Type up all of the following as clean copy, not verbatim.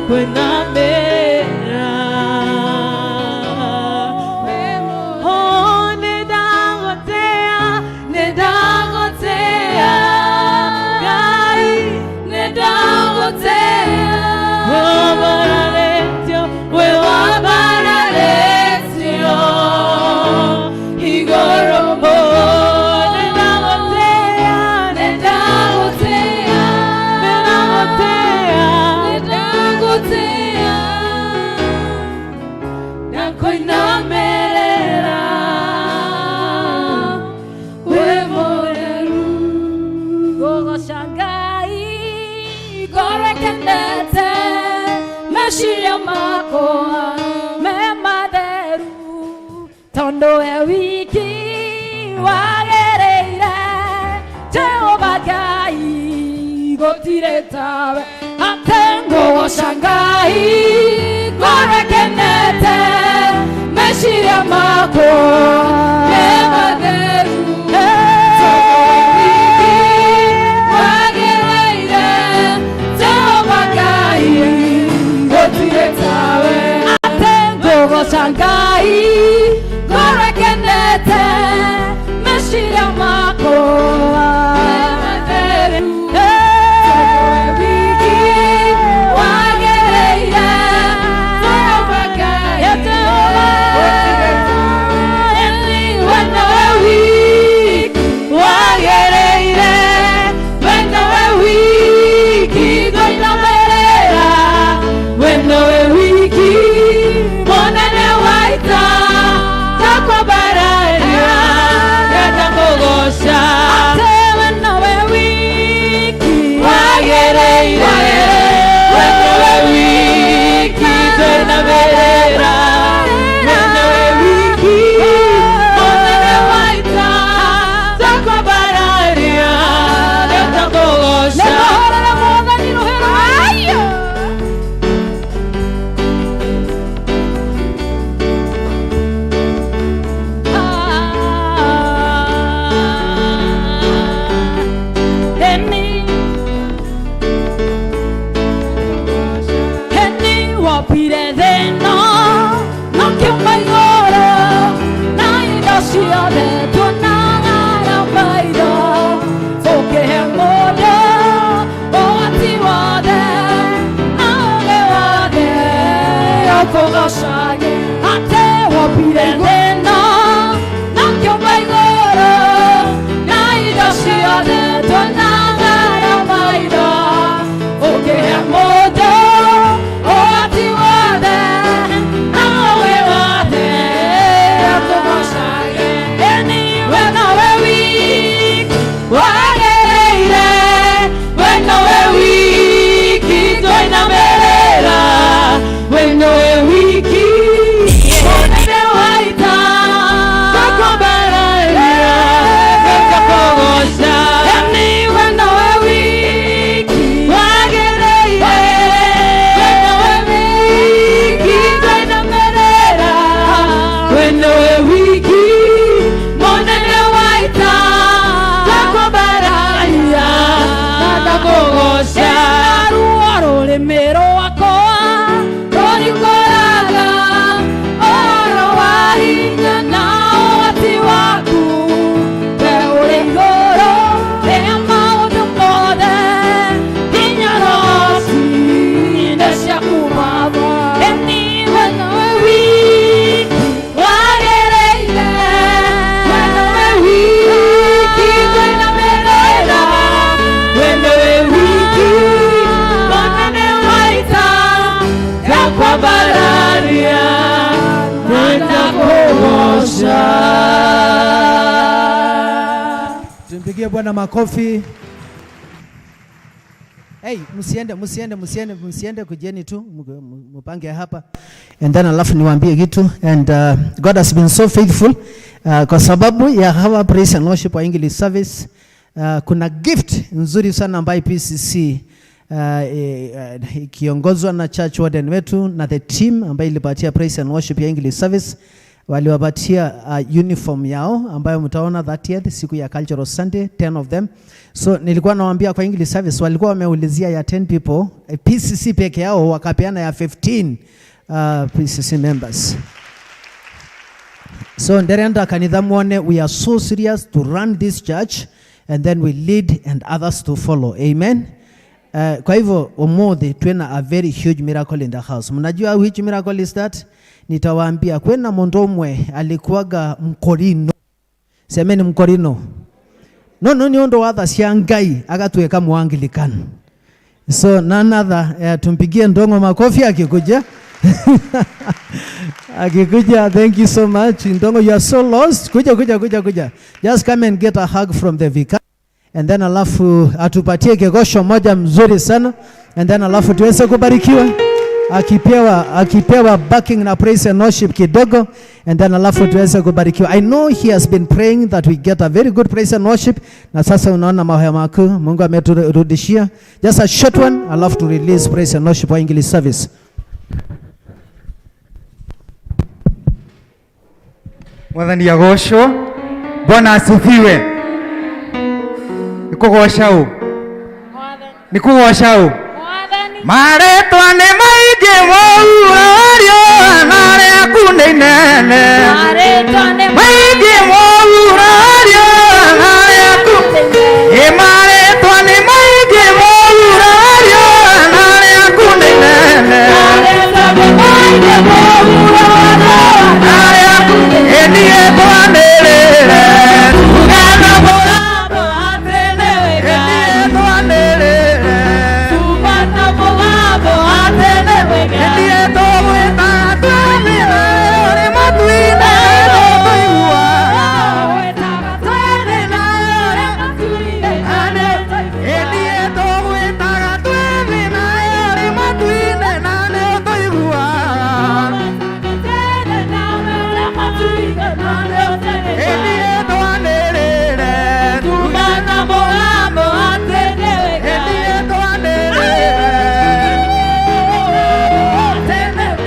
Ndakwinamĩrĩra. Oh, nĩndagũtĩĩa, nĩndagũtĩĩa, Ngai, nĩndagũtĩĩa. Wambararĩtio, wĩ wambararĩtio igũrũ mũno. Nĩndagũtĩĩa, nĩndagũtĩĩa, nĩndagũtĩĩa, nĩndagũtĩĩa, ndakũinamĩrĩra, wĩ mũtheru. Ngũgoca Ngai ngoro ĩkenete, meciria makwa me matheru, tondũ we wiki wagĩrĩire. Jehova Ngai, gũtirĩ tawe. Atĩ ngũgoca Ngai ngoro ĩkenete, meciria makwa me matheru, tondũ we wiki wagĩrĩire. Jehova Ngai, gũtirĩ tawe. Atĩ ngũgoca Ngai ngoro ĩkenete, meciria makwa me matheru, tondũ we wiki wagĩrĩire. Jehova Ngai, gũtirĩ tawe. We nowe wiki wagĩrĩire, we nowe wiki ngũinamĩrĩra, we nowe wiki mũnene wa ita, ndakwambararia ndakũgoca. Atĩ we nowe wiki Wagĩrĩire, we nowe wiki ngũinamĩrĩra, we nowe wiki mũnene wa ita, ndakwambararia ndakũgoca. Nĩngũhũrĩra Mwathani rũhĩ rwayo. Eni eni wopire thĩno nokiuma igũrũ, na indo ciothe tuonaga na maitho, ũkĩhe mũndũ ũhoti wothe na ũũgĩ wothe ũkũgocage. Atĩ wopire thĩno nokiuma igũrũ, na indo ciothe tuonaga na maitho, ũkĩhe mũndũ ũhoti wothe na ũũgĩ wothe ũkũgocage. Eni we nowe wiki Wagĩrĩire, we nowe wiki ngũinamĩrĩra, we nowe wiki mũnene wa ita, ndakwambararia ndakũgoca. Eni we nowe wiki Wagĩrĩire, we nowe wiki ngũinamĩrĩra, we nowe wiki mũnene wa ita, ndakwambararia ndakũgoca. Ruo rũrĩmĩ rwakwa rũrikũraga ũhoro wa hinya na ũhoti waku, we ũrĩ igũrũ rĩa maũndũ mothe, hinya roci-inĩ ciaku Baba. Eni we nowe wiki Wagĩrĩire, we nowe wiki ngũinamĩrĩra, we nowe wiki mũnene wa ita, ndakwambararia ndakũgoca. Tumpigie Bwana makofi. Hey, msiende, msiende, msiende, msiende, kujeni tu mupange hapa and then alafu niwaambie kitu. And God has been so faithful kwa sababu ya hawa praise and worship wa English service. Kuna gift nzuri sana ambayo PCC ikiongozwa na church warden wetu na the team ambayo ilipatia praise and worship ya English service. Waliwapatia uniform yao ambayo mtaona 30th siku ya Cultural Sunday, 10 of them. So nilikuwa nawaambia kwa English service walikuwa wameulizia ya 10 people, PCC peke yao wakapeana ya 15 PCC members. So nderenda kanitha muone we are so serious to run this church and then we lead and others to follow. Amen. Kwa hivyo umuthi twina a very huge miracle in the house. Mnajua which miracle is that? Nitawaambia kwena mundu umwe alikuwaga mkorino. Semeni mkorino. No no ni undu wa tha cia Ngai agatuika muanglican. So none other, tumpigie Ndongo makofi akikuja. Akikuja, thank you so much. Ndongo, you are so lost. Kuja, kuja, kuja, kuja. Just come and get a hug from the vicar. And then alafu atupatie kegosho moja mzuri sana. And then alafu tuweze kubarikiwa. Akipewa backing na praise and worship kidogo, and then alafu tuweze kubarikiwa. I know he has been praying that we get a very good praise and worship. Na sasa unaona mahoya makuu Mungu ameturudishia. Just a short one, alafu to release praise and worship for English service. Mwathani agocwo. Bwana asifiwe. Nikugoca u nikugoca u. Marĩtwa nĩ maingĩ mũurario na rĩaku nĩ inene. Maingĩ mũurario na rĩaku ĩ marĩtwa nĩ maingĩ mũurario na rĩaku nĩ inene. Na rĩaku ĩ niĩ twanĩrĩre tugana ĩ niĩ twanĩrĩre ĩ niĩ tũgwĩtaga twĩthĩna ũrĩ matu-inĩ nĩtũiguaga. Ĩ niĩ tũgwĩtaga twĩthĩna ũrĩ matu-inĩ na nĩũtũiguaga. Ĩ niĩ twanĩrĩre ĩ niĩ twanĩrĩre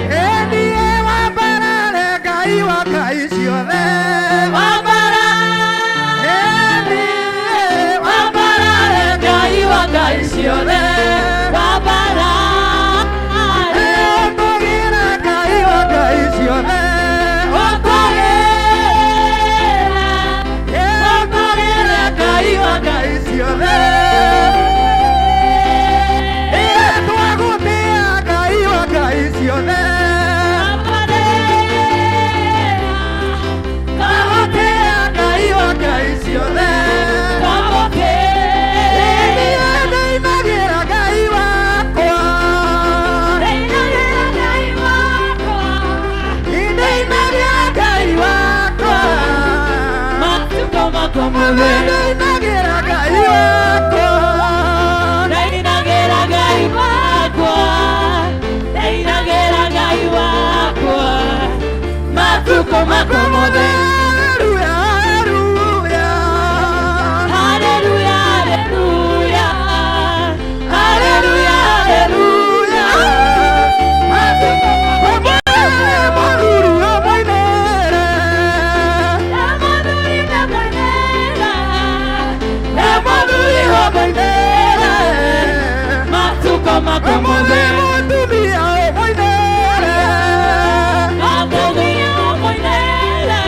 ĩ niĩ wambarare Ngai wa ngai ciothe. Ĩ niĩ wambarare Ngai wa ngai ciothe. Ũtũgĩre Ngai wa ngai ciothe. Ũtũgĩre Ngai wa ngai ciothe. Ĩ twagũtĩa Ngai wa ngai ciothe. Twagũtĩa Ngai wa ngai ciothe. Ĩ niĩ ndĩinagĩra Ngai wakwa. Ndĩinagĩra Ngai wakwa. Ndĩinagĩra Ngai wakwa. Ndainagĩra Ngai wakwa, ndainagĩra Ngai wakwa, matukũ makwa mothe. Haleluya, haleluya. Haleluya, haleluya, haleluya, haleluya. Mũthuri ũmũinĩre. Mũthuri ndamũinĩra, mũthuri ũmũinĩra, matukũ makwa mothe. Mũtumia ũmũinĩre. Mũtumia ũmũinĩra,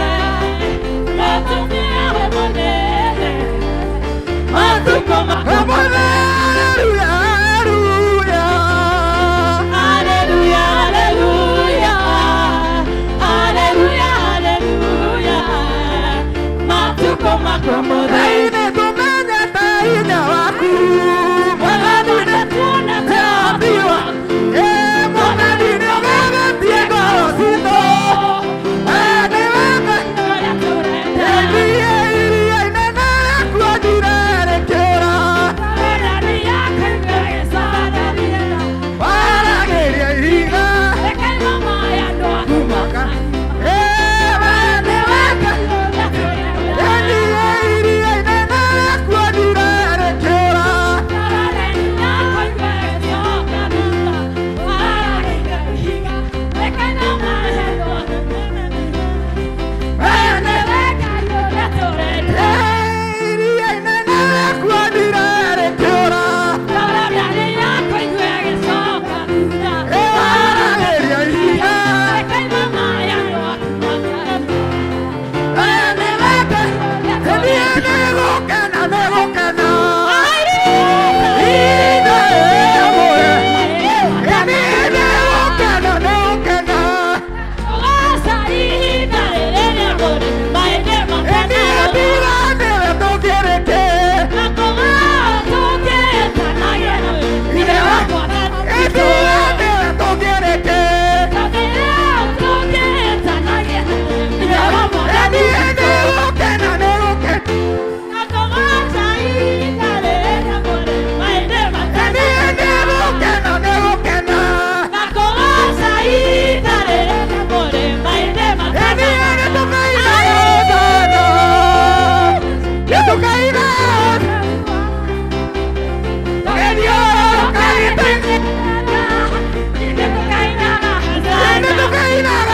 Nĩtũkainaga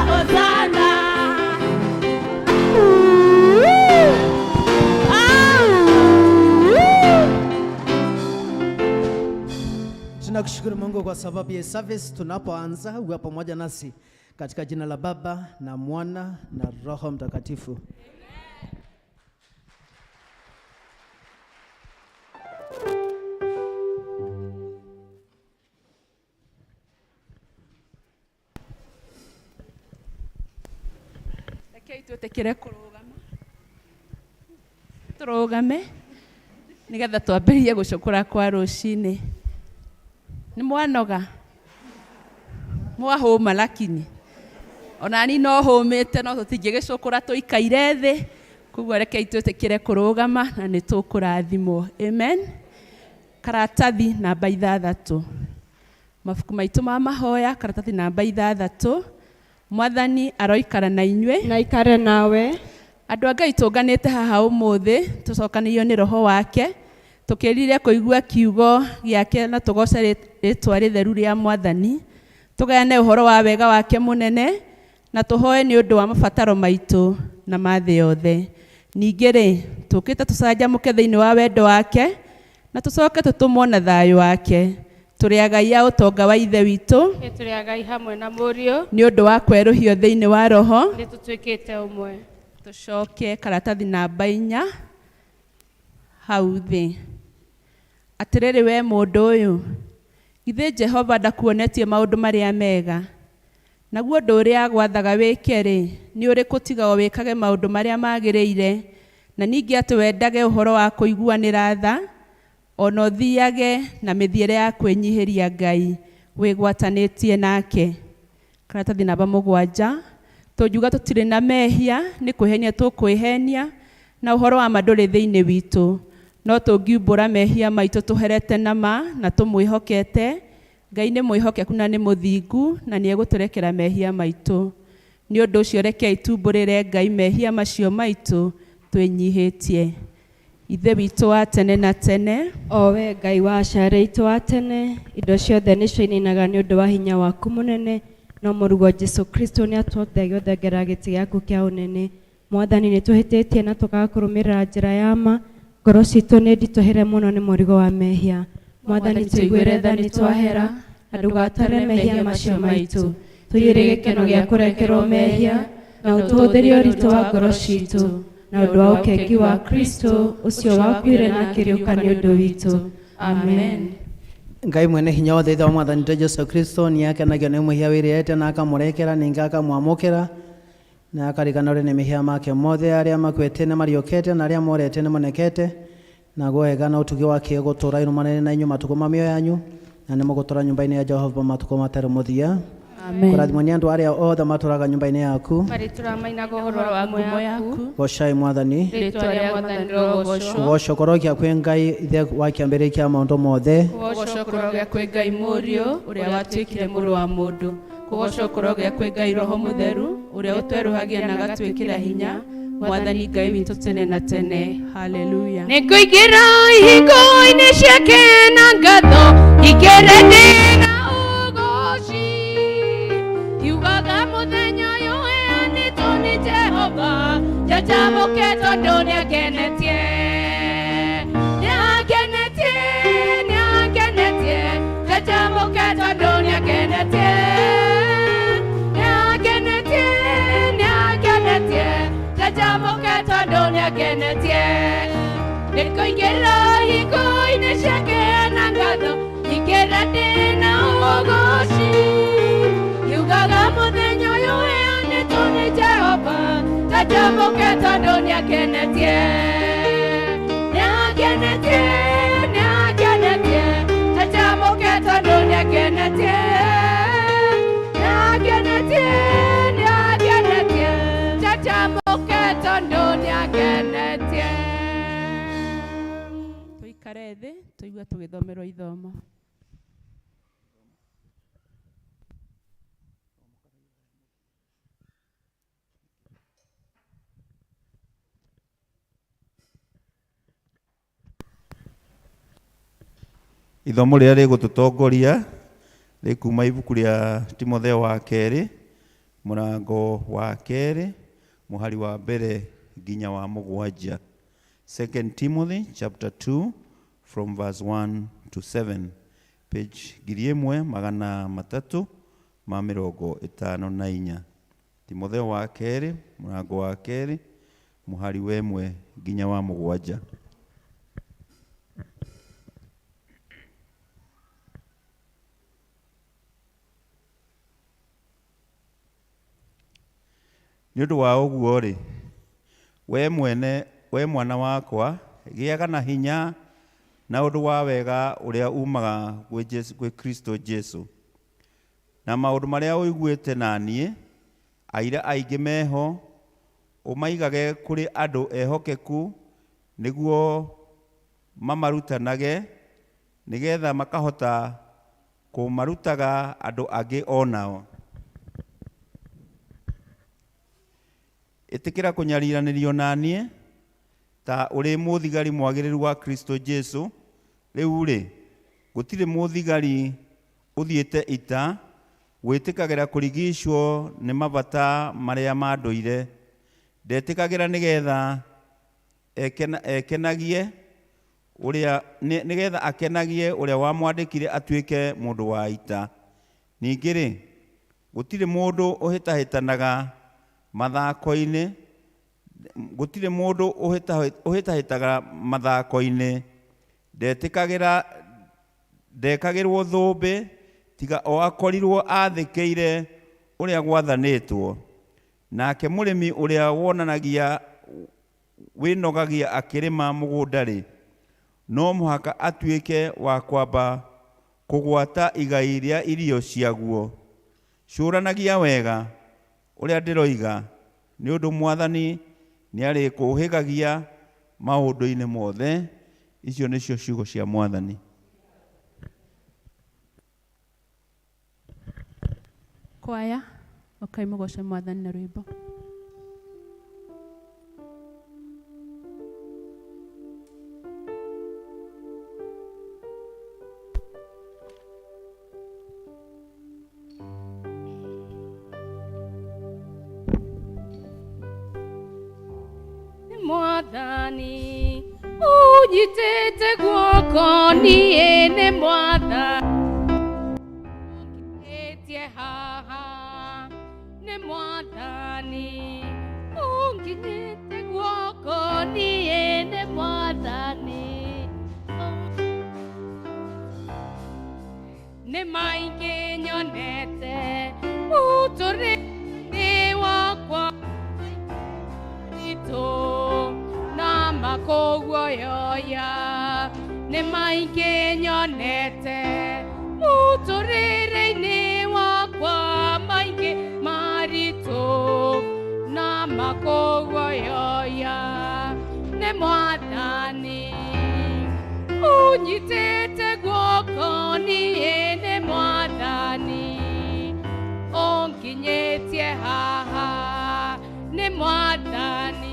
Hosana. Tunakushukuru Mungu kwa sababu ya service tunapoanza uwe pamoja nasi katika jina la Baba na Mwana na Roho Mtakatifu. Rekei twĩtĩkĩre kũrũgama, tũrũgame nĩgetha twambĩrĩrie gũcũkũra kwa rũcinĩ. Nĩ mwanoga, mwahũma, lakini onani no hũmĩte, no tũtingĩgĩcũkũra tũikaire thĩ. Koguo rekei twĩtĩkĩre kũrũgama na nĩ tũkũrathimwo. Amen. Karatathi namba 6, mabuku maitũ ma mahoya, karatathi namba 6. Mwathani aroikara na inyuĩ. Na ikare nawe. Andũ a Ngai, tũnganĩte haha ũmũthĩ tũcokanĩirio nĩ roho wake, tũkĩrire kũigua kiugo gĩake na tũgoce rĩtwa rĩtheru rĩa Mwathani, tũgayane ũhoro wa wega wake mũnene na tũhoe nĩ ũndũ wa mabataro maitũ na ma thĩ yothe. Ningĩ rĩ, tũkĩte tũcanjamũke thĩinĩ wa wendo wake na tũcoke tũtũmwo na thayũ wake. Tũrĩ agai a ũtonga wa Ithe witũ. Nĩ tũrĩ agai hamwe na Mũriũ. Nĩ ũndũ wa kwerũhio thĩinĩ wa roho. Nĩ tũtuĩkĩte ũmwe. Tũcoke karatathi namba 4 hau thĩ. Atĩrĩrĩ we mũndũ ũyũ, githĩ Jehova ndakuonetie maũndũ marĩa mega? Naguo ũndũ ũrĩa agwathaga wĩke rĩ, nĩ ũrĩkũ tiga o wĩkage maũndũ marĩa magĩrĩire, na ningĩ atĩ wendage ũhoro wa kũiguanĩra tha, ona ũthiage na mĩthiĩre ya kwĩnyihĩria Ngai wĩgwatanĩtie nake. Karatathi namba 7, tũngiuga tũtirĩ na mehia nĩ kwĩhenia tũkwĩhenia, na ũhoro wa ma ndũrĩ thĩinĩ witũ. No tũngiumbũra mehia maitũ tũherete na ma na tũmwĩhokete, Ngai nĩ mwĩhokeku na nĩ mũthingu na nĩ egũtũrekera mehia maitũ. Nĩ ũndũ ũcio rekei tumbũrĩre Ngai mehia macio maitũ twĩnyihĩtie. Ithe witũ wa tene na tene, o we Ngai wa aciari aitũ wa tene, indo ciothe nĩcio inainaga nĩ ũndũ wa hinya waku mũnene, no mũrũguo Jesu Kristo nĩ atũteithagia gũthengera gĩtĩ gĩaku kĩa ũnene. Mwathani, nĩ tũhĩtĩtie na tũkaga kũrũmĩrĩra njĩra ya ma, ngoro citũ nĩ nditũhĩre mũno nĩ mũrigo wa mehia. Mwathani, tũiguĩre tha nĩ twahera, na ndũgatare mehia macio maitũ. Tũiyũrie gĩkeno gĩa kũrekerwo mehia, na ũtũhũthĩrie ũritũ wa ngoro citũ, na ũndũ wa ũkengi wa Kristo ũcio wakuire na akĩriũka nĩ ũndũ witũ. Amen. Ngai mwene hinya wothe, Ithe wa Mwathani witũ Jesu Kristo, nĩ akenagio nĩ mwĩhia wĩrĩete na akamũrekera, ningĩ akamwamũkĩra na akariganĩrwo nĩ mehia make mothe. Arĩa makuĩte nĩ mariũkĩte na arĩa morete nĩ monekete, naguo wega na ũtugi wake gũtũũra irũmanĩre na inyuĩ matukũ ma mĩoyo yanyu, na nĩ mũgũtũũra nyũmba-inĩ ya Jehova matukũ matarĩ mũthia. Amen. Kũrathimwo nĩ andũ arĩa othe matũũraga nyũmba-inĩ yaku. Marĩtũra mainaga ũhoro ũhoro wa wa ngumo ngumo yaku. yaku. Gocai Mwathani. Rĩtwa rĩa Mwathani rĩrogocwo. Kũgocwo kũrogĩa kwĩ Ngai Ithe wa kĩambĩrĩria kĩa maũndũ mothe. Kũgocwo kũrogĩa kwĩ Ngai Mũriũ ũrĩa watuĩkire mũrũ wa mũndũ. Kũgocwo kũrogĩa kwĩ Ngai Roho Mũtheru ũrĩa ũtwerũhagia na agatwĩkĩra hinya. Mwathani Ngai witũ tene na tene. Haleluya. Nĩngũingĩra ihingo-inĩ ciake na ngatho, ingĩre ndĩ na ũgooci. Kiugaga mũthenya ũyũ ũheanĩtwo nĩ Jehova, njanjamũke tondũ nĩangenetie. Nĩangenetie, nĩangenetie, njanjamũke tondũ nĩangenetie. Nĩangenetie, nĩangenetie, njanjamũke tondũ nĩangenetie. Nĩngũingĩra ihingo-inĩ ciake na ngatho, ingĩra ndĩ na ũgooci. Kiugaga mũthenya ũyũ ũheanĩtwo nĩ Jehova, njanjamũke tondũ nĩangenetie. Nĩangenetie, nĩangenetie, njanjamũke tondũ nĩangenetie. Nĩangenetie, nĩangenetie, njanjamũke tondũ nĩangenetie. Tũikare thĩ tũigue tũgĩthomerwo ithomo. Ithomo rĩrĩa rĩgũtũtongoria rĩkuma ibuku rĩa Timotheo wa kerĩ mũrango wa kerĩ mũhari wa mbere nginya wa mũgwanja. 2 Timothy chapter 2 from verse 1 to 7, page 1354. Timotheo wa kerĩ mũrango wa kerĩ mũhari wa 1 nginya wa 7. Nĩ ũndũ wa ũguo rĩ, we mwene, we mwana wakwa, gĩaga na hinya na ũndũ wa wega ũrĩa umaga gwĩ Kristo Jesu. Na maũndũ marĩa ũiguĩte na niĩ, aira aingĩ meho, ũmaigage kũrĩ andũ ehokeku nĩguo mamarutanage, nĩgetha makahota kũmarutaga andũ angĩ onao. Ĩtĩkĩra kũnyariranĩrio na niĩ ta ũrĩ mũthigari mwagĩrĩru wa Kristo Jesu. Rĩu rĩ, gũtirĩ mũthigari ũthiĩte ita wĩtĩkagĩra kũrigicwo nĩ mabata marĩa ma ndũire. Ndetĩkagĩra nĩgetha ekenagie ũrĩa nĩgetha akenagie ũrĩa wamwandĩkire atuĩke mũndũ wa ita. Ningĩ rĩ, gũtirĩ mũndũ ũhĩtahĩtanaga mathako-inĩ, gũtirĩ mũndũ ũhĩtahĩtaga mathako-inĩ ndetĩkagĩra ndekagĩrwo thũmbĩ tiga o akorirwo athĩkĩire ũrĩa gwathanĩtwo. Nake mũrĩmi ũrĩa wonanagia wĩnogagia akĩrĩma mũgũnda rĩ, no mũhaka atuĩke wa kwamba kũgwata igai rĩa irio ciaguo. Cũranagia wega ũrĩa ndĩroiga, nĩ ũndũ Mwathani nĩarĩkũhĩgagia maũndũ-inĩ mothe. Icio nĩcio ciugo cia Mwathani. Kwaya, ũkai mũgoce Mwathani na rwĩmbo. Mwathani ũnyitĩte guoko niĩ nĩ Mwathani ũnginyĩtie haha, nĩ Mwathani ũnginyĩte guoko niĩ nĩ Mwathani. Nĩ maingĩ nyonete mũtũrĩre wakwa maritũ na makũguoyoya, nĩ maingĩ nyonete mũtũrĩre-inĩ wakwa maingĩ maritũ na makũguoyoya, nĩ Mwathani ũnyitĩte guoko niĩ nĩ Mwathani ũnginyĩtie haha, nĩ Mwathani.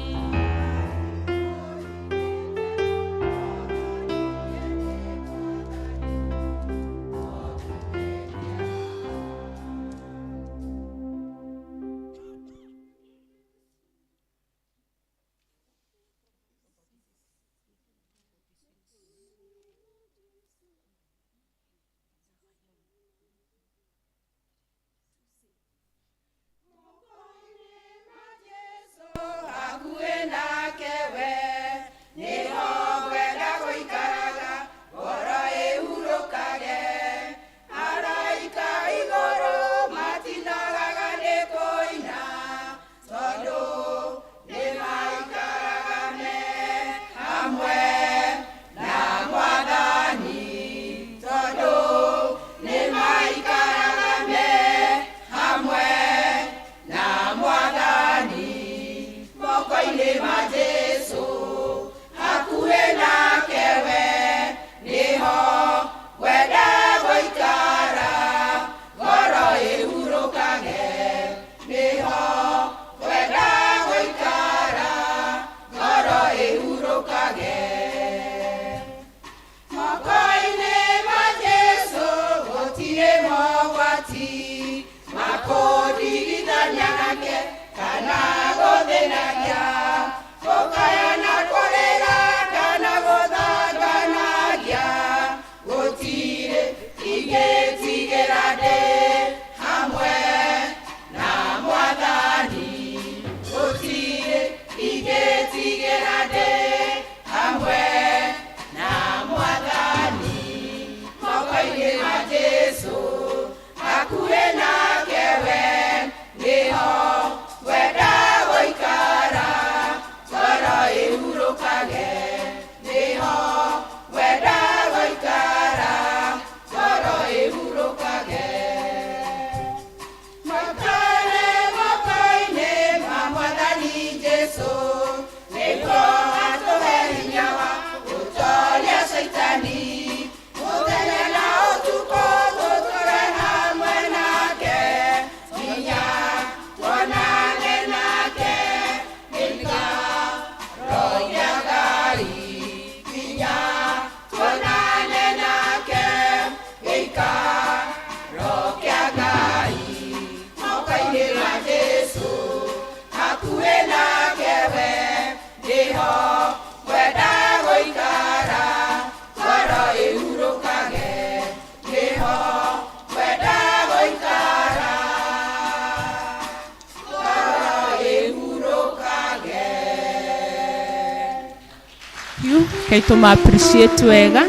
Rekei tũma appreciate wega.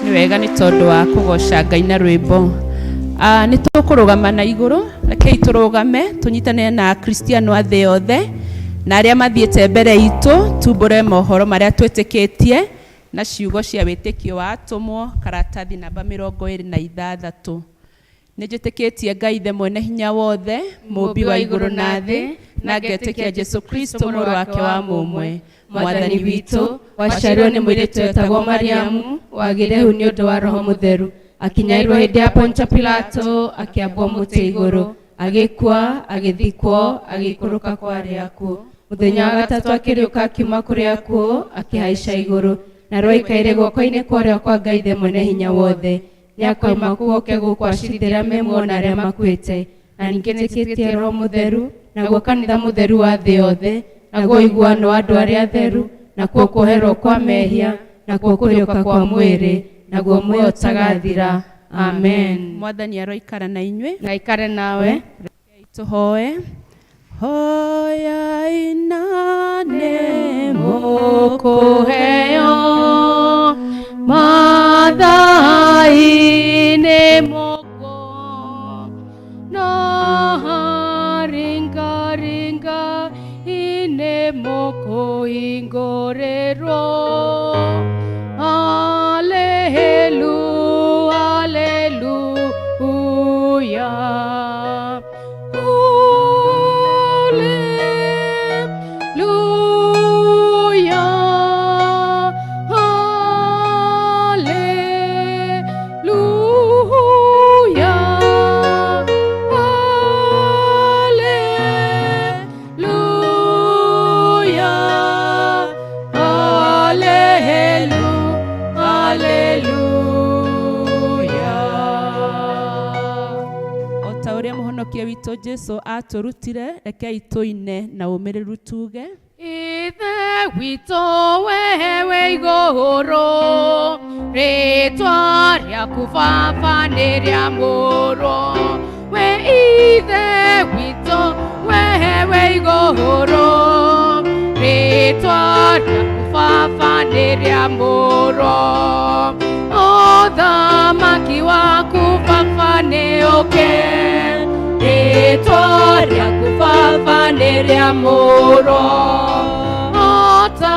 Nĩ wega nĩ tondũ wa kũgoca Ngai na rwĩmbo. Nĩ tũkũrũgama na igũrũ, rekei tũrũgame tũnyitanĩre na Akristiano a thĩ yothe na arĩa mathiĩte mbere itũ, tumbũre mohoro marĩa twĩtĩkĩtie na ciugo cia wĩtĩkio wa atũmwo, karatathi namba 26. Nĩ njĩtĩkĩtie Ngai Ithe mwene hinya wothe, mũũmbi wa igũrũ na thĩ, na ngetĩkia Jesu Kristo mũrũ wake wa mũmwe, Mwathani witũ, waciarirwo nĩ mũirĩtu wetagwo Mariamu, wagĩire hu nĩ ũndũ wa Roho Mũtheru, akinyairwo hĩndĩ ya Pontio Pilato, akĩambwo mũtĩ igũrũ, agĩkua, agĩthikwo, agĩikũrũka kwa arĩa akuũ. Mũthenya wa gatatũ akĩriũka akiuma kũrĩ akuũ, akĩhaica igũrũ, na rwaikaire guoko-inĩ kwa ũrĩo kwa Ngai Ithe mwene hinya wothe. Nĩakoima kũu oke gũkũ acirithĩra me muoyo na arĩa makuĩte. Na ningĩ nĩtĩkĩtie Roho Mũtheru, naguo kanitha mũtheru wa thĩ yothe, naguo ũiguano wa andũ arĩa atheru, nakuo kuoherwo kwa mehia, nakuo kũriũka kwa mwĩrĩ, naguo muoyo ũtagathira. Amen. Mwathani aroikara na inyuĩ. Na aikare nawe. Tũhoe. Hoyai na nĩ mũkũheo, mathai nĩ mũkũ, na ringa ringa inĩ mũkũhingũrĩrwo. Alelu, aleluya. Alleluia, alleluia, alleluia, alleluia. O ta ũrĩa mũhonokia witũ Jesu atũrutire, rekei tũine na ũmĩrĩru tuge. Ithe witũ we wĩ igũrũ, rĩtwa rĩaku Baba nĩ rĩamũrwo. We Ithe witũ we wĩ igũrũ, rĩtwa rĩaku Baba nĩ rĩamũrwo. Ũthamaki waku Baba nĩ ũke, rĩtwa rĩaku Baba nĩ rĩamũrwo. O ta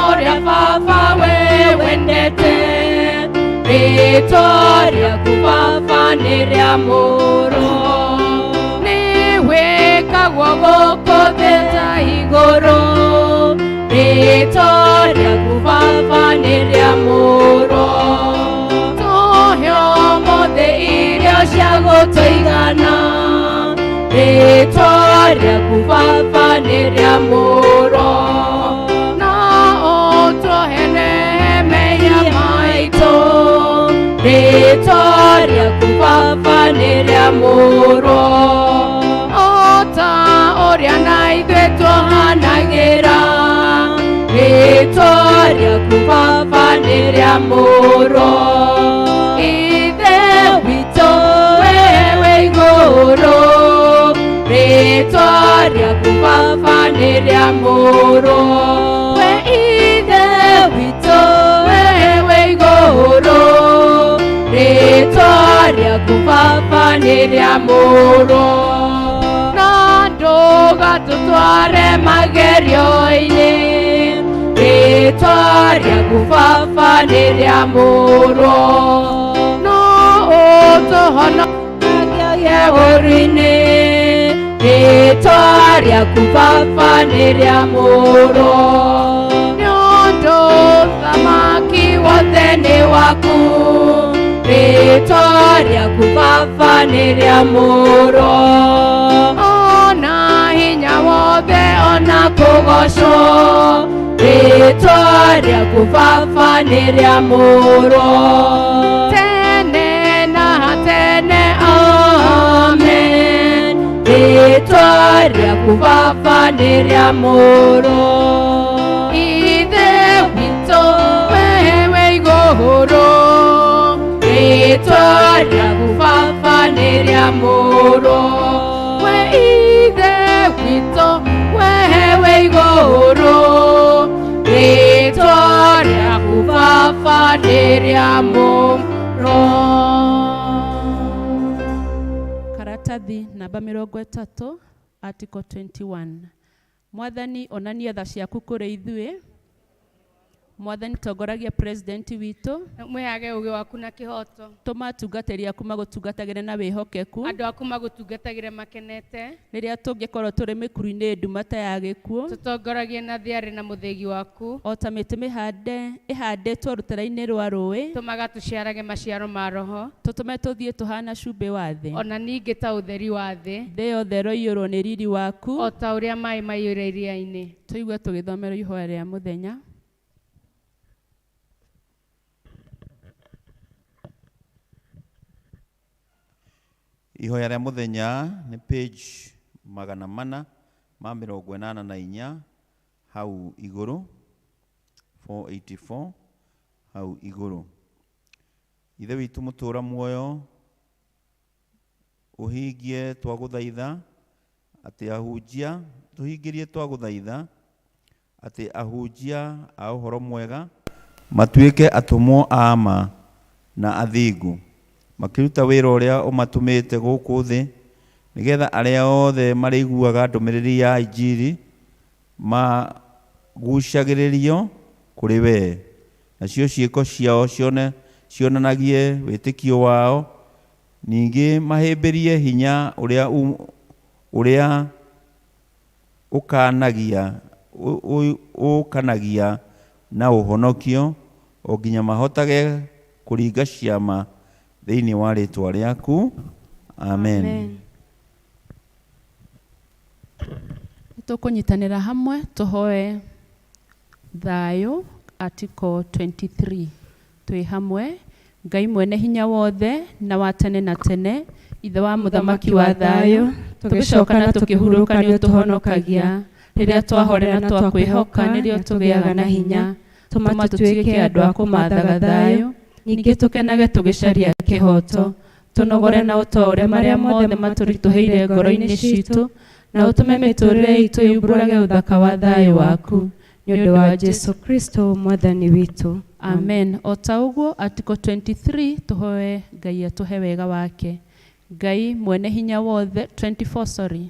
ũrĩa Baba we wendete, rĩtwa rĩaku Baba nĩ rĩamũrwo. Nĩ wĩkagwo gũkũ thĩ ta igũrũ, rĩtwa rĩaku Baba nĩ rĩamũrwo. Tũhe ũmũthĩ irio cia gũtũigana, rĩtwa rĩaku Baba nĩ rĩamũrwo. Na ũtũhere mehia maitũ, rĩtwa rĩaku Baba nĩ rĩamũrwo. O ta ũrĩa na ithuĩ tũhanagĩra, rĩtwa rĩaku Baba nĩ rĩamũrwo. Ithe witũ we wĩ igũrũ, rĩtwa rĩaku Baba nĩ rĩamũrwo. We Ithe witũ we wĩ igũrũ, rĩtwa rĩaku Baba nĩ rĩamũrwo. Na ndũgatũtware magerio-inĩ, rĩtwa rĩaku Baba nĩ rĩamũrwo. No ũtũhonokagie ũũru-inĩ, rĩtwa rĩaku Baba nĩ rĩamũrwo. Nĩ ũndũ ũthamaki wothe nĩ waku, rĩtwa rĩaku Baba nĩ rĩamũrwo. Ona hinya wothe ona kũgocwo, rĩtwa rĩaku Baba nĩ rĩamũrwo. Tene na tene, amen. Rĩtwa rĩaku Baba nĩ rĩamũrwo. Ithe witũ we wĩ igũrũ, rĩtwa rĩaku Baba nĩ rĩamũrwo. We Ithe witũ we wĩ igũrũ, rĩtwa rĩaku Jehova nĩrĩamũrwo. Karatathi namba 30, article 21. Mwathani, onania tha ciaku kũrĩ ithuĩ. Mwathani, tongoragia president witũ. Mwĩhage ũũgĩ waku na kĩhoto. Tũma atungatĩri aku magũtungatagĩre na wĩhokeku. Andũ aku magũtungatagĩre makenete. Rĩrĩa tũngĩkorwo tũrĩ mĩkuru-inĩ nduma ta ya gĩkuũ, tũtongoragie na thiarĩ na mũthĩgi waku. O ta mĩtĩ mĩhande ĩhandĩtwo rũtere-inĩ rwa rũĩ, tũmaga tũciarage maciaro ma roho. Tũtũme tũthiĩ tũhana cumbĩ wa thĩ, ona ningĩ ta ũtheri wa thĩ. Thĩ yothe ĩroiyũrwo nĩ riri waku, o ta ũrĩa maĩ maiyũire iria-inĩ. Tũigue tũgĩthomerwo ihoya rĩa mũthenya. Ihoya rĩa mũthenya nĩ page 484 hau igũrũ, 484 hau igũrũ. Ithe witũ mũtũũra muoyo, ũhingie twagũthaitha atĩ ahunjia, tũhingĩrie twagũthaitha atĩ ahunjia a ũhoro mwega matuĩke atũmwo a ma na athingu, makĩruta wĩra ũrĩa ũmatũmĩte gũkũ thĩ, nĩgetha arĩa othe marĩiguaga ndũmĩrĩri ya Injiri magucagĩrĩrio kũrĩ wee, nacio ciĩko ciao cionanagie wĩtĩkio wao, ningĩ mahĩmbĩrie hinya ũrĩa ũrĩa ũkanagia na ũhonokio, o nginya mahotage kũringa ciama thĩinĩ wa rĩĩtwa rĩaku. Amen. Tũkũnyitanĩra hamwe tũhoe thayũ, article 23. Twĩ hamwe. Ngai mwene hinya wothe na wa tene na tene, Ithe wa mũthamaki wa thayũ, tũgĩcoka na tũkĩhurũka nĩ ũtũhonokagia. Rĩrĩa twahorera na twakwĩhoka nĩrĩo tũgĩaga na hinya. Tũma tũtuĩke andũ a kũmathaga thayũ, ningĩ tũkenage tũgĩcaria kĩhoto. Tũnogore na ũtoore marĩa mothe matũritũhĩire ngoro-inĩ citũ, na ũtũme mĩtũũrĩre itũ yumbũrage ũthaka wa thayũ waku. Nĩ ũndũ wa Jesu Kristo mwathani witũ. Amen. O ta ũguo article 23 tũhoe Ngai atũhe wega wake. Ngai mwene hinya wothe, 24 sorry.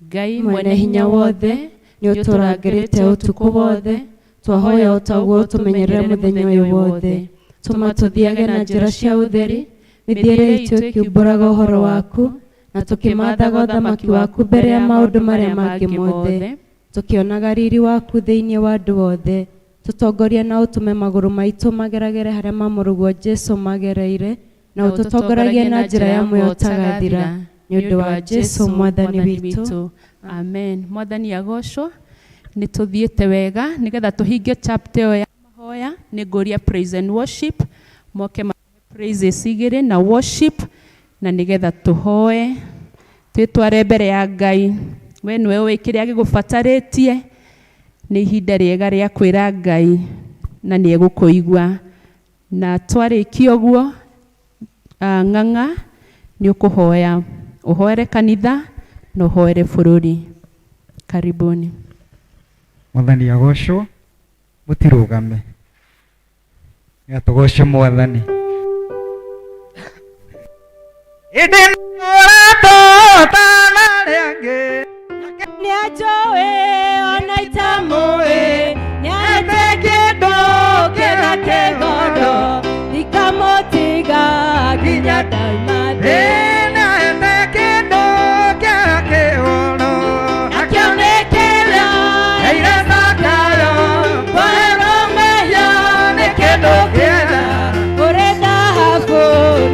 Ngai mwene hinya wothe, nĩ ũtũrangĩrĩte ũtukũ wothe, twahoya o ta ũguo ũtũmenyerere mũthenya ũyũ wothe. Tũma tũthiage na njĩra cia ũtheri, mĩthiĩre itũ ĩkiumbũraga ũhoro waku, na tũkĩmathaga ũthamaki waku mbere ya maũndũ marĩa mangĩ mothe, tũkĩonaga riri waku thĩinĩ wa andũ othe. Tũtongorie na ũtũme magũrũ maitũ mageragere harĩa mamũrũguo Jesu magereire, na ũtũtongoragie na njĩra ya muoyo ũtagathira. Nĩ ũndũ wa Jesu mwathani witũ. Amen. Mwathani agocwo. Nĩ tũthiĩte wega nĩgetha tũhingie chapter ĩyo ya mahoya. Nĩ ngũria praise and worship moke praises igĩrĩ na worship, na nĩgetha tũhoe twĩtware mbere ya Ngai. We nĩwe ũĩ kĩrĩa gĩgũbatarĩtie. Nĩ ihinda rĩega rĩa kwĩra Ngai na nĩ egũkũigua. Na twarĩkia ũguo, ng'ang'a nĩ ũkũhoya, ũhoere kanitha na ũhoere bũrũri. Karibuni. Mwathani agocwo, mũtirũgame. Nĩatũgoce Mwathani. Ĩndĩ ũratota na arĩa angĩ. Nĩanjũĩ ona itamũĩ, nĩahete kĩndũ kĩna kĩgondo, ndikamũtiga nginya ndauma thĩ. Nĩahete kĩndũ kĩa kĩgondo, nakĩo nĩ kĩrĩa Eire Zakayo, kũherwo mehia nĩ kĩndũ kĩega, kũrĩ thahabu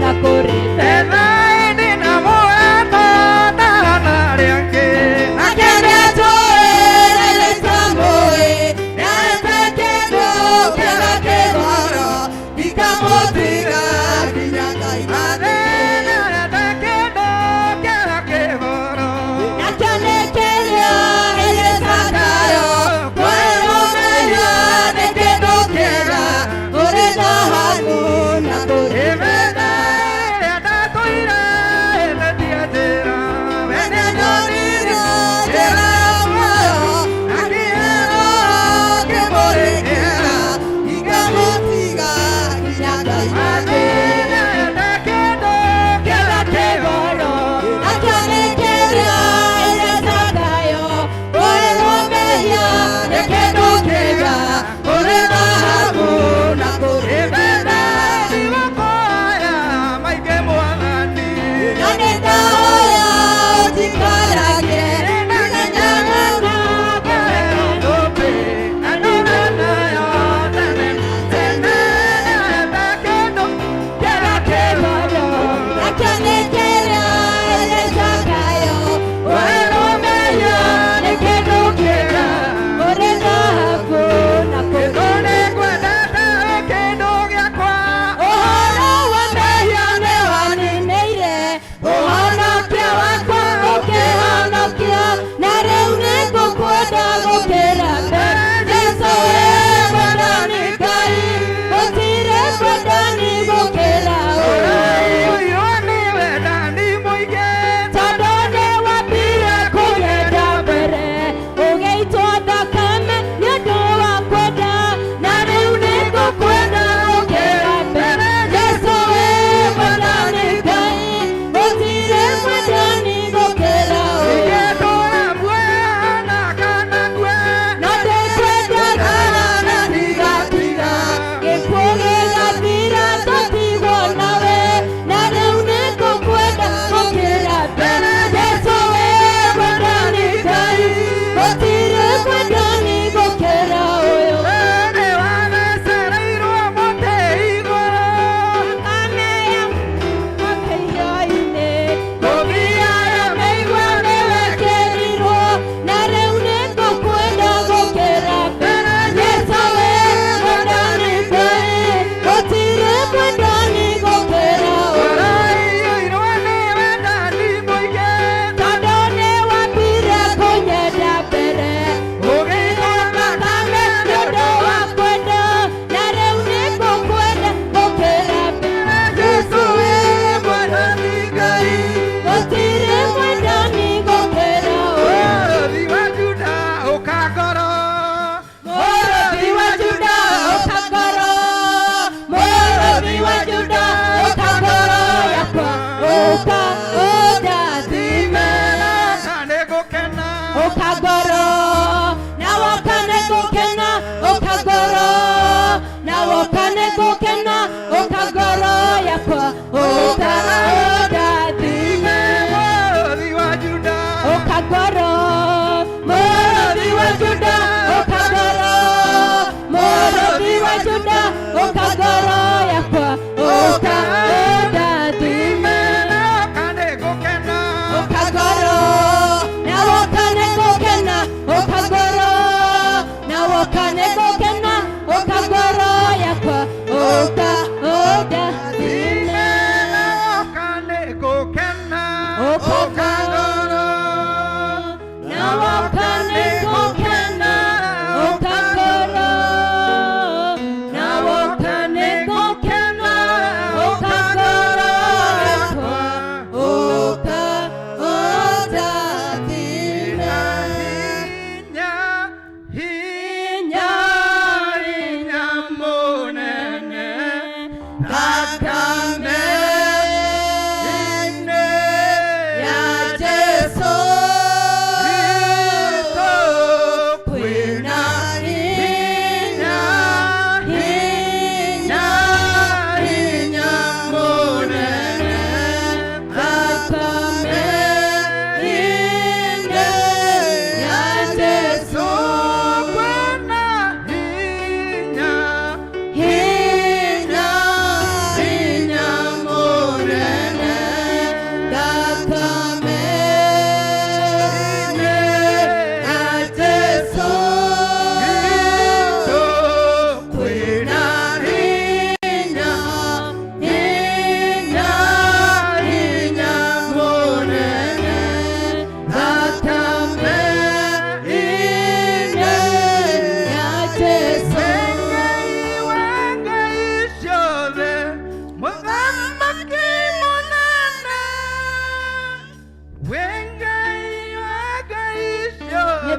na kũrĩ betha. Ĩndĩ na mũratota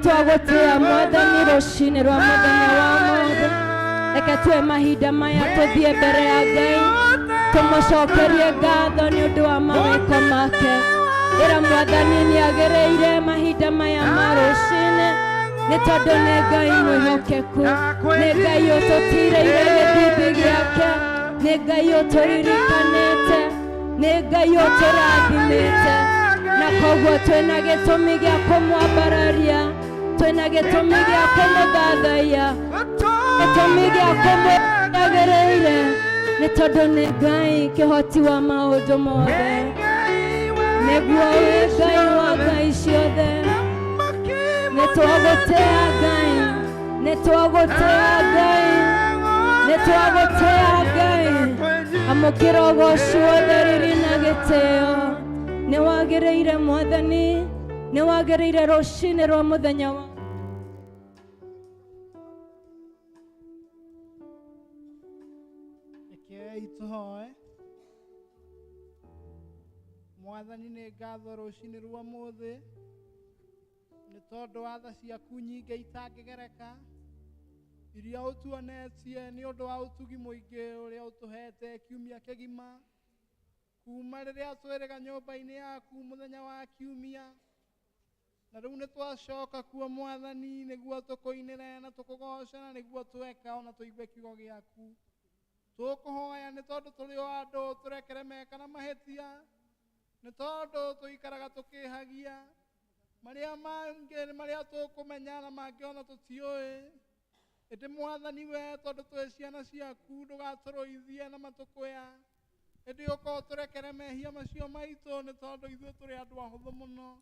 Twagũtĩa Mwathani rũcinĩ rwa mũthenya wa ũmũthĩ. Reke tuoe mahinda maya tũthiĩ mbere ya Ngai, tũmũcokerie ngatho nĩ ũndũ wa mawĩko make. Ĩra Mwathani nĩ agĩrĩire mahinda maya ma rũcinĩ, nĩ tondũ nĩ Ngai mwĩhokeku, nĩ Ngai ũtũtirĩire gĩthithi gĩake, nĩ Ngai ũtũririkanĩte, nĩ Ngai ũtũrathimĩte, na koguo twĩna gĩtũmi gĩa kũmwambararia, twĩna gĩtũmi gĩa kũmũthathaiya, gĩtũmi gĩa kũmwagĩrĩire, nĩ tondũ nĩ Ngai kĩhoti wa maũndũ mothe, nĩguo wĩ Ngai wa ngai ciothe. Nĩ twagũtĩa Ngai, nĩ twagũtĩa Ngai, nĩ twagũtĩa Ngai. Amũkĩra ũgoci wothe, riri na gĩtĩo. Nĩ wagĩrĩire Mwathani, nĩ wagĩrĩire rũcinĩ rwa mũthenya wa. Rekei tũhoe. Mwathani, nĩ ngatho rũcinĩ rwa mũthĩ nĩ tondũ wa tha ciaku nyingĩ itangĩgereka iria ũtuonetie, nĩ ũndũ wa ũtugi mũingĩ ũrĩa ũtũhete kiumia kĩgima, kuma rĩrĩa twĩrĩga nyũmba-inĩ yaku mũthenya wa kiumia, na rĩu nĩ twacoka kuo Mwathani, nĩguo tũkũinĩre na tũkũgoce, na nĩguo tweka ona tũigue kiugo gĩaku. Tũkũhoya nĩ tondũ tũrĩ o andũ, tũrekere meka na mahĩtia, nĩ tondũ tũikaraga tũkĩhagia marĩa mangĩ nĩ marĩa tũkũmenya na mangĩ ona tũtiũĩ. Ĩndĩ Mwathani, we tondũ twĩ ciana ciaku, ndũgatũrũithie na matũkũya, ĩndĩ ũkorwo tũrekere mehia macio maitũ, nĩ tondũ ithuĩ tũrĩ andũ ahũthũ mũno,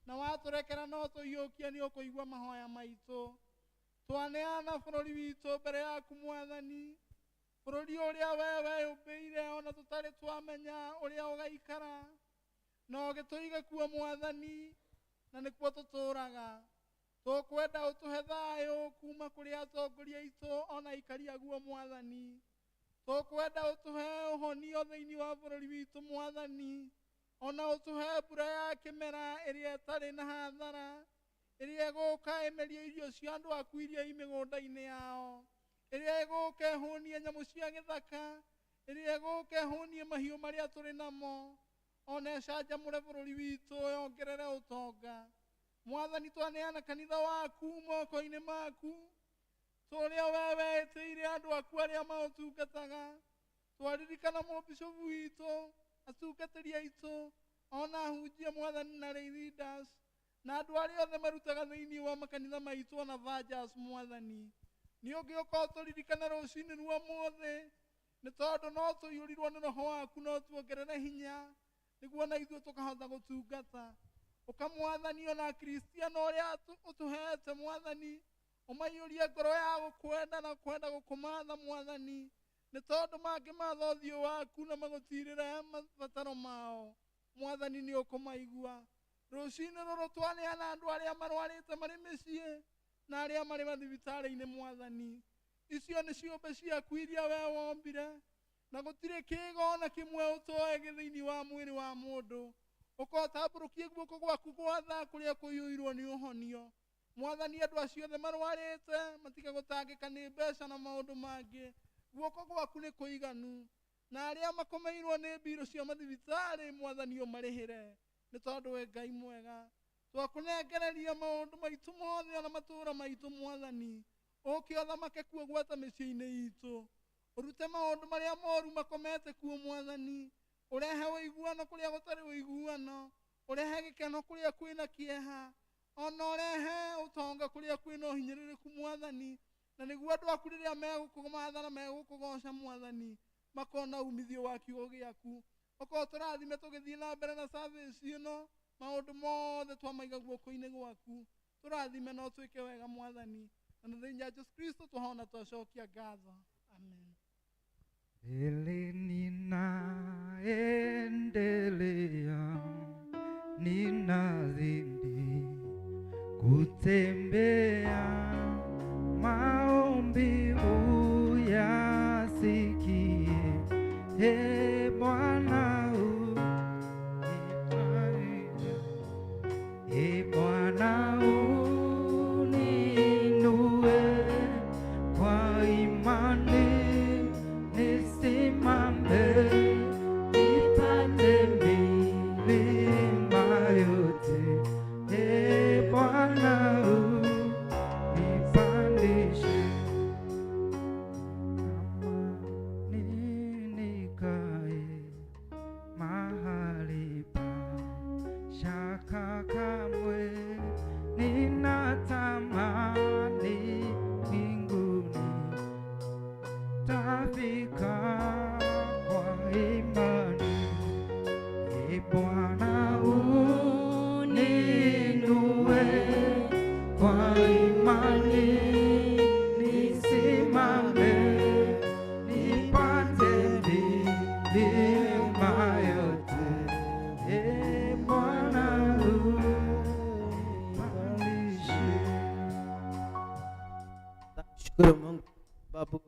na watũrekera no tũiyũkie nĩ ũkũigua mahoya maitũ. Twaneana bũrũri witũ mbere yaku Mwathani, bũrũri ũrĩa we weyũmbĩire ona tũtarĩ twamenya ũrĩa ũgaikara, na ũgĩtũiga kuo Mwathani, na nĩkuo tũtũũraga. Tũkwenda ũtũhe thayũ kuma kũrĩ atongoria aitũ ona aikari aguo Mwathani. Tũkwenda ũtũhe ũhonio thĩinĩ wa bũrũri witũ Mwathani, ona ũtũhe mbura ya kĩmera ĩrĩa ĩtarĩ na hathara, ĩrĩa ĩgũka ĩmerie irio cia andũ aku iria i mĩgũnda-inĩ yao, ĩrĩa ĩgũka ĩhũnie nyamũ cia gĩthaka, ĩrĩa ĩgũka ĩhũnie mahiũ marĩa tũrĩ namo, ona ĩcanjamũre bũrũri witũ, yongerere ũtonga. Mwathani, twaneana kanitha waku moko-inĩ maku, tũrĩa we weĩtĩire andũ aku arĩa maũtungataga. Twaririkana mũbishobu witũ, atungatĩri aitũ, ona ahunjia Mwathani, na lay leaders, na andũ arĩa othe marutaga thĩinĩ wa makanitha maitũ, ona vajas Mwathani. Nĩ ũngĩũka ũtũririkane rũcinĩ rwa mũthĩ, nĩ tondũ no tũiyũrirwo nĩ roho waku, no tuongerere hinya nĩguo na ithuĩ tũkahota gũtungata. Ũka Mwathani, ona Akristiano ũrĩa ũtũhete Mwathani, ũmaiyũrie ngoro ya gũkwenda na kwenda gũkũmatha Mwathani, nĩ tondũ mangĩmatha ũthiũ waku na magũtirĩre mabataro mao Mwathani, nĩ ũkũmaigua. Rũcinĩ rũrũ twaneana andũ arĩa marwarĩte marĩ mĩciĩ na arĩa marĩ mathibitarĩ-inĩ Mwathani. Icio nĩ ciũmbe ciaku iria we wombire, na gũtirĩ kĩĩga ona kĩmwe ũtoe gĩ thĩinĩ wa mwĩrĩ wa mũndũ. Ũkotambũrũkie guoko gwaku gwa tha kũrĩa kũiyũirwo nĩ ũhonio Mwathani. Andũ acio othe marwarĩte matige gũtangĩka nĩ mbeca na maũndũ mangĩ, guoko gwaku nĩ kũiganu. Na arĩa makomeirwo nĩ mbirũ cia mathibitarĩ Mwathani, ũmarĩhĩre, nĩ tondũ wĩ Ngai mwega. Twakũnengereria maũndũ maitũ mothe ona matũũra maitũ Mwathani, ũke ũthamake kuo gwata mĩciĩ-inĩ itũ, ũrute maũndũ marĩa moru makomete kuo Mwathani, ũrehe ũiguano kũrĩa gũtarĩ ũiguano, ũrehe gĩkeno kũrĩa kwĩna kĩeha, ona ũrehe ũtonga kũrĩa kwĩna ũhinyĩrĩrĩku Mwathani, na nĩguo andũ aku rĩrĩa megũkũmatha na megũkũgoca Mwathani, makona umithio wa kiugo gĩaku. Ũkorwo tũrathime tũgĩthiĩ na mbere na service ĩno, maũndũ mothe twamaiga guoko-inĩ gwaku, tũrathime na ũtwĩke wega Mwathani, na nĩ thĩinĩ wa Jesu Kristo twahona twacokia ngatho, amen. Mbele ninaendelea, ninazidi kutembea, maombi uyasikie, e Bwana unibariki, e Bwana. Sitachoka kamwe, ninatamani mbinguni tafika kwa imani. E Bwana uninue kwa imani, nisimame nipate milima yote. E Bwana unipandishe. Shukuru Mungu sababu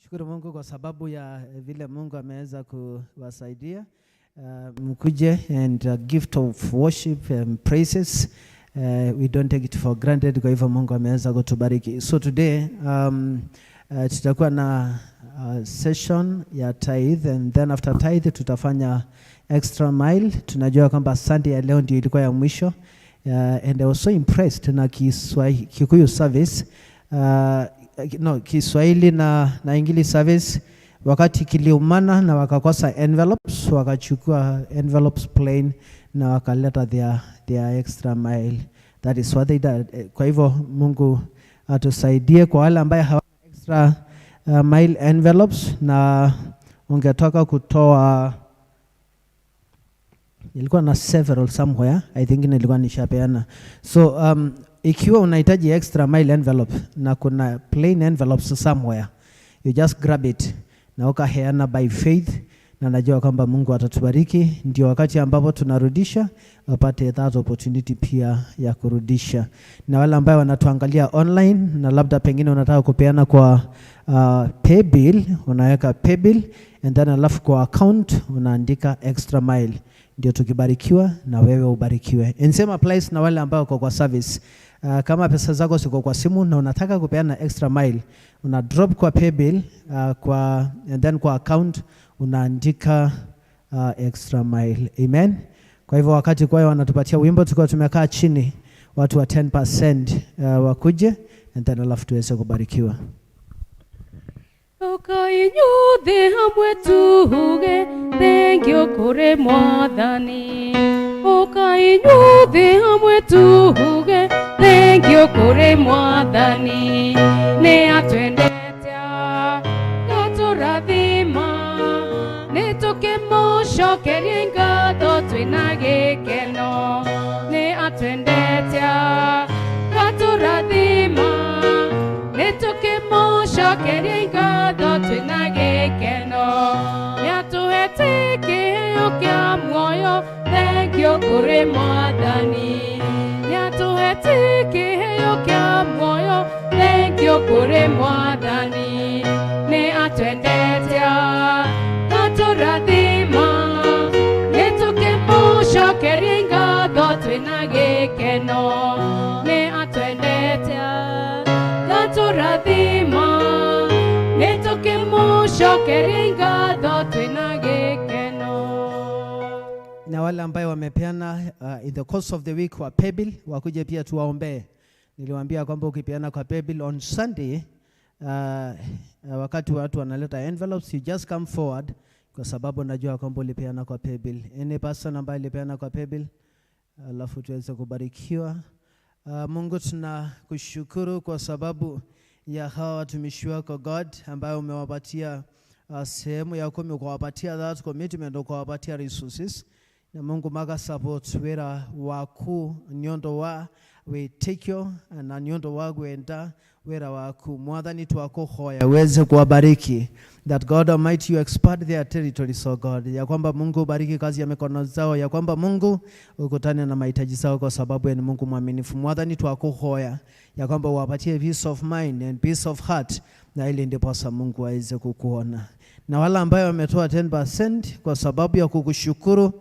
Shukuru Mungu kwa sababu ya vile Mungu ameweza kuwasaidia. Mkuje and gift of worship and praises. We don't take it for granted. Kwa hivyo Mungu ameweza kutubariki. So today tutakuwa na session ya tithe, and then after tithe tutafanya extra mile. Tunajua kwamba Sunday ya leo ndio ilikuwa ya mwisho. And I was so impressed na Kiswahili, Kikuyu service, no, Kiswahili na English service, wakati kiliumana na wakakosa envelopes, wakachukua envelopes plain na wakaleta their extra mile. That is what they did. Kwa hivyo Mungu atusaidie kwa wale ambaye hawana extra mile envelopes na ungetoka kutoa. Nilikuwa na several somewhere, I think nilikuwa nishapeana. So ikiwa unahitaji extra mile envelope na kuna plain envelopes somewhere, you just grab it na ukaheana by faith, na najua kwamba Mungu atatubariki. Ndio wakati ambapo tunarudisha, wapate that opportunity pia ya kurudisha. Na wale ambao wanatuangalia online na labda pengine unataka kupeana kwa paybill, unaweka paybill and then alafu kwa account unaandika extra mile, ndio tukibarikiwa na wewe ubarikiwe. And same applies na wale ambao wako kwa service. Kama pesa zako ziko kwa simu na unataka kupeana extra mile, una drop kwa paybill kwa and then kwa account unaandika extra mile. Amen. Kwa hivyo wakati kwaya wanatupatia wimbo tukiwa tumekaa chini, watu wa 10% wakuje and then alafu tuweze kubarikiwa. Ũkai inyuothe hamwe tuge thengio kũrĩ Mwathani. Ũkai inyuothe hamwe tuge thengio kũrĩ Mwathani. Nĩ atwendete gatũrathima, nĩ tũkĩmũcokerie ngatho twĩna gĩkeno. Nĩ atwendete gatũrathima, nĩ tũkĩmũcokerie ngatho twĩna gĩkeno. Nĩatũhete kĩheo kĩa muoyo, thengio kũrĩ Mwathani. Nĩatũhete kĩheo kĩa muoyo, thengio kũrĩ Mwathani. Nĩ atwendete gatũrathima, nĩ tũkĩmũcokerie ngatho twĩna gĩkeno. Nĩ atwendete gatũrathima, nĩ tũkĩmũcokerie ngatho twĩna gĩkeno. Na wale ambayo wamepeana in the course of the week kwa paybill wakuje pia tuwaombee. Niliwaambia kwamba ukipeana kwa paybill on Sunday, wakati watu wanaleta envelopes, you just come forward kwa sababu najua kwamba ulipeana kwa paybill. Any person ambaye alipeana kwa paybill, alafu tuweze kubarikiwa. Mungu, tunakushukuru kwa sababu ya hawa watumishi wako God ambayo umewapatia sehemu ya 10, ukawapatia that commitment, ukawapatia resources, na Mungu maka support wira waku nyondo wa witikio na nyondo wa gwenda wira waku. Mwathani, twakuhoya uweze kuwabariki, that God Almighty, you expand their territory, so God, ya kwamba Mungu ubariki kazi ya mikono zao, ya kwamba Mungu ukutane na mahitaji zao kwa sababu ni Mungu mwaminifu. Mwathani, twakuhoya ya kwamba uwapatie peace of mind and peace of heart, na ili ndiposa Mungu aweze kukuona. Na wale ambayo wametoa 10% kwa sababu ya kukushukuru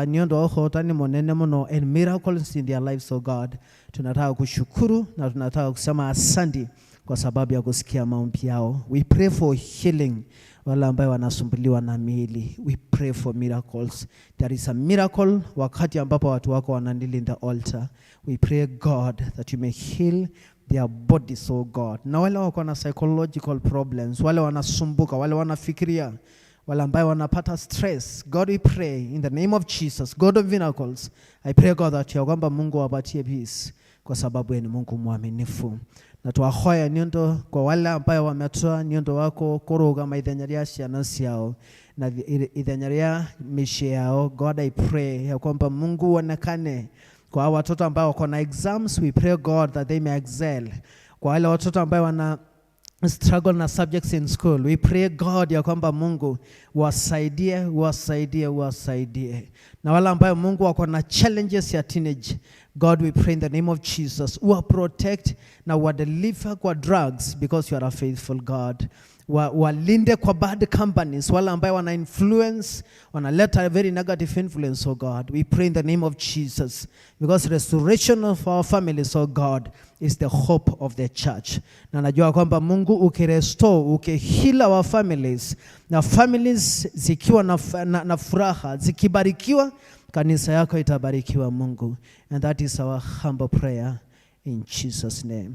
nyondo ohotani monene muno and miracles in their lives, oh God, tunataka kushukuru na tunataka kusema asante kwa sababu ya kusikia maombi yao. We pray for healing wale ambayo wanasumbuliwa na miili. We pray for miracles. There is a miracle wakati ambapo watu wako wanakneel in the altar. We pray, God, that you may heal. their bodies, oh God. Na wale wako na psychological problems, wale wanasumbuka, wale wanafikiria, wale ambayo wanapata stress. God, we pray in the name of Jesus, God of miracles. I pray, God, that ya kwamba Mungu awapatie peace kwa sababu yeye ni Mungu mwaminifu. Na twahoya nyondo kwa wale ambayo wametoa nyondo wako kurugama ithenya rĩa ciana ciao na ithenya rĩa mĩciĩ yao. God, I pray ya kwamba Mungu uonekane kwa hawa watoto ambao wako na exams. We pray, God, that they may excel. Kwa wale watoto ambao wana struggle na subjects in school, we pray, God, ya kwamba Mungu wasaidie, wasaidie, wasaidie. Na wale ambayo Mungu wako na challenges ya teenage, God, we pray in the name of Jesus, wa protect na wa deliver kwa drugs because you are a faithful God. Walinde kwa bad companies, wale ambayo wana influence, wanaleta a very negative influence, oh God. We pray in the name of Jesus because restoration of our families, oh God, is the hope of the church. Na najua kwamba Mungu ukirestore, ukiheal our families, na families zikiwa na furaha, zikibarikiwa, kanisa yako itabarikiwa, Mungu. And that is our humble prayer in Jesus' name.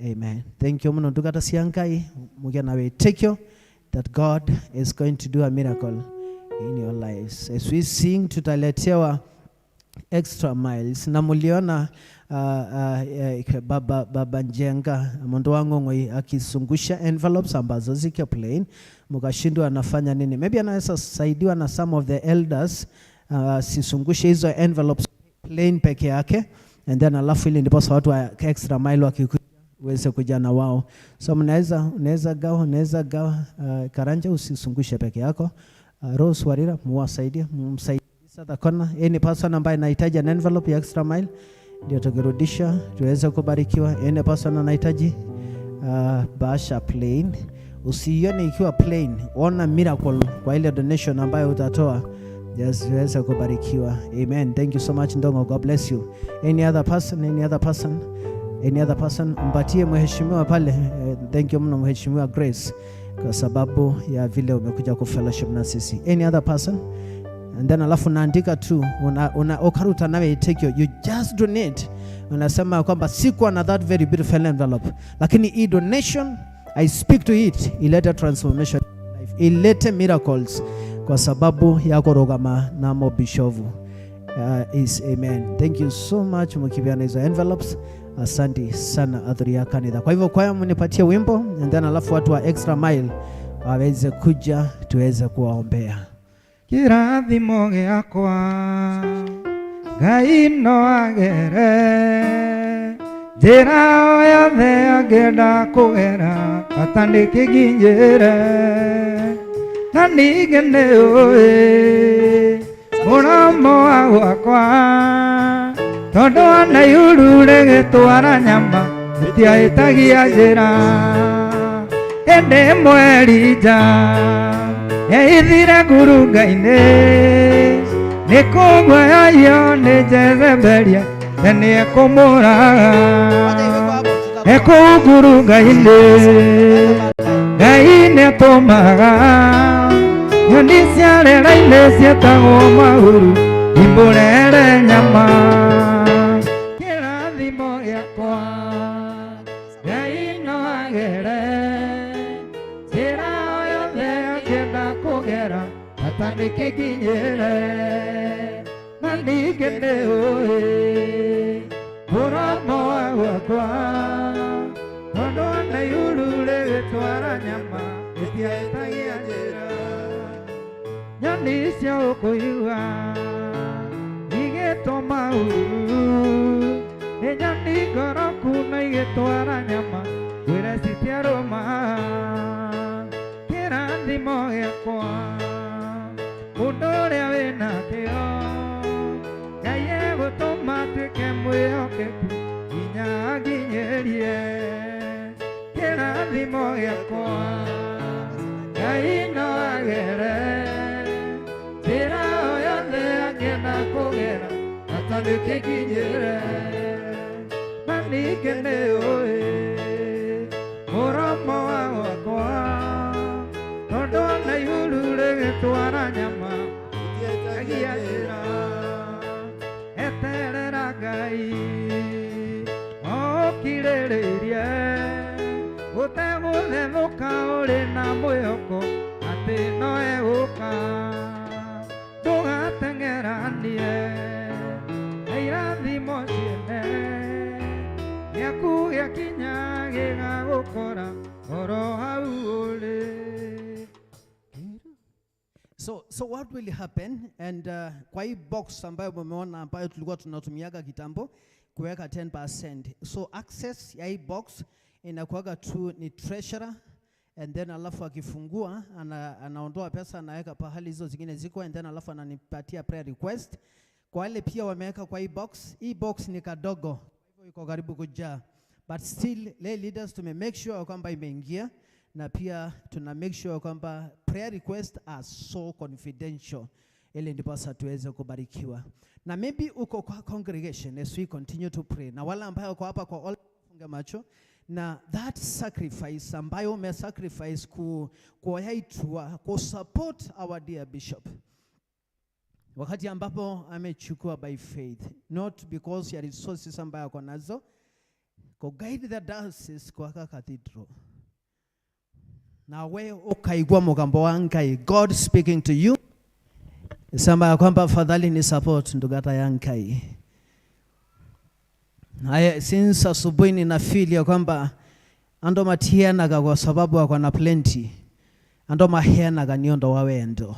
Amen. Thank you muno ndungata cia Ngai mugia na wĩtĩkio that God is going to do a miracle in your lives. As we sing, tutaletewa extra miles na muliona baba Njenga mundu wa Ng'ong'oi akizungusha envelopes ambazo ziko plain, mukashindwa anafanya nini. Maybe anaweza saidiwa na some of the elders sisungushe hizo envelopes plain peke yake and then alafu ili ndiposa watu wa extra mile wakikuja uweze kuja na wao. So mnaweza unaweza gawa. Karanja, usisungushe peke yako. Rose Warira, muwasaidie, mumsaidie the corner. Any person ambaye anahitaji an envelope ya extra mile ndio tukirudisha tuweze kubarikiwa. Any person anahitaji bahasha plain, usiione ikiwa plain, ona miracle kwa ile donation ambayo utatoa, just tuweze kubarikiwa. Amen. Thank you so much, Ndongo. God bless you. Any other person? Any other person? Any other person? Mpatie mheshimiwa pale. Thank you mno, Mheshimiwa Grace, kwa sababu ya vile umekuja ku fellowship na sisi. Any other person? And then alafu naandika tu una ukaruta nawe take you just donate. Unasema kwamba sikuwa na that very beautiful envelope, lakini hii donation, I speak to it, ilete transformation in life, ilete miracles kwa sababu ya kurugama namo bishovu is amen. Thank you so much mkipeana hizo envelopes. Asante sana athuri ya kanitha. Kwa hivyo kwaya mnipatie wimbo and then alafu watu wa extra mile waweze kuja tuweze kuwaombea. Kĩrathimo gĩakwa Ngai no agere njĩra o yothe angĩenda kũgera bata nĩkĩnginyĩre na ningĩ nĩ ũĩ mũromo wa gwakwa tondũ ona ihuru rĩgĩtwara nyama rĩtiahĩtagia njĩra ĩndĩ mweri nja yeithire ngurunga-inĩ nĩ kũguoyohio nĩ Jezebelia na nĩ ekũmũraga ekũu ngurunga-inĩ. Ngai nĩ atũmaga nyoni cia rĩera-inĩ ciĩtagwo mahuru imũrere nyama. Kĩrathimo gĩakwa Ngai no agere njĩra o yothe angĩenda kũgera bata nĩkĩnginyĩre na ningĩ nĩ ũĩ mũromo wa gwakwa tondũ ona ihuru rĩgĩtwara nyama rĩtiahĩtagia njĩra nyoni cia ũkũigua igĩtwo mahuru nĩ nyoni ngoroku na igĩtwara nyama ngwĩre citiarũma. Kĩrathimo gĩakwa mũndũ ũrĩa wĩnakĩo Ngai egũtũma atuĩke mwĩhokeku nginya anginyĩrie. Kĩrathimo gĩakwa Ngai no agere njĩra o yothe angĩenda kũgera bata nĩkĩnginyĩre na ningĩ nĩ ũĩ mũromo wa gwakwa tondũ ona ihuru rĩgĩtwara nyama rĩtiahĩtagia njĩra. Eterera Ngai. Ũkirĩrĩirie ũtegũthethũka ũrĩ na mwĩhoko atĩ no egũka. Ndũgateng'eranie na irathimo ciene, gĩaku gĩakinya gĩgagũkora oro hau ũrĩ. So what will happen? And kwa hii box ambayo mumeona, ambayo tulikuwa tunatumiaga kitambo kuweka 10%. So access ya hii box inakuwaga tu ni treasurer, and then alafu akifungua anaondoa pesa, anaweka pahali hizo zingine ziko, and then alafu ananipatia prayer request. Kwa wale pia wameweka kwa hii box, hii box ni kadogo, hivyo iko karibu kujaa. But still lay leaders tume make sure kwamba imeingia, na pia tuna make sure kwamba prayer requests are so confidential ili ndiposa tuweze kubarikiwa. Na maybe uko kwa congregation as we continue to pray, na wale ambao wako hapa kwa all, funga macho, na that sacrifice ambayo ume sacrifice kuwaitua ku support our dear bishop wakati ambapo amechukua by faith, not because ya resources ambayo ako nazo, ku guide the diocese kwa cathedral, na we ukaigua mugambo wa Ngai, God speaking to you, sema ya kwamba afadhali ni support ndugata ya Ngai. Haya, since asubuhi nina feel ya kwamba ando matianaga kwa sababu wako na plenty, ando maheanaga niondo wa wendo.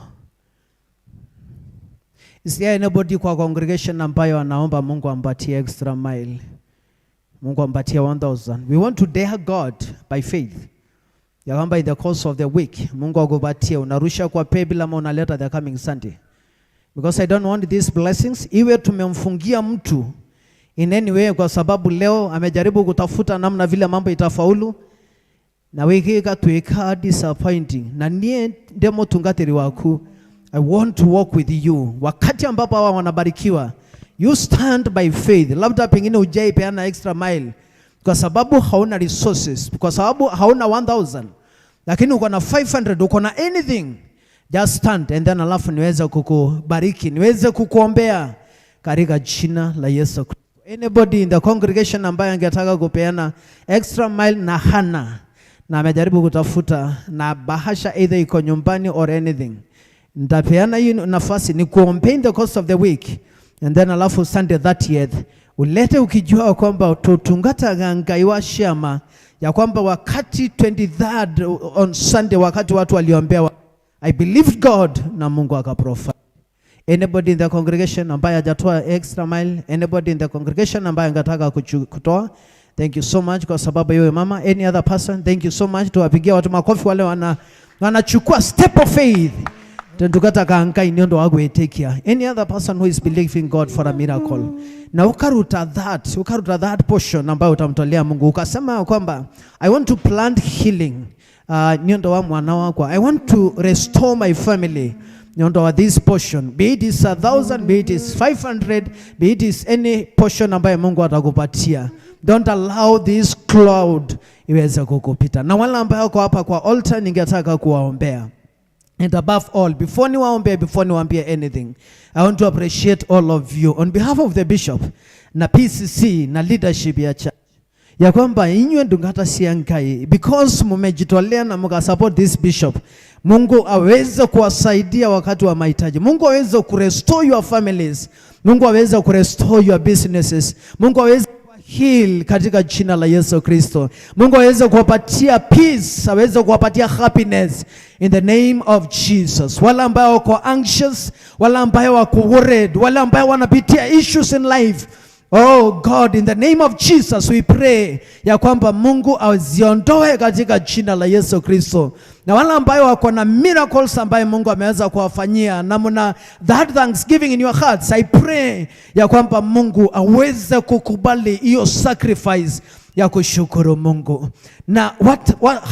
Is there anybody kwa congregation ambayo anaomba Mungu ampatie extra mile? Mungu ampatie 1000. We want to dare God by faith ya kwamba in the course of the week Mungu akupatie, unarusha kwa paybill ama unaleta the coming Sunday. Because I don't want these blessings iwe tumemfungia mtu in any way, kwa sababu leo amejaribu kutafuta namna vile mambo itafaulu na wiki ikatuika disappointing, na nie ndemo tungatiri waku. I want to walk with you wakati ambapo hawa wanabarikiwa. You stand by faith. Labda pengine hujai peana extra mile kwa sababu hauna resources, kwa sababu hauna 1000, lakini uko na 500, uko na anything, just stand and then alafu niweze kukubariki, niweze kukuombea katika jina la Yesu Kristo. Anybody in the congregation ambaye angetaka kupeana extra mile na hana, na amejaribu kutafuta na bahasha either iko nyumbani or anything, nitapeana hiyo nafasi ni kuombea in the course of the week, and then alafu Sunday 30th ulete ukijua kwamba tutungata Ngai wa shama ya kwamba wakati 23rd on Sunday, wakati watu waliombewa, I believed God na Mungu akaprovide. Anybody in the congregation ambaye hajatoa extra mile? Anybody in the congregation ambaye angetaka kutoa? Thank you so much kwa sababu yeye mama. Any other person? Thank you so much. Tuwapigie watu makofi wale wanachukua step of faith. Tendukata kanka inyondo wagwetekia. Any other person who is believing God for a miracle? Na ukaruta that portion ambayo utamtolea Mungu, ukasema kwamba I want to plant healing nyondo wa mwana wakwa. I want to restore my family nyondo wa this portion. Be it is 1000, be it is 500, be it is any portion ambayo Mungu atakupatia. Don't allow this cloud iweze kukupita. Na wale ambao wako hapa kwa altar, ningetaka kuwaombea. And above all, before niwaombe, before niwaambie anything, I want to appreciate all of you on behalf of the bishop na PCC na leadership ya church, ya kwamba inywe ndungata siankai, because mumejitolea na mukasupport this bishop. Mungu aweze kuwasaidia wakati wa mahitaji. Mungu aweze kurestore your families. Mungu aweze kurestore your businesses. Mungu aweze heal katika jina la Yesu Kristo. Mungu aweze kuwapatia peace, aweze kuwapatia happiness in the name of Jesus. Wale ambao wako anxious, wale ambao wako worried, wale ambao wanapitia issues in life. Oh God, in the name of Jesus we pray ya kwamba Mungu aziondoe katika jina la Yesu Kristo. Na wale ambayo wako na miracles ambayo Mungu ameweza kuwafanyia na mna that thanksgiving in your hearts, I pray ya kwamba Mungu aweze kukubali hiyo sacrifice ya kushukuru Mungu. Na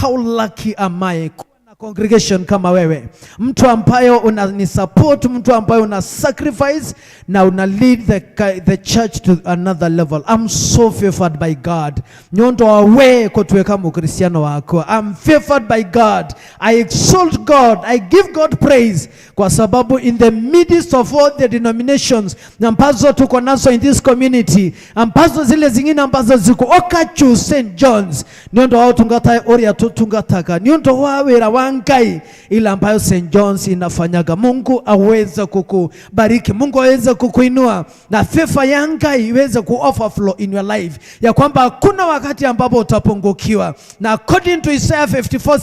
how lucky am I kuwa na Congregation kama wewe, mtu ambaye unani support, mtu ambaye una sacrifice na una lead the church to another level. I'm so favored by God. Nyondo awe kutweka mukristiano wako. I'm favored by God. I exalt God. I give God praise kwa sababu in the midst of all the denominations ambazo tuko nazo in this community, ambazo zile zingine ambazo ziko Okachu St John's, nyondo wao tungata oria tungataka nyondo wa wira wa Ngai ile ambayo St John's inafanyaga. Mungu aweze kukubariki, Mungu aweze kukuinua na favor ya Ngai iweze ku overflow in your life, ya kwamba hakuna wakati ambapo utapungukiwa. Na according to Isaiah 54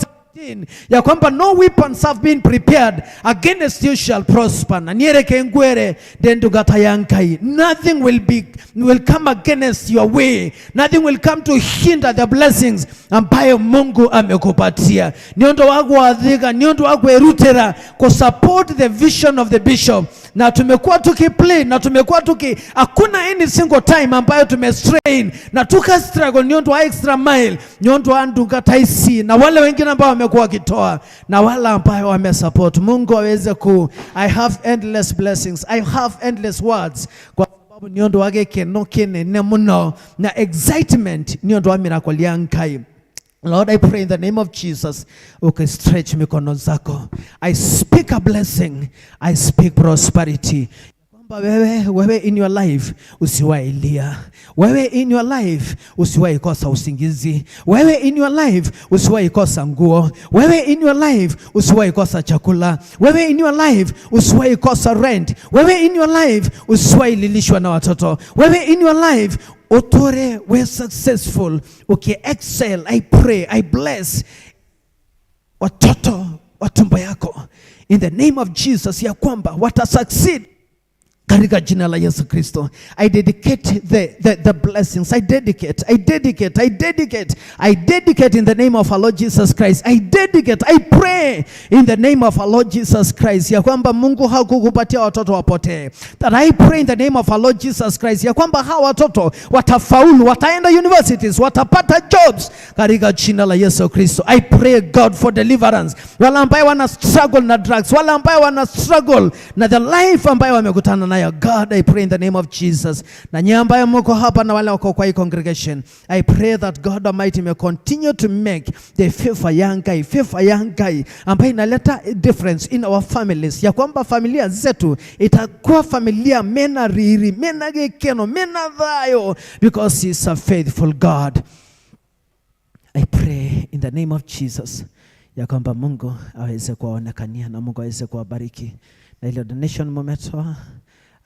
ya kwamba no weapons have been prepared against you shall prosper, na niereke ngwere ndendugata ya Ngai, nothing will come against your way, nothing will come to hinder the blessings ambayo Mungu amekupatia. Niondo wagwathika, niondo wagwerutera ku support the vision of the bishop, na tumekuwa tukiplay na tumekuwa tuki, hakuna any single time ambayo tumestrain na tuka struggle niondo wa extra mile, niondo wa ndungata ici na wale wengine ambao wamekuwa wakitoa na wale ambao wamesupport. Mungu aweze ku, I have endless blessings, I have endless words kwa sababu niondo wa gĩkeno kĩnene mũno na excitement niondo wa miracle ya Ngai. Lord, I pray in the name of Jesus, okay, stretch mikono zako. I speak a blessing. I speak prosperity. Kwamba wewe in your life usiwahi lia. Wewe in your life usiwahi kosa usingizi. Wewe in your life usiwahi kosa nguo. Wewe in your life usiwahi kosa chakula. Wewe in your life usiwahi kosa rent. Wewe in your life usiwahi lilishwa na watoto. Wewe in your life utore we successful, uki excel. I pray, I bless watoto wa tumbo yako in the name of Jesus, ya kwamba wata succeed katika jina la Yesu Kristo. I dedicate the blessings. I dedicate, I dedicate, I dedicate, I dedicate in the name of our Lord Jesus Christ. I dedicate, I pray in the name of our Lord Jesus Christ ya kwamba Mungu hakukupatia watoto wapotee. That I pray in the name of our Lord Jesus Christ ya kwamba hawa watoto watafaulu, wataenda universities, watapata jobs katika jina la Yesu Kristo. I pray, God, for deliverance. Wale ambaye wana struggle na drugs, wale ambaye wana struggle na the life ambayo wamekutana nayo, God, I pray in the name of Jesus. Na nyie ambaye mko hapa na wale wako kwa hii congregation, I pray that God Almighty may continue to make the favor ya Ngai, favor ya Ngai ambayo inaleta difference in our families, ya kwamba familia zetu itakuwa familia mena riri, mena gikeno, mena thayo, because he is a faithful God. I pray in the name of Jesus ya kwamba Mungu aweze kuwaonekania na Mungu aweze kuwabariki. Na ile donation mumetoa,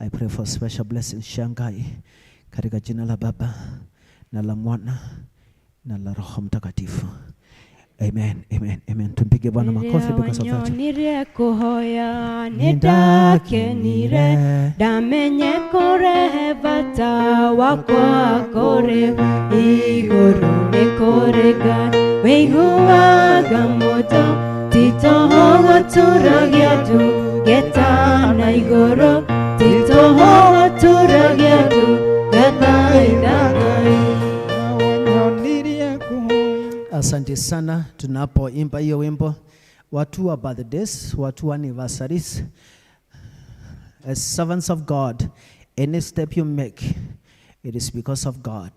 I pray for special blessings Shanghai, katika jina la Baba na la Mwana na la Roho Mtakatifu. Amen, amen, amen. Tumpige Bwana makofi because of that. Wanyonire kuhoya nĩndakenire, ndamenye kũrehe bata wakwa kũrĩ igũrũ nĩ kũrĩ Ngai wĩiguaga mũndũ ti tũhũ gũturagia ndu getana igũrũ, ti tũhũ gũturagia ndu gethaitha Ngai. Wanyonirie kuhoya. Asante sana. Tunapoimba hiyo wimbo, watu wa birthdays, watu wa anniversaries, as servants of God, any step you make, it is because of God.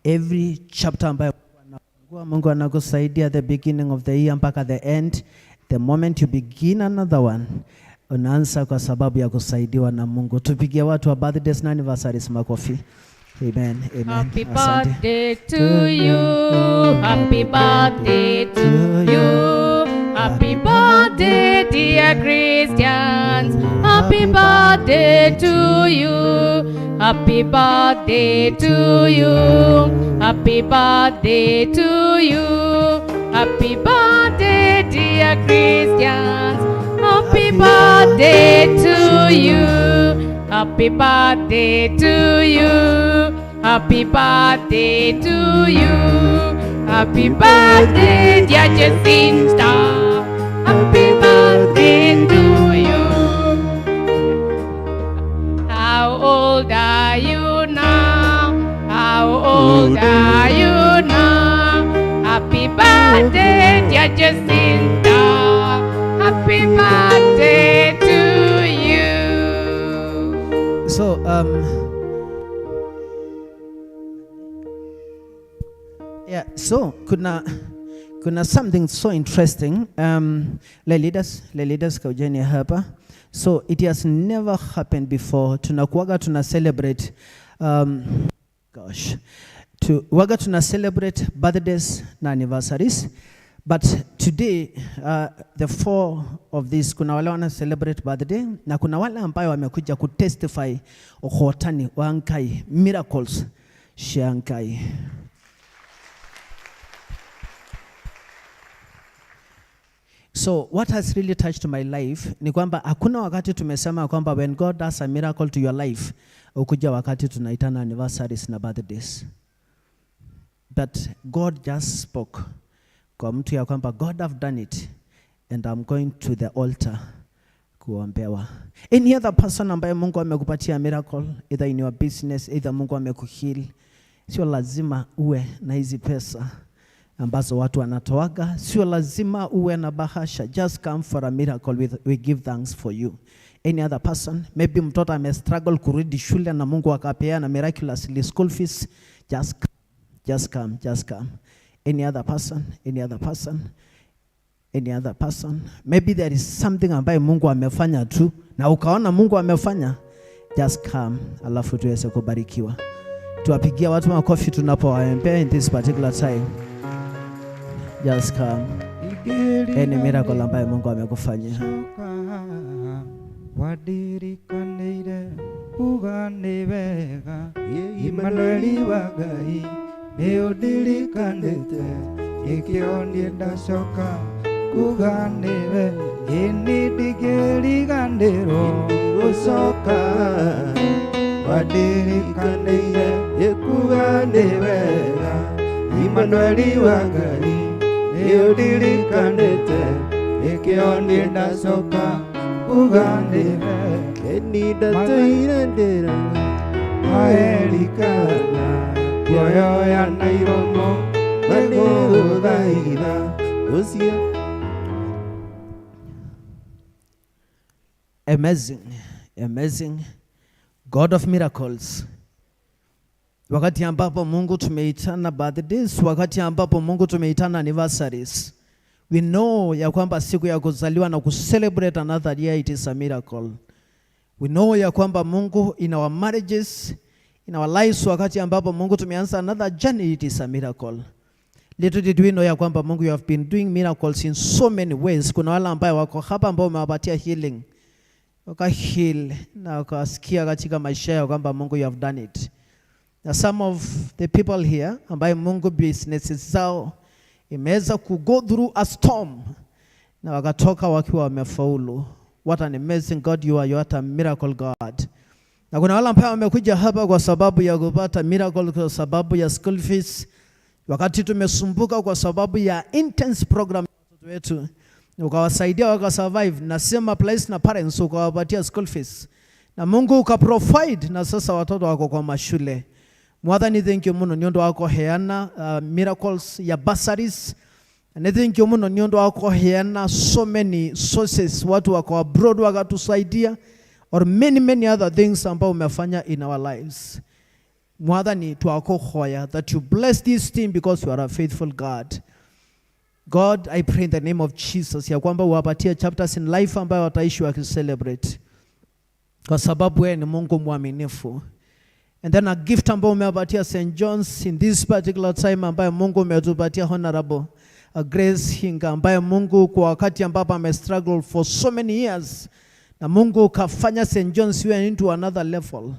Every chapter ambayo anafungua, Mungu anakusaidia the beginning of the year mpaka the end. The moment you begin another one, unaanza kwa sababu ya kusaidiwa na Mungu. Tupigie watu wa birthdays na anniversaries makofi. Amen, amen. Happy Asante. Birthday to you. Happy birthday to you. Happy birthday, dear Christians. Happy birthday to you. Happy birthday to you. Happy birthday to you. Happy birthday, dear Christians. Happy birthday to you. Happy birthday to you. Happy birthday to you. Happy birthday, dear Jacinta. Happy birthday to you. How old are you now? How old are you now? Happy birthday, dear Jacinta. Happy birthday to you. So, yeah, so kuna something so interesting. Le leaders kaujeni hapa. So it has never happened before. Tunakuwaga tuna celebrate gosh. To waga tuna celebrate birthdays na anniversaries. But today the four of these, kuna wale wana celebrate birthday na kuna wale ambayo wamekuja kutestify uhotani wa Ngai, miracles cia Ngai. So what has really touched my life ni kwamba hakuna wakati tumesema kwamba when God does a miracle to your life, ukuja wakati tunaitana anniversaries na birthdays. But God just spoke kwa mtu ya kwamba God have done it and I'm going to the altar kuombewa. Any other person ambaye Mungu amekupatia miracle, either in your business, either Mungu amekuheal, sio lazima uwe na hizi pesa ambazo watu wanatoaga, sio lazima uwe na bahasha. Just come for a miracle, we give thanks for you. Any other person, maybe mtoto ame struggle kurudi shule na Mungu akapeana miraculously school fees, just come, just come, just come. Any other person, any other person, any other person. Maybe there is something ambaye Mungu amefanya tu na ukaona Mungu amefanya, just come, alafu tuweze kubarikiwa. Tuwapigia watu makofi tunapowaombea in this particular time. Just come. Any miracle ambaye Mungu amekufanyia. Wandirikanĩire uga nĩ wega, Imanueli wa Ngai, nĩ ũndirikanĩte, nĩkĩo niĩ ndacoka kuga nĩ we, ĩni ndingĩriganĩrwo gũcoka. Wandirikanĩire kuga nĩ wega, Imanueli wa Ngai, nĩ ũndirikanĩte, nĩkĩo niĩ ndacoka kuga nĩ we. Eni ndatũire ndĩraga Maerikana kuoyoya na iromo nĩgũgũthaitha ũcio. Amazing, amazing God of miracles. Wakati ambapo Mungu tumeitana birthdays, wakati ambapo Mungu tumeitana anniversaries, we know ya kwamba siku ya kuzaliwa na kucelebrate another year, it is a miracle. We know ya kwamba Mungu in our marriages, in our lives, wakati ambapo Mungu tumeanza another journey, it is a miracle. Little did we know ya kwamba Mungu, you have been doing miracles in so many ways. Kuna wale ambayo wako hapa ambao umewapatia healing, waka heal na wakasikia katika maisha yao kwamba Mungu, you have done it. Na some of the people here ambaye Mungu businesses zao imeweza ku go through a storm na wakatoka wakiwa wamefaulu. What an amazing God you are, you are a miracle God. Na kuna wale ambao wamekuja hapa kwa sababu ya kupata miracle, kwa sababu ya school fees, wakati tumesumbuka kwa sababu ya intense program ya watoto wetu, ukawasaidia wakasurvive, na same applies na parents, ukawapatia school fees na Mungu ukaprovide, na sasa watoto wako kwa mashule. Mwathani, thank you muno ni undu wa kuheana miracles ya bursaries, na thank you muno ni undu wa kuheana so many sources, watu wako abroad wakatusaidia, or many many other things ambao umefanya in our lives. Mwathani, twakuhoya that you bless this team because you are a faithful God. God, I pray in the name of Jesus ya kwamba uwapatie chapters in life ambayo wataishi wakicelebrate, kwa sababu wewe ni Mungu mwaminifu. And then a gift ambayo umewapatia St. John's in this particular time, ambayo Mungu umetupatia Honorable Grace Hinga, ambaye Mungu kwa wakati ambapo ame struggle for so many years na Mungu ukafanya St. John's iwe into another level.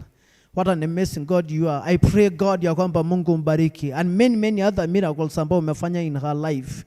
What an amazing God you are. I pray, God, ya kwamba Mungu mbariki and many many other miracles ambao umefanya in her life.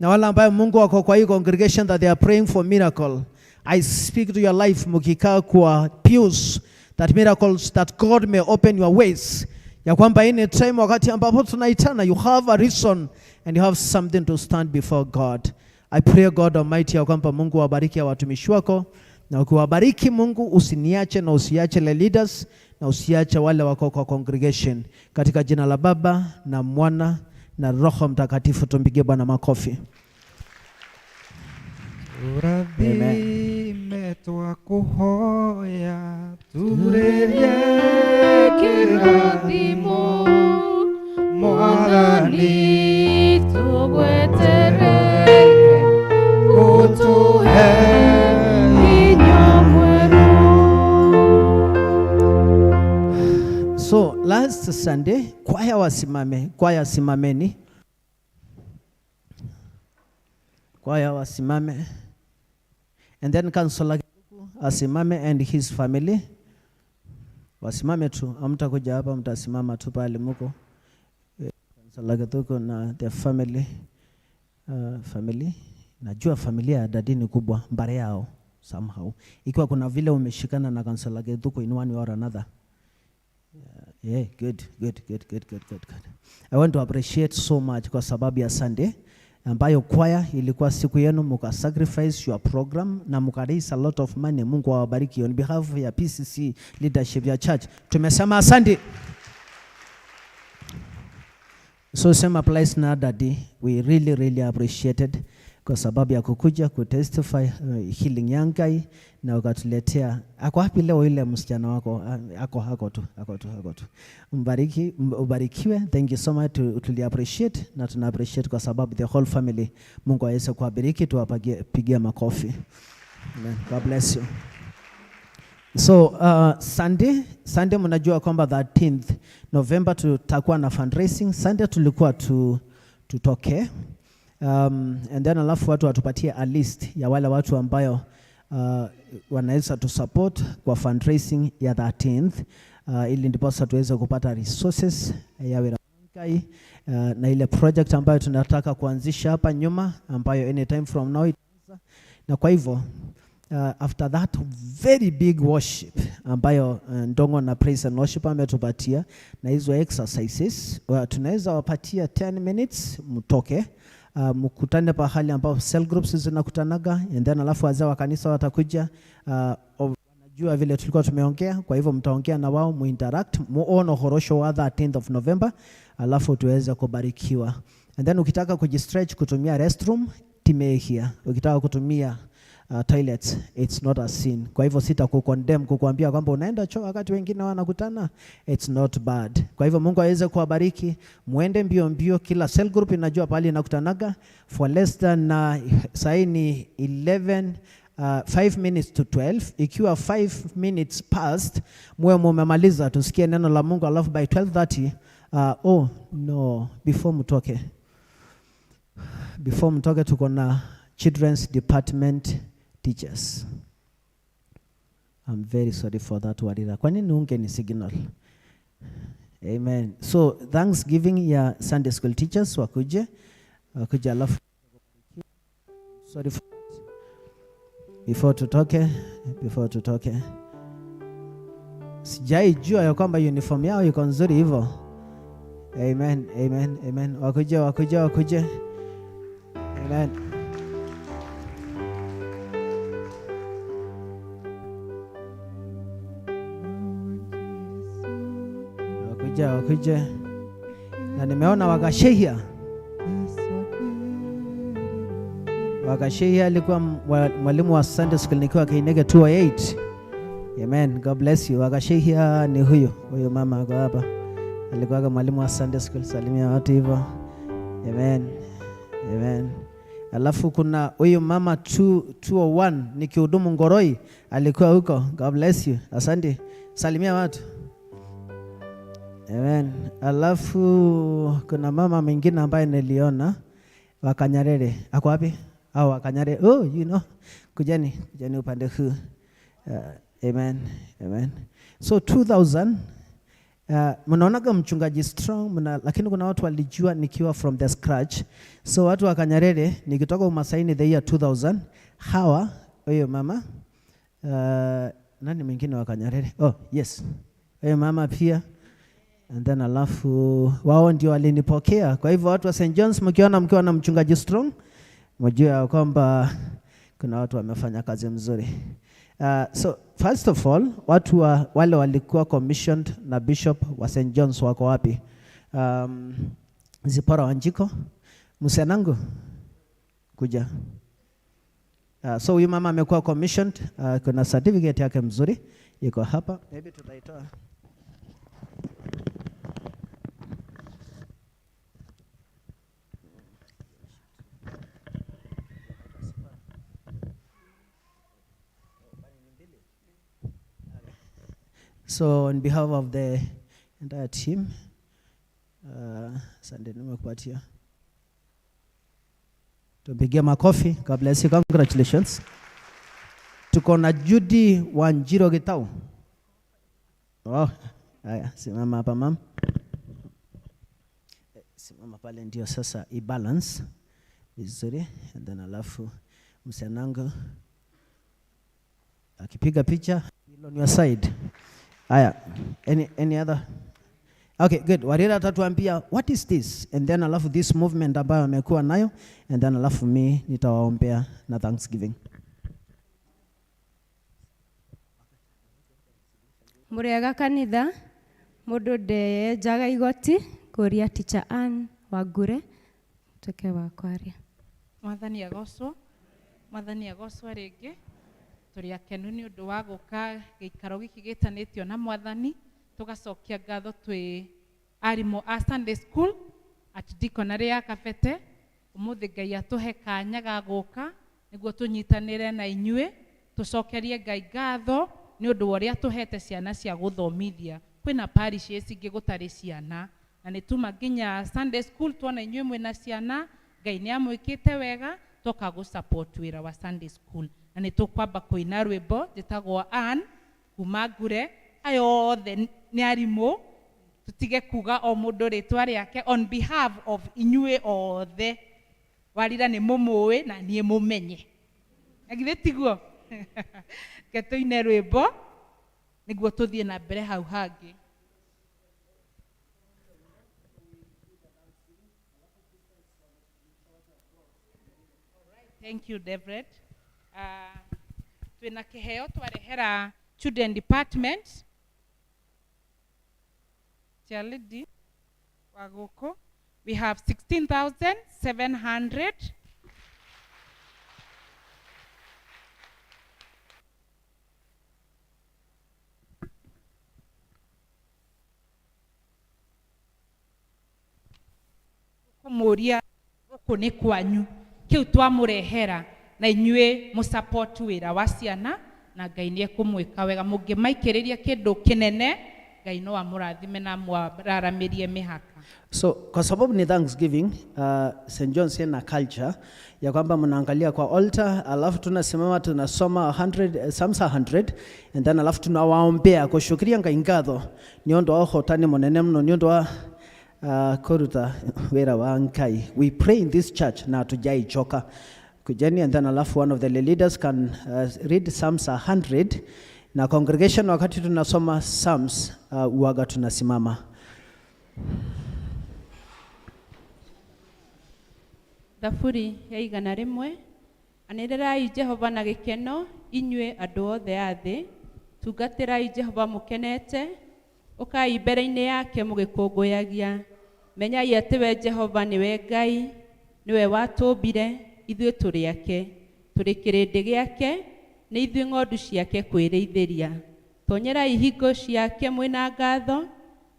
Na wale ambayo Mungu wako kwa hii congregation that they are praying for miracle, I speak to your life mkikaa kwa pews, that miracles, that God may open your ways. Ya kwamba any time wakati ambapo tunaitana, you have a reason and you have something to stand before God. I pray, God Almighty, ya kwamba Mungu wabariki watumishi wako, na ukiwabariki Mungu usiniache na usiache le leaders na usiache wale wako kwa congregation. Katika jina la Baba na Mwana na Roho Mtakatifu, tumpigie Bwana makofi. Tũrathime twakũhoya turĩrie kĩrathimo Mwathani tũgweterere ũtũhe hinya mwerũ. So last Sunday, kwaya wasimame, kwaya simameni. Kwaya wasimame. And then Councillor asimame and his family. Wasimame tu, hamtakuja hapa, mtasimama tu pale muko. Councillor Githuku na the family. Family. Najua familia ya dadi ni kubwa, mbare yao somehow. Ikiwa kuna vile umeshikana na Councillor Githuku in one way or another. Yeah, good, good, good, good, good, good, good. I want to appreciate so much kwa sababu ya Sunday ambayo kwaya ilikuwa siku yenu, muka sacrifice your program na muka raise a lot of money. Mungu awabariki. On behalf ya PCC leadership ya church, tumesema asante. So same applies na daddy. We really, really appreciated kwa sababu ya kukuja kutestify healing ya Ngai na ukatuletea. Ako wapi leo ile msichana wako? Ako, ako tu, ako tu, ako tu. Mbariki, ubarikiwe. Thank you so much. Tuli appreciate na tuna appreciate kwa sababu the whole family. Mungu aweze kuwabariki, tuwapigie makofi. Amen. God bless you. So Sunday mnajua kwamba 13th November tutakuwa na fundraising. Sunday tulikuwa tutoke. And then alafu watu watupatie a list ya wale watu ambayo wanaweza tu support kwa fundraising ya 13th, ili ndiposa tuweze kupata resources ya wira Ngai, na ile project ambayo tunataka kuanzisha hapa nyuma ambayo anytime from now itaanza. Na kwa hivyo after that very big worship ambayo Ndongo na Praise and Worship ametupatia na hizo exercises, tunaweza wapatia 10 minutes mtoke, mkutane pahali ambapo cell groups zinakutanaga, and then alafu wazee wa kanisa watakuja, wanajua vile tulikuwa tumeongea, kwa hivyo mtaongea na wao, muinteract, muone horosho wa 13th of November, alafu tuweze kubarikiwa. And then ukitaka kujistretch kutumia restroom timehia, ukitaka kutumia toilets, it's not a sin. Kwa hivyo sita kukondemn kukuambia kwamba unaenda choo wakati wengine wanakutana, it's not bad. Kwa hivyo Mungu aweze kuwabariki, muende mbio mbio, kila cell group inajua pahali inakutanaga for less than sahi ni 11, 5 minutes to 12. Ikiwa 5 minutes past muwe mumemaliza, tusikie neno la Mungu, alafu by 12:30, oh no, before mtoke tuko na children's department teachers. I'm very sorry for that, Warira. Kwa nini unge ni signal? Amen. So Thanksgiving ya Sunday school teachers wakuje, wakuje alafu sorry for before tutoke, before tutoke. Sijaijua ya kwamba uniform yao iko nzuri hivyo. Amen, amen, amen. Wakuje, wakuje, wakuje. Amen. Wakuje, wakuje. Na nimeona Wakashehia. Wakashehia alikuwa mwalimu wa Sunday school nikiwa Kainege 208. Amen. God bless you. Wakashehia ni huyu. Huyu mama ako hapa. Alikuwa mwalimu wa Sunday school. Salimia watu hivyo. Amen. Amen. Alafu kuna huyu mama 201 nikihudumu Ngoroi alikuwa huko. God bless you. Asante. Salimia watu. Amen. Alafu kuna mama mwingine ambaye niliona Wakanyarere. Ako wapi? Au Wakanyarere. Oh, you know. Kujeni, kujeni upande huu. Amen. Amen. So 2000, mnaonaga mchungaji strong mna, lakini kuna watu walijua nikiwa from the scratch. So watu wa Kanyarere nikitoka Umasaini the year 2000, hawa huyo mama, nani mwingine wa Kanyarere? Oh, yes. Huyo mama pia. And then alafu wao ndio walinipokea. Kwa hivyo watu wa St. John's mkiona mkiwa na mchungaji strong, mjue ya kwamba kuna watu wamefanya kazi mzuri. So first of all, watu wa, wale walikuwa commissioned na bishop wa St. John's wako wapi? Zipora Wanjiko, Musenangu, kuja. So huyu mama amekuwa commissioned, kuna certificate yake mzuri iko hapa. Maybe tutaitoa. So on behalf of the entire team, asante nimekupatia. Tumpigie makofi. God bless you. Congratulations. Tuko na Judy Wanjiro Gitau. Oh, haya, simama hapa mam. Simama pale ndio sasa i balance vizuri, and then alafu msanango akipiga picha on your side. Haya, any other? Okay, good. Warira atatuambia what is this, and then alafu this movement ambayo amekuwa nayo, and then alafu mi nitawaombea na thanksgiving. Murega kanitha mundu ndeyenjaga igoti kuria teacher Ann Wangure tuke wa kwaria. Mwathani agocwo, Mwathani agocwo ringi. Turi akenu ni undu wa guka giikaro giki gitanitio na Mwathani, tugacokia ngatho twi arimu a Sunday school at Deaconry ya Kabete. Umuthi Ngai atuhe kanya ga guka niguo tunyitanire na inyue tucokerie Ngai ngatho ni undu wa uria tuhete ciana cia guthomithia. Kwina parishes ingi gutari ciana na ni tuma nginya Sunday school tuona inyue mwina ciana. Ngai ni amwikite wega toka gu support wira wa Sunday school, na ni tukwamba kuina rwimbo njitagwo Ann kuma Ngure. Aya othe ni arimu, tutige kuga o mundu ritwa riake on behalf of inyue othe. Warira ni mumuwi na nie mumenye, na githĩ tiguo? Reke tuine rwimbo niguo tuthie na mbere hau hangi. Thank you, Devret. Twina kiheo twarehera children department. Chalidi wa guku. We have 16,700. Kumuria guku ni kwanyu kiu twamurehera na inyue musupport wira wa ciana na Ngai ni ekumwika wega. Mungimaikiriria kindu kinene Ngai no amurathime na amwararamirie mihaka. So kwa sababu ni Thanksgiving, St. John's ina culture ya kwamba mnaangalia kwa altar, alafu tunasimama tunasoma 100, Psalms 100, and then alafu tunawaombea kushukiria Ngai ngatho ni undu wa uhotani munene muno ni undu wa kuruta wira wa Ngai. We pray in this church na hatujaichoka. Kujeni, and then alafu one of the leaders can read Psalms 100, na congregation wakati tunasoma Psalms, uaga tunasimama. Thaburi ya igana rimwe. Anĩrĩrai Jehova na gĩkeno, inyuĩ andũ othe a thĩ. Tungatĩrai Jehova mũkenete, ũkai mbere-inĩ yake mũgĩkũngũyagia. Menyai atĩ we Jehova nĩwe Ngai, nĩwe watũmbire, ithuĩ tũrĩ ake. Tũrĩ kĩrĩndĩ gĩake, nĩ ithuĩ ng'ondu ciake kwĩrĩithĩria. Tonyerai ihingo ciake mwĩna ngatho,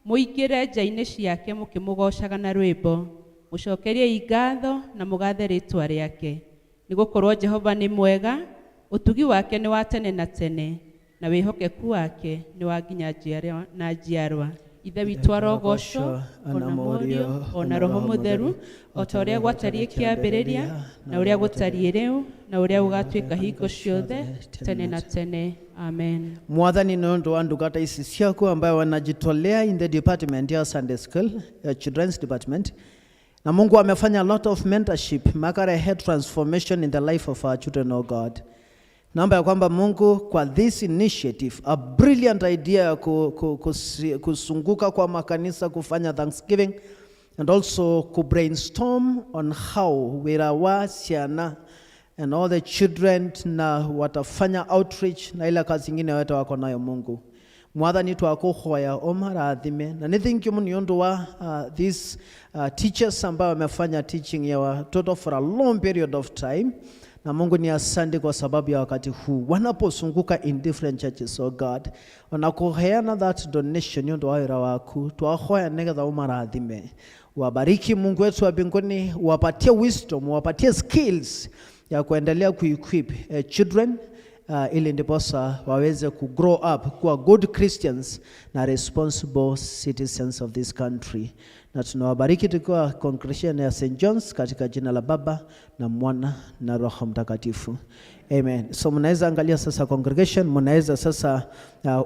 mũingĩre nja-inĩ ciake mũkĩmũgoocaga na rwĩmbo. Mũcokeriei ngatho na mũgathe rĩĩtwa rĩake. Nĩgũkorwo Jehova nĩ mwega, ũtugi wake nĩ wa tene na tene, na wĩhokeku wake nĩ wa nginya njiarwa na njiarwa. Ithe witũ arogocwo, ona Mũriũ, ona Roho Mũtheru, o ta ũrĩa gwatariĩ kĩambĩrĩria, na ũrĩa gũtariĩ rĩu, na ũrĩa gũgatuĩka hingo ciothe, tene na tene. Amen. Mwathani nĩ ũndũ wa ndungata ici ciaku ambayo wanajitolea in the department ya Sunday school, ya children's department. Na Mungu amefanya a lot of mentorship, makarehe transformation in the life of our children, oh God. Naomba ya kwamba Mungu kwa this initiative, a brilliant idea ya kusunguka kwa makanisa kufanya Thanksgiving and also ku brainstorm on how wira wa ciana and all the children na watafanya outreach na ile kazi ingine yote wako nayo Mungu. Mwathani twakuhoya umarathime na ni thank you muno undu wa these teachers ambao wamefanya teaching ya watoto for a long period of time. Na Mungu ni asante kwa sababu ya wakati huu wanapozunguka in different churches, oh God, wanakuheana that donation nĩ ũndũ wa wĩra waku, twahoya nĩgetha ũmarathime, wabariki Mungu wetu wa mbinguni, wapatie wisdom, wapatie skills ya kuendelea kuequip children ili ndiposa waweze ku grow up kuwa good Christians na responsible citizens of this country. Na tunawabariki tukiwa congregation ya St. John's katika jina la Baba na Mwana na Roho Mtakatifu. Amen. So mnaweza angalia sasa congregation, mnaweza sasa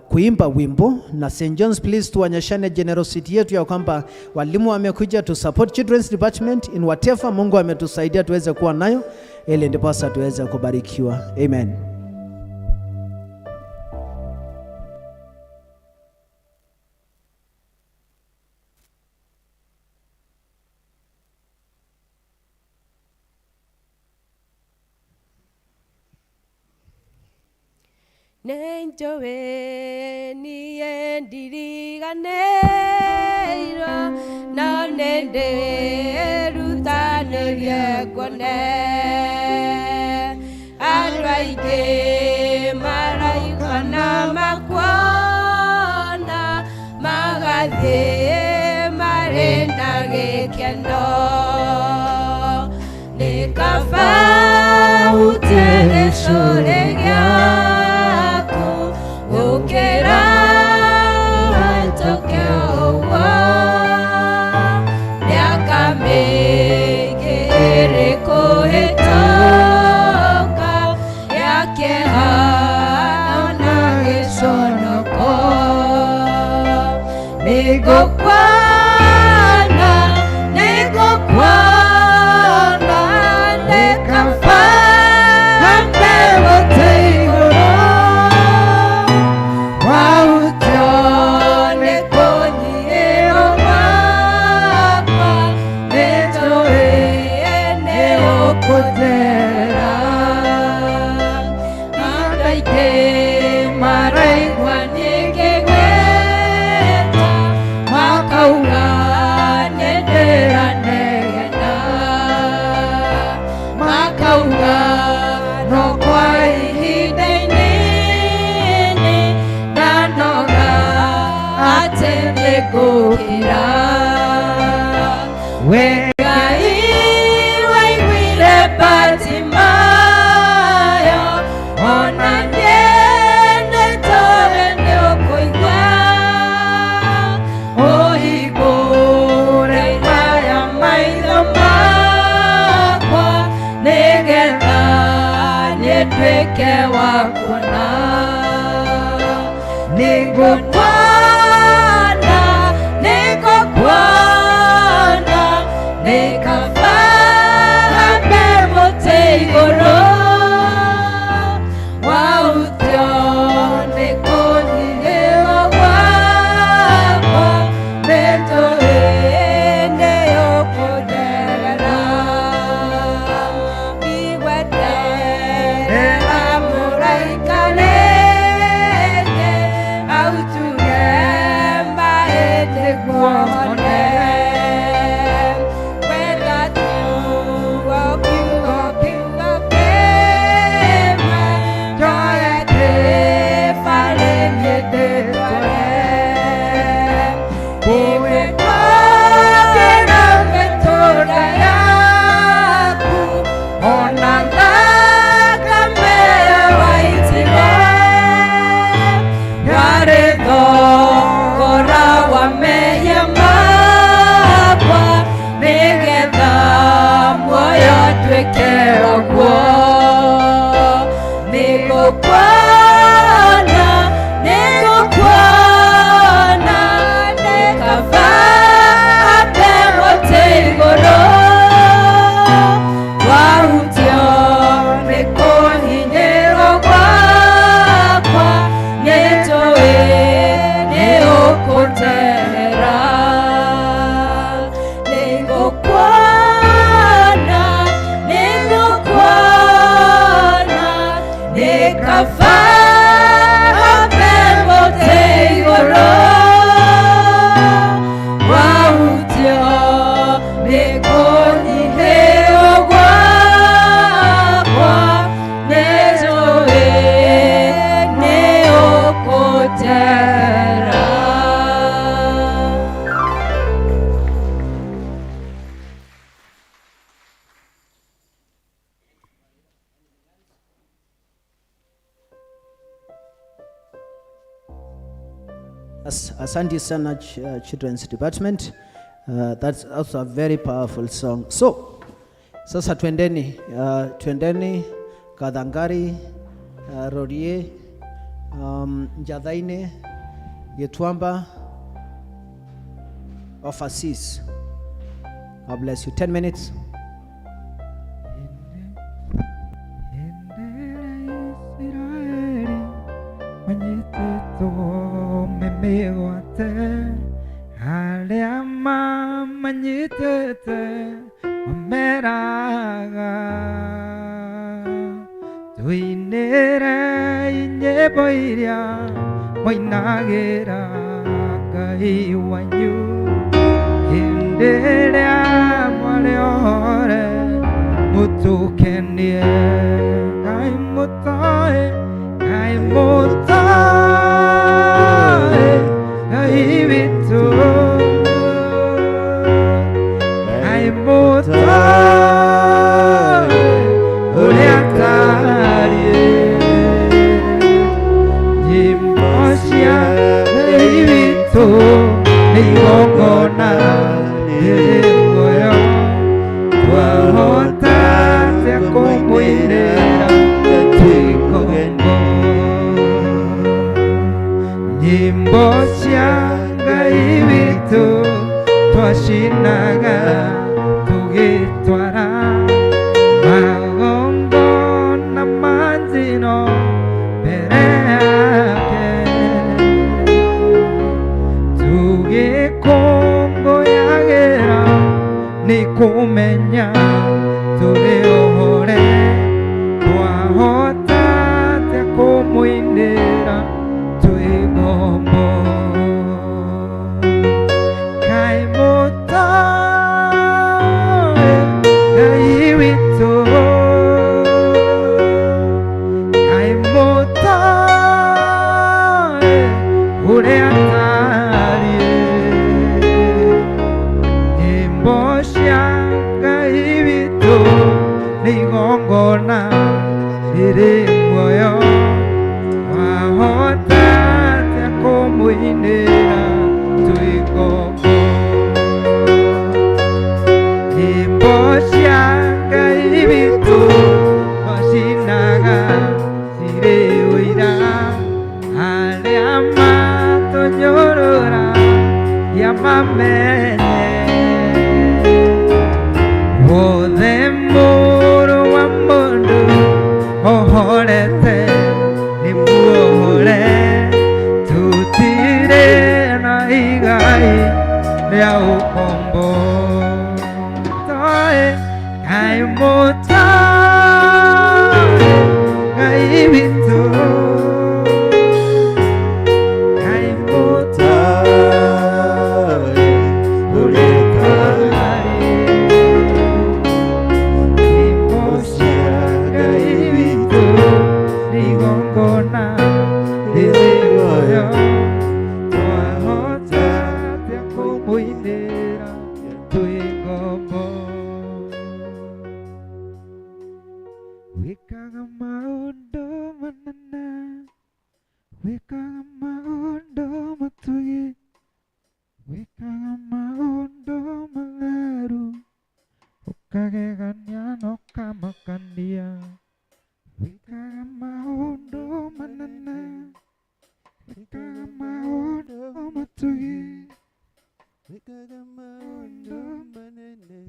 kuimba wimbo na St. John's, please tuonyeshane generosity yetu ya kwamba walimu wamekuja to support children's department in whatever Mungu ametusaidia tuweze kuwa nayo ili ndiposa tuweze kubarikiwa. Amen. Nĩnjũĩ niĩ ndiriganĩirwo no nĩndĩrutanĩrie nguone andũ aingĩ maraigana makuona magathiĩ marĩ na gĩkeno nĩ kaba ũte gĩcũrĩ gĩaku gũkĩra ũhĩtũke ũguo mĩaka mĩingĩ ĩrĩ kũhĩtũka ya kĩeha na gĩconoko nĩngũkuona nĩngũkuona nĩ kaba hambe mũtĩ igũrũ wahutio nĩ kũnyihĩrwo gwakwa nĩnjũĩ nĩũkũnjera andũ aingĩ maraigua nĩngĩgwĩta makauga nĩndĩranegena makauga no kwa ihinda inini ndanoga atĩ nĩngũkira we Ngai waiguire Bartimayo ona niĩ nĩnjũĩ nĩũkũigua ũhingũre maya maitho makwa nĩgetha niĩ nduĩke wa kuona nĩngũkuona nĩngũkuona nĩ kaba hambe mũtĩ igũrũ wahutio nĩ kũnyihĩrwo gwakwa nĩnjũĩ nĩũkũnderera igweterera mũraika rĩngĩ autuge mbaĩ nĩguo hone Wenda kiugo kiugo kiugo kĩmwe njoe kĩbarĩ niĩ ndĩtware Nĩgwĩkũngĩra mĩtũra yaku ona thakame waitirwo yarĩ thogora wa mehia makwa nĩgetha muoyo nduĩke waguo nĩngũkuona nĩngũkuona nĩ kaba hambe mũtĩ igũrũ wahutio nĩ kũhinyĩrwo gwakwa nĩnjũĩ nĩũkũnjerera nĩngũkuona nĩngũkuona nĩ kaba hambe mũtĩ igũrũ wahutio nĩ kũnyihĩrwo gwakwa Asante sana Children's Department. That's also a very powerful song. So, sasa twendeni, twendeni Kathangari, Rorie, Njathaine, Gituamba, overseas. God bless you. 10 minutes. Manyitĩtwo me mĩgwate arĩa mamanyitĩte mameraga tũinĩre nyĩmbo iria moinagĩra Ngai wanyu hĩndĩ ĩrĩa mwarĩ ohore mũtũkenie Ngai mũtoĩ Ngai mũtoĩ Ngai witũ Ngai mũtoĩ ũrĩa atariĩ nyĩmbo cia Ngai witũ nĩ igongona rĩrĩ muoyo twahota atĩa kũmũinĩra twĩ ngombo nyĩmbo cia Ngai witũ twacinaga tũgĩtwara magongona ma njino mbere yake tũgĩkũngũyagĩra nĩ kũmenya tũrĩ ohore twahota atĩa kũmũinĩra twĩ ngombo Ngai mũtoĩ Ngai witũ Ngai mũtoĩ ũrĩa atariĩ nyĩmbo cia Ngai witũ nĩ igongona rĩrĩ muoyo wahota atĩa kũmũinĩra twĩ ngombo nyĩmbo cia Ngai witũ twacinaga cirĩ ũira arĩa matũnyũrũra ya mamenye wothe mũrũ wa mũndũ ohorete nĩ muohore tũtirĩ na igai rĩa ũkombo toĩ Ngai mũtoĩ Ngai witũ Ngai mũtoĩ ũrĩa atariĩ nyĩmbo cia Ngai witũ nĩ igongona rĩrĩ muoyo twahota atĩa kũmũinĩra twĩ ngombo wĩkaga maũndũ manene wĩkaga maũndũ matugi wĩkaga maũndũ matheru ũkagegania na ũkamakania wĩkaga maũndũ manene wĩkaga maũndũ matugi Wĩkaga maũndũ manene.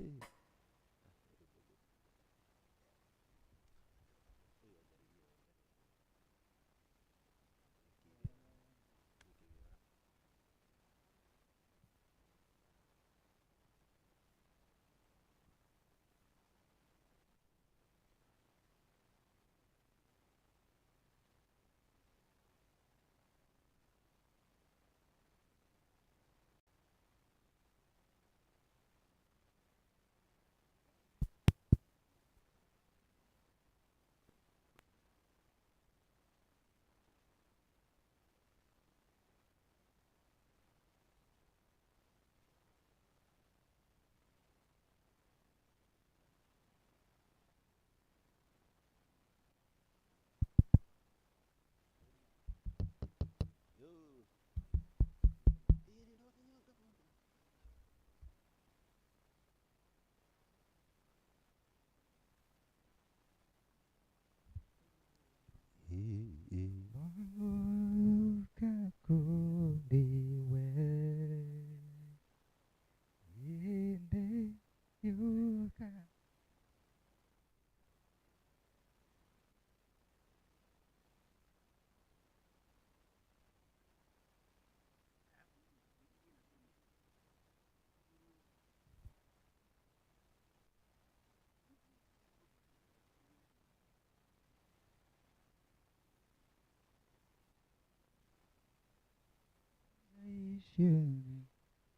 ciothe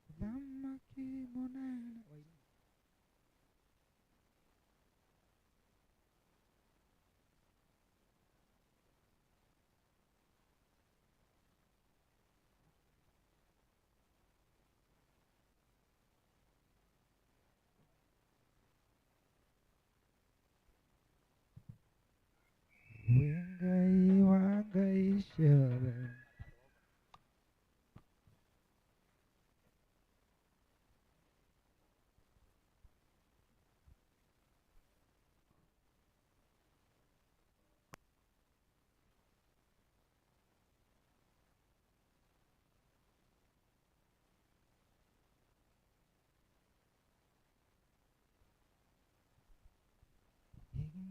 Mũthamaki mũnene. Wĩ Ngai wa ngai ciothe.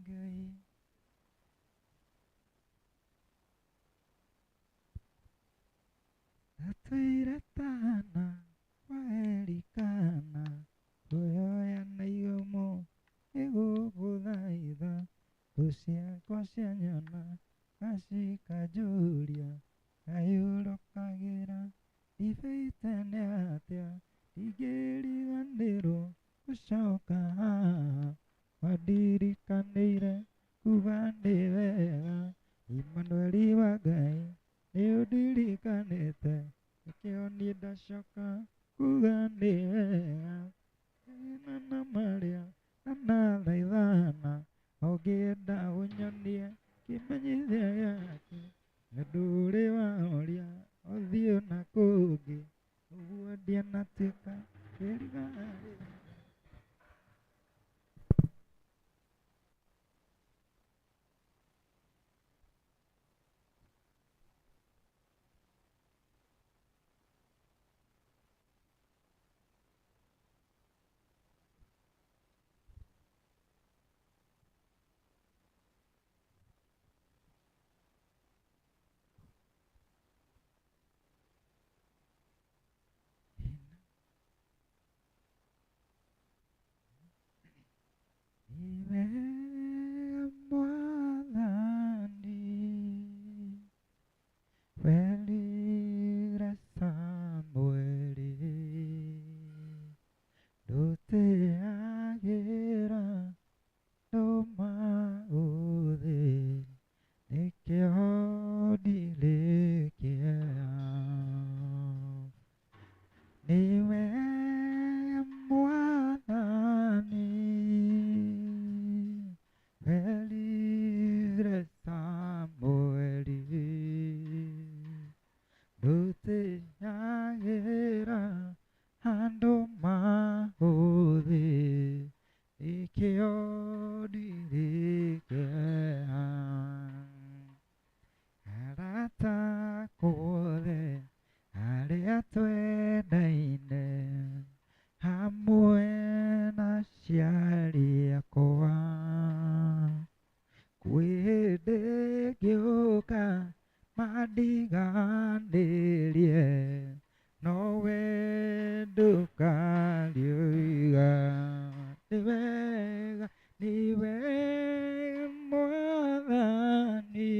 Ngai Atwĩre tana wa Elikana Ngũyoya na igũmũ nĩgũgũthaitha Thũ ciakwa cianyona gacikanjũria Kaĩ ũrokagĩra ndibei tene atĩa Ndingĩriganĩrwo gũcoka haha Wandirikanĩire kuga nĩ wega Imanueli wa Ngai nĩũndirikanĩte nĩkĩo niĩ ndacoka kuga nĩ wega Thĩna na marĩa ndanathaithana ũngĩenda ũnyonie kĩmenyithia gĩaku nĩ ũndũ ũrĩ waũria ũthiũ na kũngĩ ũguo ndianatuĩka kĩriga Nĩ wega Mwathani werire Samueli ndũtĩagĩra ndũmaũthĩ nĩkĩo ndirĩ kĩeha. Nĩ wega Mwathani werire Samueli ndũtĩagĩra andũ maũthĩ nĩkĩo ndirĩ kĩeha. Arata akwa othe arĩa twendaine hamwe na aciari akwa kwĩ hĩndĩ ngĩũka mandiganĩrie nowe ndũkariũiga. Nĩ wega nĩ wega Mwathani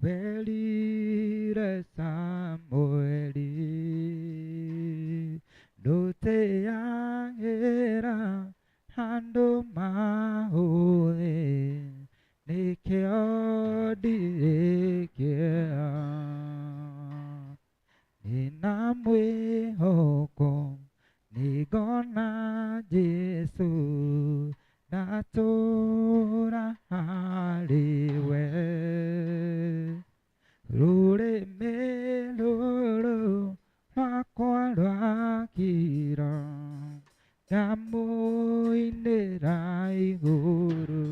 werire Samueli ndũtĩagĩra andũ maũthĩ nĩkĩo ndirĩ kĩeha. Ndĩna mwĩhoko nĩngona Jesũ ndatũra harĩ we. Rũrĩmĩ rũrũ rwakwa rwakira ndamũinĩra igũrũ.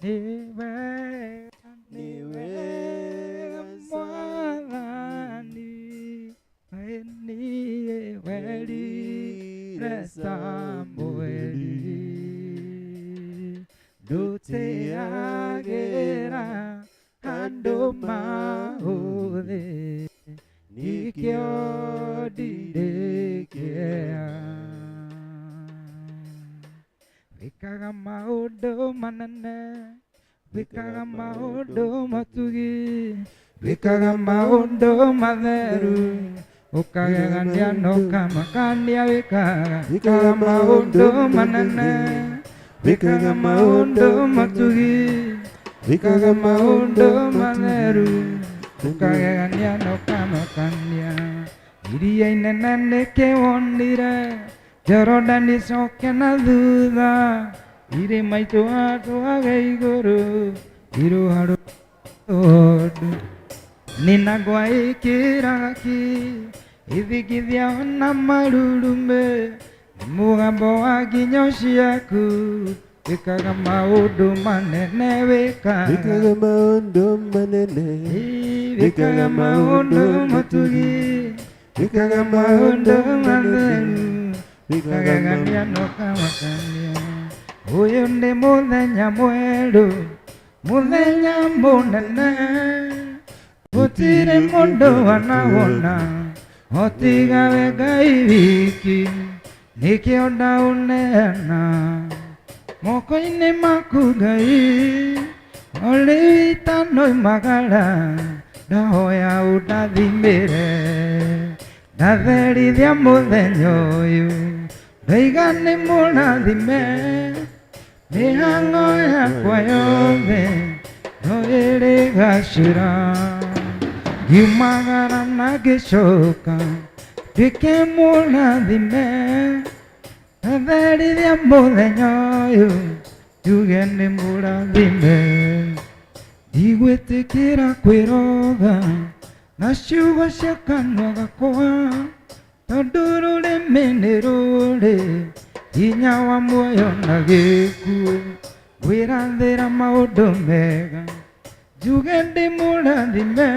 Nĩ wega nĩ wega Mwathani niĩ werire Samueli ndũtĩagĩra andũ maũthĩ nĩkĩo ndirĩ kĩeha. Wĩkaga maũndũ manene wĩkaga maũndũ matugi Wĩkaga maũndũ matheru ũkagegania na ũkamakania wĩkaga wĩkaga maũndũ manene wĩkaga maũndũ matugi wĩkaga maũndũ matheru ũkagegania na ũkamakania iria inene nĩkĩ wonire Jorodani coke na thutha irĩma itũatũage igũrũ irũha rũndũ ninagwa ĩkĩraga ki ithingithia ona marurume nĩ mũgambo wa nginyo ciaku wĩkaga maũndũ manene wĩkaga Wĩkaga maũndũ manene wĩkaga maũndũ matugi wĩkaga maũndũ matheru wĩkagegania na ũkamakania ũyũ nĩ mũthenya mwerũ mũthenya mũnene gũtirĩ mũndũ wanawona otiga we Ngai wiki nĩkĩo ndaũneana moko-inĩ maku Ngai o rĩu itanoimagara ndahoya ũndathimĩre ndatherithia mũthenya ũyũ ndoiga nĩ mũrathime mĩhang'o yakwa yothe no ĩrĩgacĩra ngiumagara na ngĩcoka nduĩke mũrathime ndatherithia mũthenya ũyũ njuge nĩ mũrathime ndigwĩtĩkĩra kwĩroga na ciugo cia kanua gakwa tondũ rũrĩmĩ nĩ rũrĩ hinya wa muoyo na gĩkuũ ngwĩrathĩra maũndũ mega njuge ndĩ mũrathime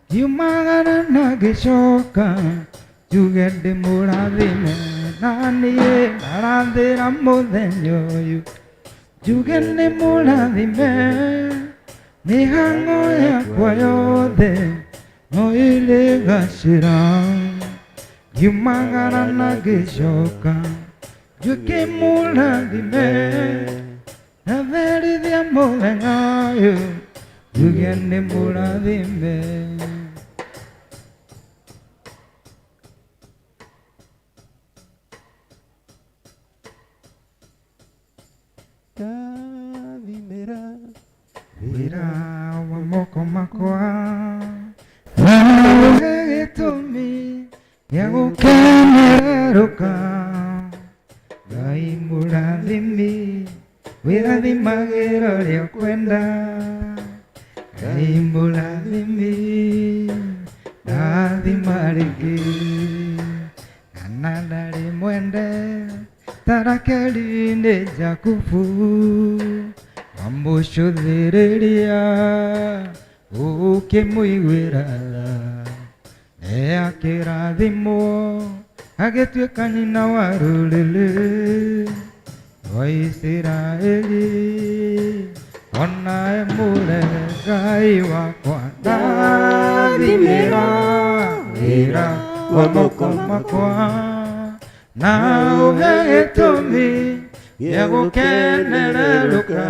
ngiumagara na ngĩcoka njuge ndĩ mũrathime na niĩ ndarathĩra mũthenya ũyũ njuge nĩ mũrathime mĩhang'o yakwa yothe no ĩrĩgacĩra ngiumagara na ngĩcoka njuke mũrathime natherithia mũthenya ũyũ njuge nĩ mũrathime. Ndathimĩra wĩra wa moko makwa na ũhe gĩtũmi gĩa gũkenerũka Ngai mũrathimi wĩrathimagĩra ũrĩa ũkwenda Ngai mũrathimi ndathima rĩngĩ kana ndarĩ mwende ta Rakeli nĩ Jakubu wamũcũthĩrĩria ũkĩmũiguĩra tha nĩ akĩrathimwo agĩtuĩka nyina wa rũrĩrĩ rwa Isiraeli ona emũrege Ngai wakwa ndathimĩra wĩra wa moko makwa na ũhe gĩtũmi gĩa gũkenererũka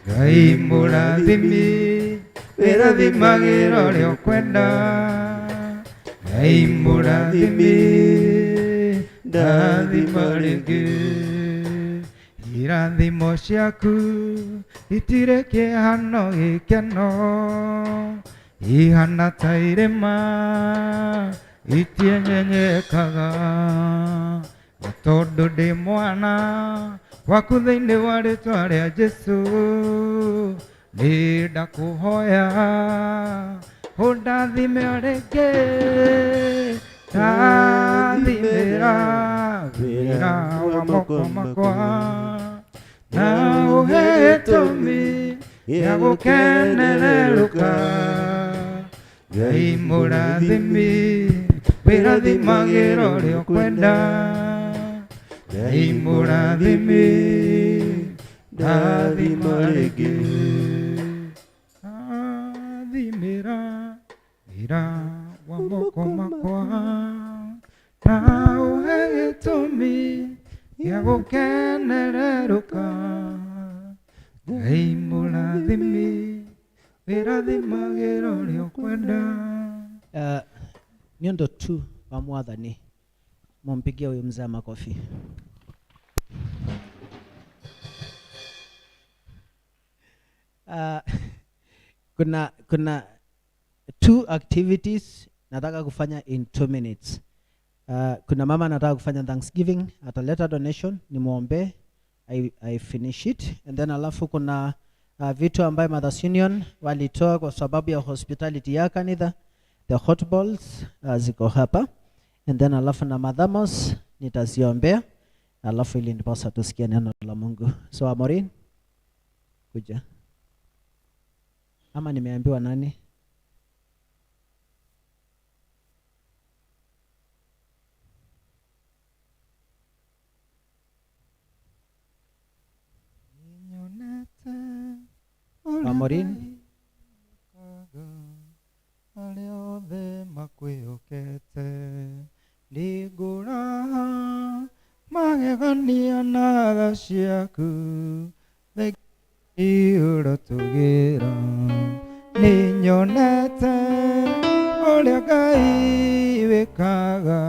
Ngai mũrathimi wĩrathimagĩra ũrĩa ũkwenda Ngai mũrathimi ndathima rĩngĩ irathimo ciaku itirĩ kĩhano gĩkeno ihana ta irĩma itienyenyekaga na tondũ ndĩ mwana waku thĩinĩ wa rĩtwa rĩa Jesũ nĩ ndakũhoya ũndathime o rĩngĩ ndathimĩra wĩra wa moko makwa na ũhe gĩtũmi gĩa gũkenererũka Ngai mũrathimi wĩrathimagĩra ũrĩa ũkwenda Ngai mũrathimi ndathima rĩngĩ ndathimĩra wĩra wa moko makwa na ũhe gĩtũmi gĩa gũkenererũka Ngai mũrathimi Wĩrathimagĩra ũrĩa ũkwenda. Nĩ ũndũ tu wa Mwathani, mumpigie huyu mzee makofi. Kuna two activities nataka kufanya in 2 minutes. Kuna mama anataka kufanya Thanksgiving, ataleta donation, nimwombee, I finish it. And then alafu kuna vitu ambayo Mothers Union walitoa kwa sababu ya hospitality ya kanitha, the hot balls ziko hapa. And then alafu na madhamos nitaziombea, alafu ili ndiposa tusikie neno la Mungu. So Amorin, kuja. Ama nimeambiwa nani? Amorin. Arĩa othe makwĩhokete nĩngũraha magegania na tha ciaku thengi ũrotũgĩra. Nĩnyonete ũrĩa Ngai wĩkaga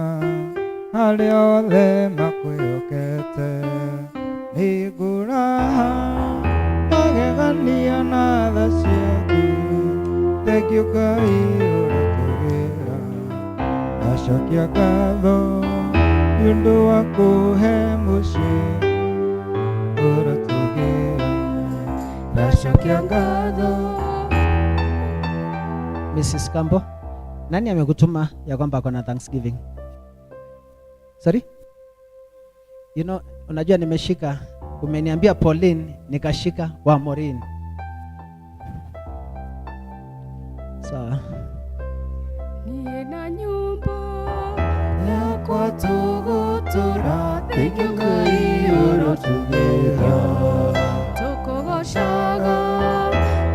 arĩa othe makwĩhokete nĩngũraha magegania na tha ciaku thengi Ngai ũrotũgĩra. Ndacokia ngatho nĩ ũndũ wa kũhe mũciĩ ũrotũgĩra. Ndacokia ngatho. Mrs. Kambo, nani amekutuma ya kwamba ako na Thanksgiving? Sorry? You know, unajua nimeshika, umeniambia Pauline, nikashika wa Maureen. Sawa. Niĩ na nyũmba yakwa tũgũtũra thengi Ngai ũrotũgĩra. Tũkũgocaga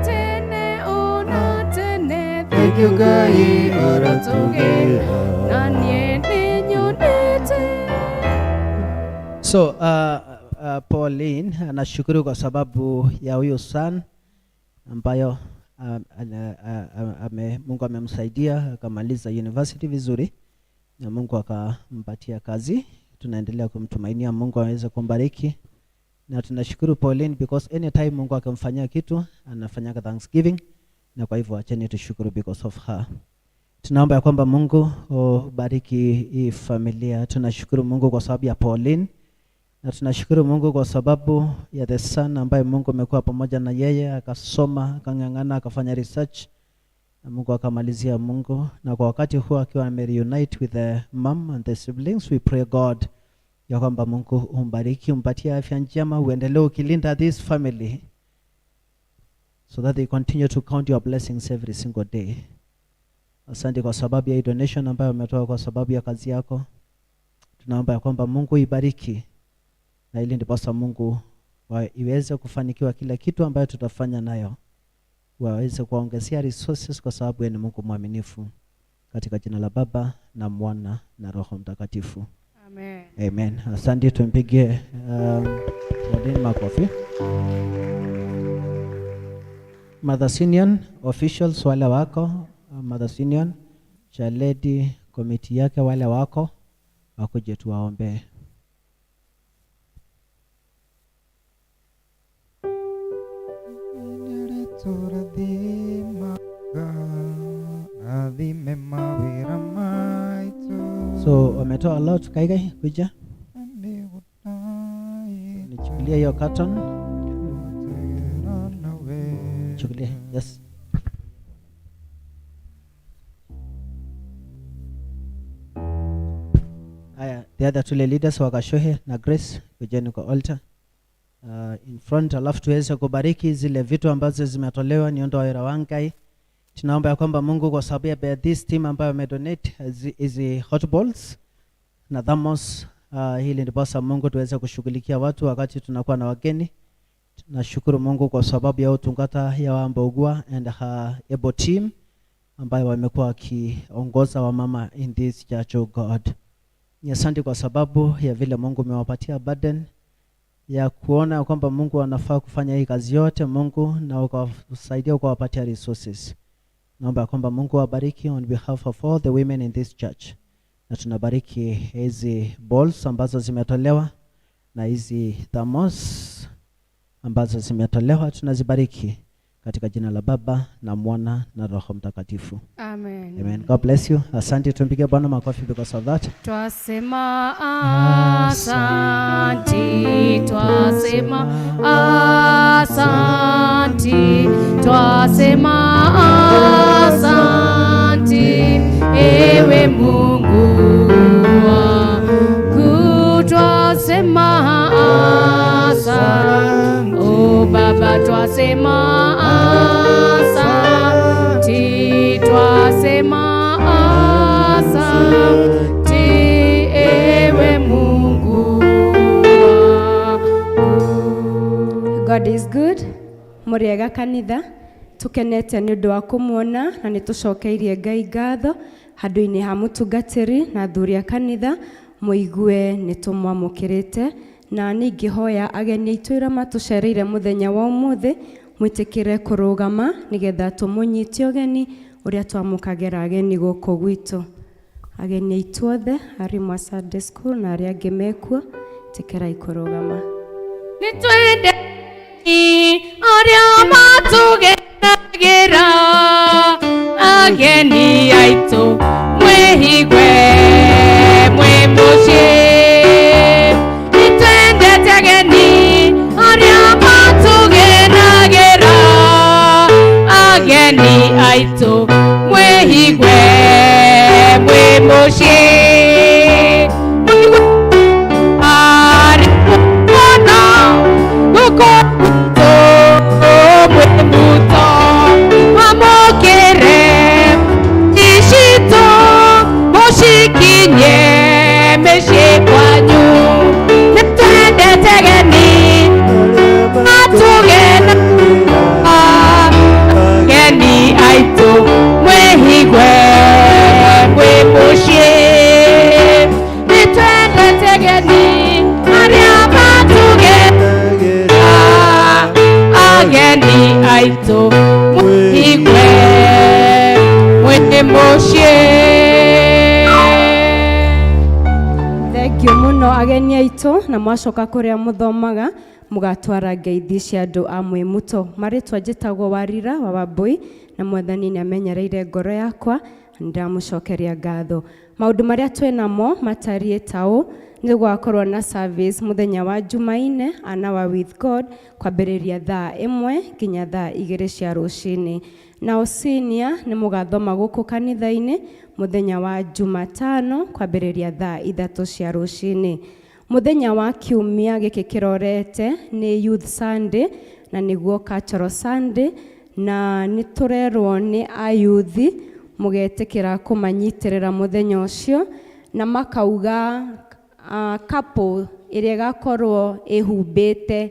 tene ona tene Thengi Ngai ũrotũgĩra. Na niĩ nĩnyonete. So Pauline anashukuru kwa sababu ya huyu son ambayo Mungu amemsaidia akamaliza university vizuri na Mungu akampatia kazi. Tunaendelea kumtumainia Mungu aweze kumbariki, na tunashukuru Pauline because anytime Mungu akimfanyia kitu anafanya Thanksgiving, na kwa hivyo acheni tushukuru because of her. Tunaomba ya kwamba Mungu ubariki hii familia. Tunashukuru Mungu kwa sababu ya Pauline, na tunashukuru Mungu kwa sababu ya the son ambaye Mungu amekuwa pamoja na yeye, akasoma, akang'ang'ana, akafanya research na Mungu akamalizia Mungu, na kwa wakati huu akiwa ame reunite with the mom and the siblings, we pray God ya kwamba Mungu umbariki, umpatie afya njema, uendelee ukilinda this family so that they continue to count your blessings every single day. Asante kwa sababu ya hii donation ambayo umetoa kwa sababu ya kazi yako. Tunaomba ya kwamba Mungu ibariki, na ili ndiposa Mungu iweze kufanikiwa kila kitu ambayo tutafanya nayo, waweze kuwaongezea resources kwa sababu yeye ni Mungu mwaminifu. Katika jina la Baba na Mwana na Roho Mtakatifu. Amen. Amen. Asante, tumpigie Pauline makofi. Mothers Union officials wale wako, Mothers Union Chaledi committee yake wale wako wakuje tuwaombee. Athime mawĩra maitũ. So wametoa a lot. Kaikai kuja nichukulie hiyo carton, chukulie. Yes. Haya, the other two leaders wakashohe na Grace, kujeni kwa altar in front, alafu tuweze kubariki zile vitu ambazo zimetolewa ni ondoa wira wangai. Tunaomba ya kwamba Mungu kwa sababu ya this team ambayo wamedonate hizi hot balls na thermos, hili ndiposa Mungu tuweze kushughulikia watu wakati tunakuwa na wageni. Tunashukuru Mungu kwa sababu ya utungata ya Wambogua and her able team ambayo wamekuwa wakiongoza wamama in this church, oh God. Ni asante kwa sababu ya vile Mungu umewapatia burden ya kuona kwamba Mungu anafaa kufanya hii kazi yote, Mungu na ukawasaidia ukawapatia resources. Naomba ya kwamba Mungu awabariki on behalf of all the women in this church, na tunabariki hizi balls ambazo zimetolewa na hizi thermos ambazo zimetolewa, tunazibariki katika jina la Baba na Mwana na Roho Mtakatifu. Amen. Amen. God bless you. Asante, tumpige Bwana makofi because of that. Twasema asanti, twasema asanti, twasema asanti, ewe Mungu wangu, twasema asanti, o Baba, twasema asanti, twasema asanti, ewe Mungu God is good. Mũrĩega kanitha tukenete nĩ ũndũ wa kũmuona na nĩ tũcokeirie Ngai ngatho handũ-inĩ ha mũtungatĩri na athuri a kanitha mũigue nĩ tũmwamũkĩrĩte na ningĩhoya ageni aitũ arĩa matũcereire mũthenya wa ũmũthĩ mwĩtĩkĩre kũrũgama nĩgetha tũmũnyite ũgeni ũrĩa twamũkagĩra ageni gũkũ gwitũ. Ageni aitũ othe arimũ a Sunday school na arĩa angĩ mekuo ĩtĩkĩrai kũrũgama. Nĩtwende arĩa matũgenagĩra ageni aitũ mwĩhigwe mwĩ mũciĩ. Nĩtwendete ageni arĩa matũgenagĩra ageni aitũ mwĩhigwe mwĩ mũciĩ. Arĩ mũno gũkũ mwĩ muto amũkĩre icitũ mũcikinye mĩciĩ kwanyu. Nĩtwendete ageni matũgena ageni aitũ mwĩhigwe mwĩ mũciĩ. Nĩtwendete ageni arĩa matũgena ageni aitũ mwĩhigwe mwĩ mũciĩ. Thengiũ mũno ageni aitũ na mwacoka kũrĩa mũthomaga mũgatwara ngeithi cia andũ a Mwĩmuto. Marĩtwa njĩtagwo Warira wa Wambui na Mwathani nĩ amenyereire ngoro yakwa na ndamũcokeria ngatho. Maũndũ marĩa twĩnamo matariĩ ta ũũ: nĩ gũgakorwo na service mũthenya wa Jumaine an hour with God kwambĩrĩria thaa 1 nginya thaa 2 cia rũcinĩ. Nao senior nĩ mũgathoma gũkũ kanitha-inĩ mũthenya wa Jumatano kwambĩrĩria thaa 3 cia rũcinĩ. Mũthenya wa kiumia gĩkĩ kĩrorete nĩ Youth Sunday na nĩguo Cultural Sunday, na nĩ tũrerwo nĩ ayuthi mũgetĩkĩra kũmanyitĩrĩra mũthenya ũcio, na makauga couple ĩrĩa ĩgakorwo ĩhumbĩte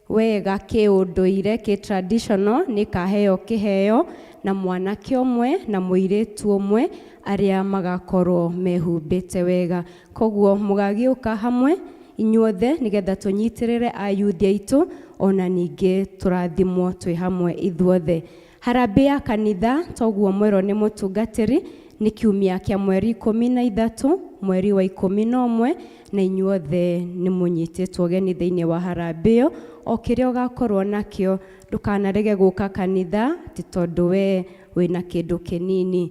wega kĩũndũire kĩ traditional nĩ ĩkaheo kĩheo na mwanake ũmwe na mũirĩtu ũmwe arĩa magakorwo mehumbĩte wega. Koguo mũgagĩũka hamwe inyuothe nĩgetha tũnyitĩrĩre ayuthi aitũ ona ningĩ tũrathimwo twĩ hamwe ithuothe. Harambee ya kanitha toguo mwerwo nĩ mũtungatĩri nĩ kiumia kĩa mweri 13 mweri wa 11 na inyuothe nĩ mũnyitĩtwo ũgeni thĩinĩ wa harambee ĩyo. O kĩrĩa ũgakorwo nakĩo ndũkanarege gũka kanitha ti tondũ we wĩna kĩndũ kĩnini.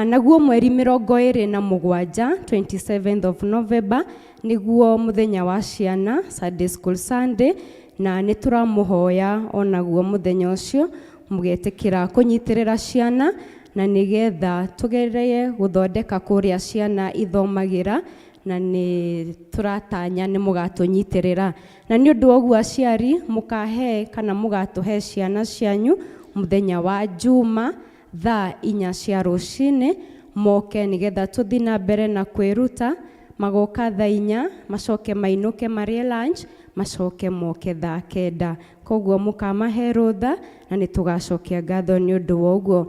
Naguo mweri 27, 27th of November nĩguo mũthenya wa ciana Sunday School Sunday, na nĩ tũramũhoya onaguo mũthenya ũcio mũgetĩkĩra kũnyitĩrĩra ciana na nĩgetha tũgerie gũthondeka kũrĩa ciana ithomagĩra, na nĩ tũratanya nĩ mũgatũnyitĩrĩra. Na nĩ ũndũ wa ũguo aciari mũkahe kana mũgatũhe ciana cianyu mũthenya wa Juma thaa 4 cia rũcinĩ moke nĩgetha tũthiĩ na mbere na kwĩruta. Magoka thaa 4 macoke mainũke marĩe lunch macoke moke thaa 9. Koguo mũkamahe rũtha na nĩ tũgacokia ngatho nĩ ũndũ wa ũguo.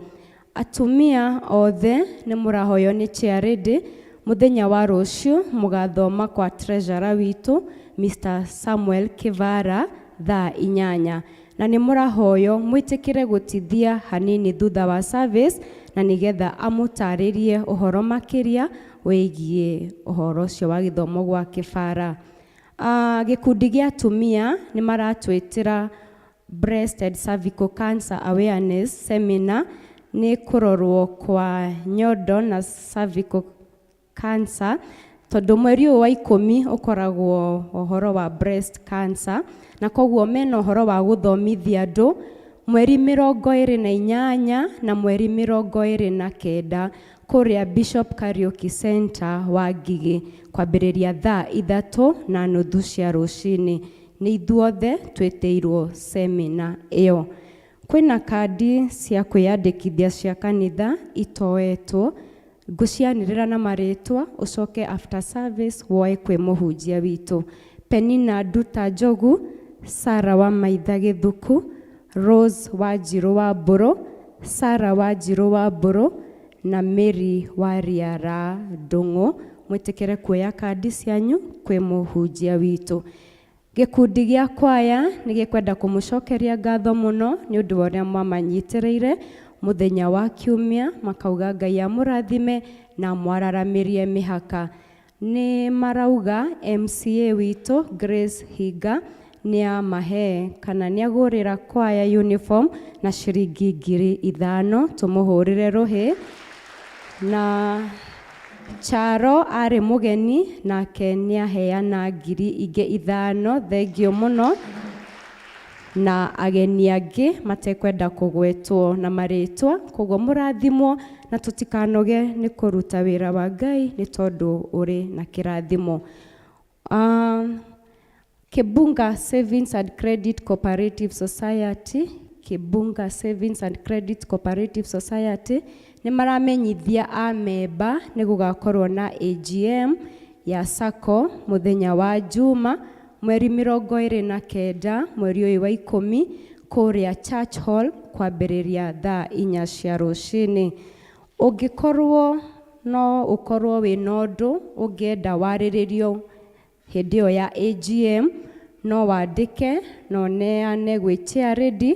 Atumia othe nĩ mũrahoywo nĩ chairlady mũthenya wa rũciũ mũgathoma kwa treasurer witũ Mr Samuel Kĩvara thaa 8. Na nĩ mũrahoywo mwĩtĩkĩre gũtithia hanini thutha wa service na nĩgetha amũtarĩrie ũhoro makĩria wĩgiĩ ũhoro ũcio wa gĩthomo gwa Kĩbara. Gĩkundi gĩa atumia nĩ maratwĩtĩra Breast and Cervical Cancer Awareness Seminar, nĩ kũrorwo kwa nyondo na cervical cancer, tondũ mweri ũyũ wa 10 ũkoragwo ũhoro wa breast cancer, na koguo mena ũhoro wa gũthomithia andũ mweri 28 na mweri 29 kũrĩa Bishop Kariuki Center wa Ngigĩ, kwambĩrĩria thaa 3:30 cia rũcinĩ. Nĩ ithuothe twĩtĩirwo semina ĩyo. Kwĩna kandi cia kwĩyandĩkithia cia kanitha itoetwo, ngũcianĩrĩra na marĩtwa, ũcoke after service woe kwĩ mũhunjia witũ. Penina Nduta Njogu, Sara wa Maitha Gĩthuku, Rose Wanjirũ wa Mbũrũ, Sara Wanjirũ wa Mbũrũ na Mary wa Riara Ndũng'ũ. Mwĩtĩkĩre kuoya kandi cianyu kwĩ mũhunjia witũ. Gĩkundi gĩa kwaya nĩ gĩkwenda kũmũcokeria ngatho mũno nĩ ũndũ wa ũrĩa mwamanyitĩrĩire mũthenya wa kiumia, makauga Ngai amũrathime na mwararamĩrie mĩhaka. Nĩ marauga MCA witũ Grace Hinga nĩ amahe kana nĩ agũrĩra kwaya uniform na ciringi 5,000, tũmũhũrĩre rũhĩ. Na Charo arĩ mũgeni nake nĩ aheana 5,000, thengio mũno. Na ageni angĩ matekwenda kũgwetwo na marĩtwa, koguo mũrathimwo na tũtikanoge nĩ kũruta wĩra wa Ngai nĩ tondũ ũrĩ na kĩrathimo. Kibunga Savings and Credit Cooperative Society, Kibunga Savings and Credit Cooperative Society nĩ maramenyithia amemba nĩ gũgakorwo na AGM ya SACCO mũthenya wa Juma mweri 29 mweri ũyũ wa 10 kũrĩa Church Hall kwambĩrĩria thaa 4 cia rũcinĩ. Ũngĩkorwo no ũkorwo wĩna ũndũ ũngĩenda warĩrĩrio hĩndĩ ĩyo ya AGM, no wandĩke na ũneane gwĩ chair lady,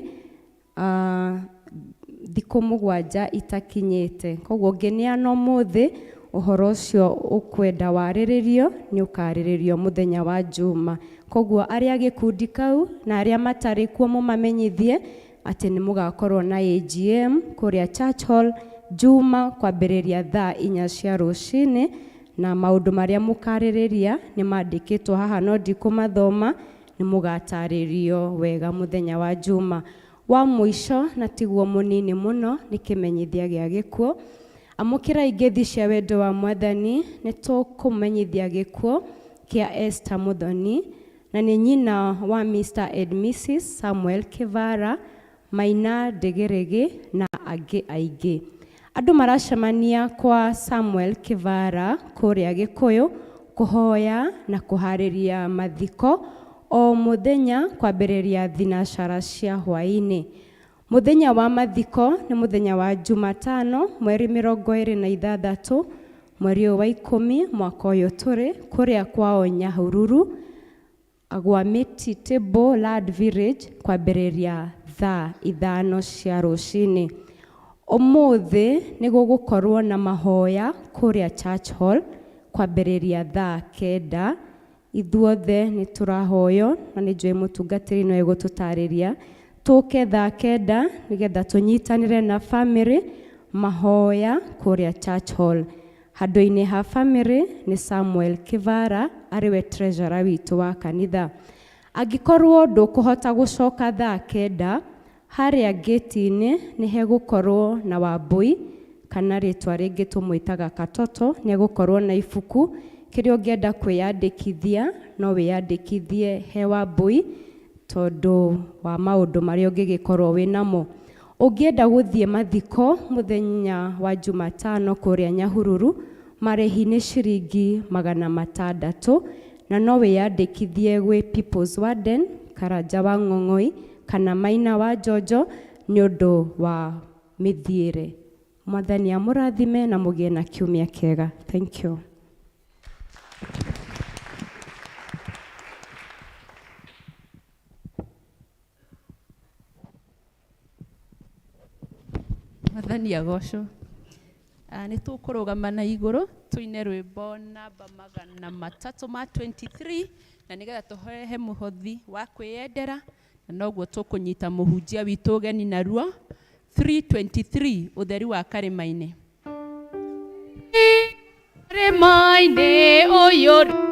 thikũ 7 itakinyĩte. Koguo ũngĩneana ũmũthĩ, ũhoro ũcio ũkwenda warĩrĩrio nĩ ũkarĩrĩrio mũthenya wa Juma. Koguo arĩa gĩkundi kau na arĩa matarĩ kuo mũmamenyithie atĩ nĩ mũgakorwo na AGM kũrĩa Church Hall Juma kwambĩrĩria thaa 4 cia rũcinĩ, na maũndũ marĩa mũkarĩrĩria nĩ mandĩkĩtwo haha no ndikũmathoma, nĩ mũgatarĩrio wega mũthenya wa Juma. Wa mũico na tiguo mũnini mũno nĩ kĩmenyithia gĩa gĩkuũ. Amũkĩra ngeithi cia wendo wa Mwathani, nĩ tũkũmenyithia gĩkuũ kĩa Esther Muthoni, na nĩ nyina wa Mr and Mrs Samuel Kĩvara, Maina Ndĩgĩrĩgĩ na angĩ aingĩ. Andũ maracemania kwa Samuel Kĩvara kũrĩa Gĩkũyũ kũhoya na kũharĩria mathiko o mũthenya kwambĩrĩria thinacara cia hwaĩ-inĩ. Mũthenya wa mathiko nĩ mũthenya wa Jumatano mweri 26 mweri ũyũ wa 10 mwaka ũyũ tũrĩ kũrĩa kwao Nyahururu gwa Miti Table Land Village kwambĩrĩria thaa 5 cia rũcinĩ. Ũmũthĩ nĩ gũgũkorwo na mahoya kũrĩa Church Hall kwambĩrĩria thaa 9. Ithuothe nĩ tũrahoywo na nĩ njũĩ mũtungatĩri no egũtũtarĩria tũke thaa 9 nĩgetha tũnyitanĩre na family mahoya kũrĩa Church Hall. Handũ-inĩ ha family nĩ Samuel Kĩvara arĩ we treasurer witũ wa kanitha. Angĩkorwo ndũkũhota gũcoka thaa 9, harĩa gate-inĩ nĩ hegũkorwo na Wambui kana rĩtwa rĩngĩ tũmwĩtaga Katoto, nĩ egũkorwo na ibuku kĩrĩa ũngĩenda kwĩyandĩkithia no wĩyandĩkithie he Wambui tondũ wa maũndũ marĩa ũngĩgĩkorwo wĩnamo. Ũngĩenda gũthiĩ mathiko mũthenya wa Jumatano kũrĩa Nyahururu, marĩhi nĩ ciringi 600, na no wĩyandĩkithie gwĩ People's Warden, Karanja wa Ng'ong'oi kana Maina wa Njonjo nĩ ũndũ wa mĩthiĩre. Mwathani amũrathime na mũgĩe na kiumia kĩega. Thank you. Mwathani agocwo. Nĩ tũkũrũgama na igũrũ tũine rwĩmbo namba 323 na nĩgetha tũhehe mũhothi wa kwĩyendera na noguo tũkũnyita mũhunjia witũ ũgeni naruo 323 ũtheri wa karĩma-inĩ. Karĩma-inĩ ũyũ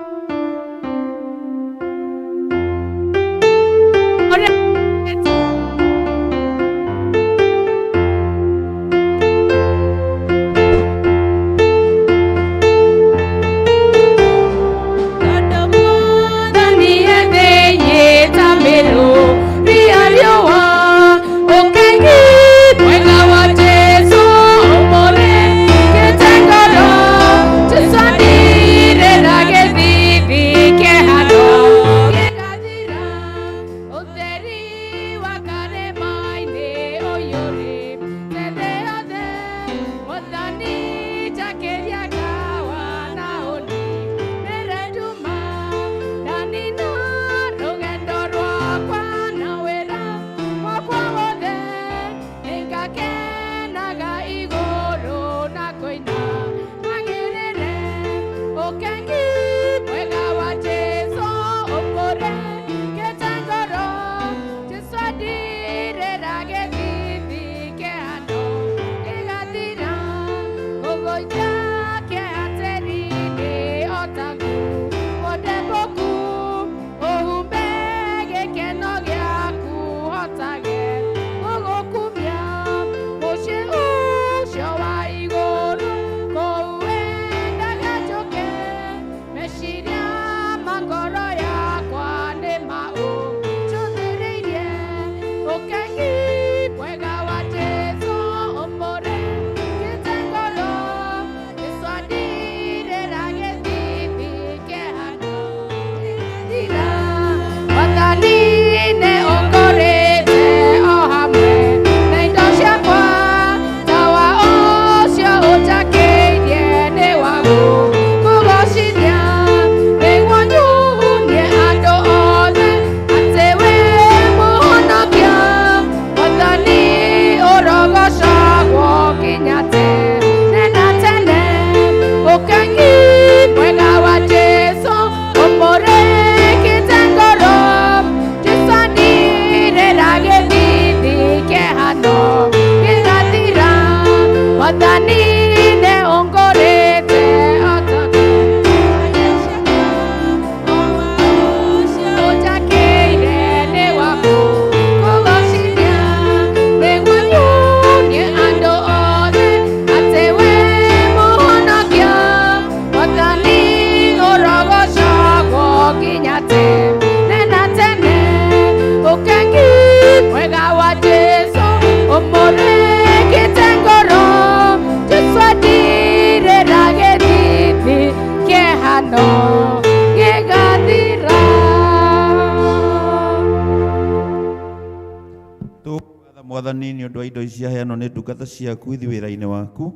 Mwathani nĩ ũndũ wa indo ici ciaheanwo nĩ ndungata ciaku ithi wĩra-inĩ waku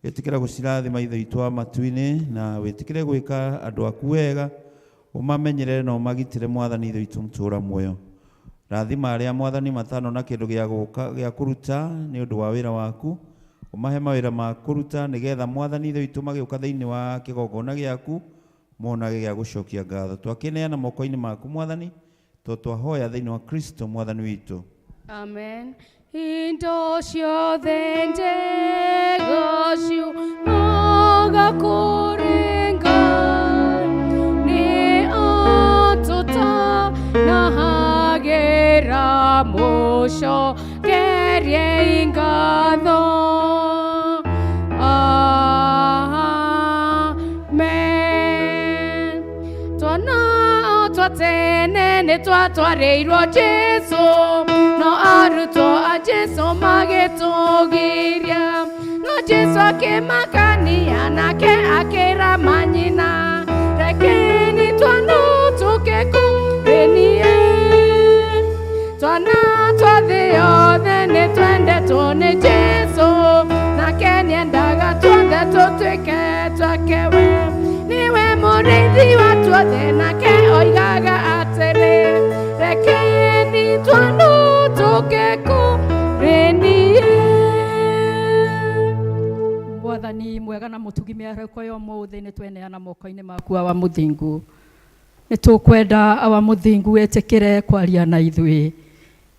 ĩtĩkĩra gũcirathima ithe witũ wa matu-inĩ na wĩtĩkĩre gwĩka andũ aku wega ũmamenyerere na ũmagitĩre Mwathani ithe witũ mũtũũra muoyo. Rathima arĩa Mwathani matano na kĩndũ gĩa kũruta nĩ ũndũ wa wĩra waku ũmahe mawĩra ma kũruta nĩgetha Mwathani ithe witũ magĩũka thĩinĩ wa kĩgongona gĩaku monage gĩa gũcokia ngatho. Twakĩneana moko-inĩ maku Mwathani tondũ twahoya thĩinĩ wa Kristo Mwathani witũ. Amen. Indo ciothe njega ciumaga kũrĩ Ngai, nĩ atũtanahagĩra mũcokeriei ngatho. Amen. Twana twa tene nĩ twatwarĩirwo Jesũ, no arutwo a Jesũ magĩtũgiria. No Jesũ akĩmakania nake akĩra manyina, rekeni twana tũke kũrĩ niĩ. Twana twa thĩ yothe nĩ twendetwo nĩ Jesũ, nake nĩendaga tuothe tũtuĩke twake we. Nĩwe mũrĩithi wa tuothe, nake oigaga atĩrĩ, rekeni twana tũke kũrĩ niĩ. Mwathani mwega na mũtugi mĩarĩko ya ũmũthĩ nĩ tweneana moko-inĩ maku awa mũthingu. Nĩ tũkwenda awa mũthingu wĩtĩkĩre kwaria na ithuĩ.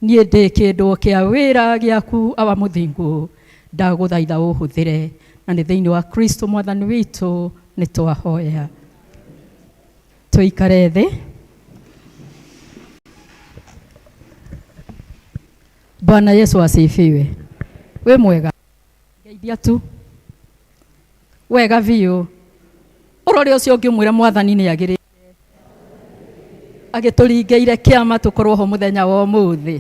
Niĩ ndĩ kĩndũ kĩa wĩra gĩaku awa mũthingu, ndagũthaitha ũhũthĩre, na nĩ thĩinĩ wa Kristo mwathani witũ nĩ twahoya. Tũikare thĩ. Bwana Yesu asifiwe. Wĩ mwega? Ngeithia tu. Wega biũ. Ũrore ũcio ũngĩ ũmwĩre mwathani nĩ agĩrĩire. Agĩtũringĩire kĩama tũkorwo ho mũthenya wa ũmũthĩ.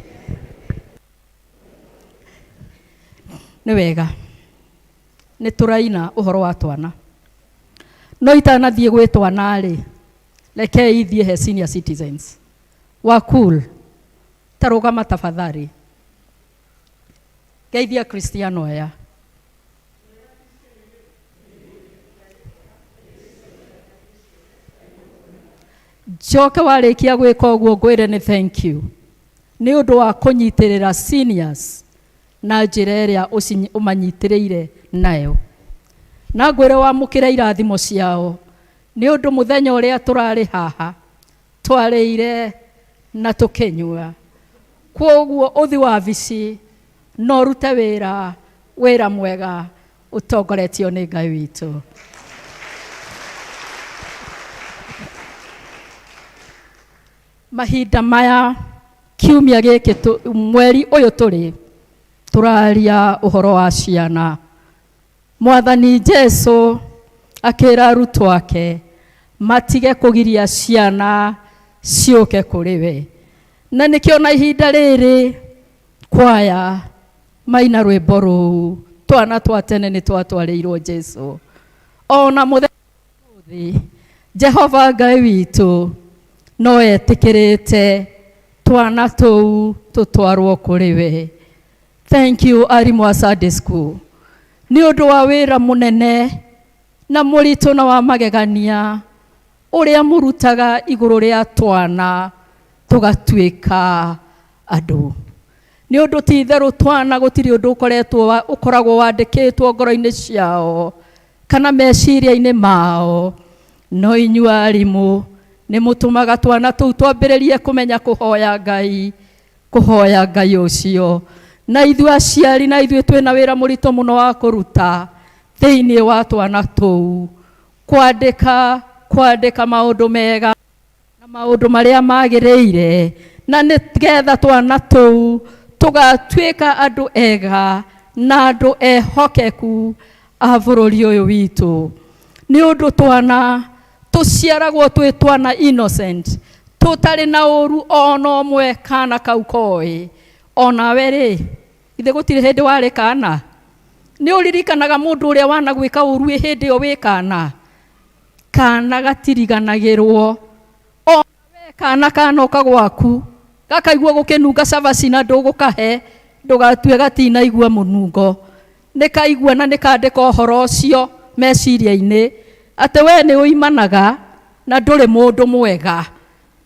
Nĩ wega. Nĩ tũraina ũhoro wa twana. No itanathiĩ gwĩ twana rĩ, rekei thiĩ he senior citizens. Wa cool. Ta rũgama tafadhali. Geithia Kristiano aya. Njoke warĩkia gwĩka ũguo ngwĩre nĩ thank you nĩ ũndũ wa kũnyitĩrĩra seniors na njĩra ĩrĩa ũmanyitĩrĩire nayo. Na ngwĩre wamũkĩre irathimo ciao nĩ ũndũ mũthenya ũrĩa tũrarĩ haha twarĩire na tũkĩnyua. Kwoguo ũthi wabici no ũrute wĩra, wĩra mwega ũtongoretio nĩ Ngai witũ. Mahinda maya kiumia gĩkĩ mweri ũyũ tũrĩ tũraria ũhoro wa ciana. Mwathani Jesu akĩra arutwo ake matige kũgiria ciana ciũke kũrĩ we. Na nĩkĩo na ihinda rĩrĩ kwaya maina rwĩmbo rũu twana twa tene nĩ twatwarĩirwo Jesu. Ona mũthenya ũmũthĩ Jehova Ngai witũ no etĩkĩrĩte twana tũu tũtwarwo kũrĩ we. Thank you arimũ a Sunday school nĩ ũndũ wa wĩra mũnene na mũritũ na wa magegania ũrĩa mũrutaga igũrũ rĩa twana tũgatuĩka andũ. Nĩ ũndũ ti itherũ twana gũtirĩ ũndũ ũkoretwo ũkoragwo wandĩkĩtwo ngoro-inĩ ciao kana meciria-inĩ mao, no inyuĩ arimũ nĩ mũtũmaga twana tũu twambĩrĩrie kũmenya kũhoya Ngai, kũhoya Ngai ũcio. Na ithuĩ aciari na ithuĩ twĩna wĩra mũritũ mũno wa kũruta thĩinĩ wa twana tũu, kwandĩka, kwandĩka maũndũ mega na maũndũ marĩa magĩrĩire, na nĩgetha twana tũu tũgatuĩka andũ ega na andũ ehokeku a bũrũri ũyũ witũ. Nĩ ũndũ twana tũciaragwo twĩ twana innocent, tũtarĩ na ũru ona ũmwe kana kau koĩ. Onawe rĩ, githĩ gũtirĩ hĩndĩ warĩ kana? Nĩ ũririkanaga mũndũ ũrĩa wanagwĩka ũru hĩndĩ ĩyo wĩ kana? Kana gatiriganagĩrwo. Onawe kana kanoka gwaku gakaigua gũkĩnunga cabaci na ndũgũkahe, ndũgatue gatinaigua mũnungo. Nĩ kaigua na nĩ kandĩka ũhoro ũcio meciria-inĩ atĩ we nĩ ũimanaga na ndũrĩ mũndũ mwega.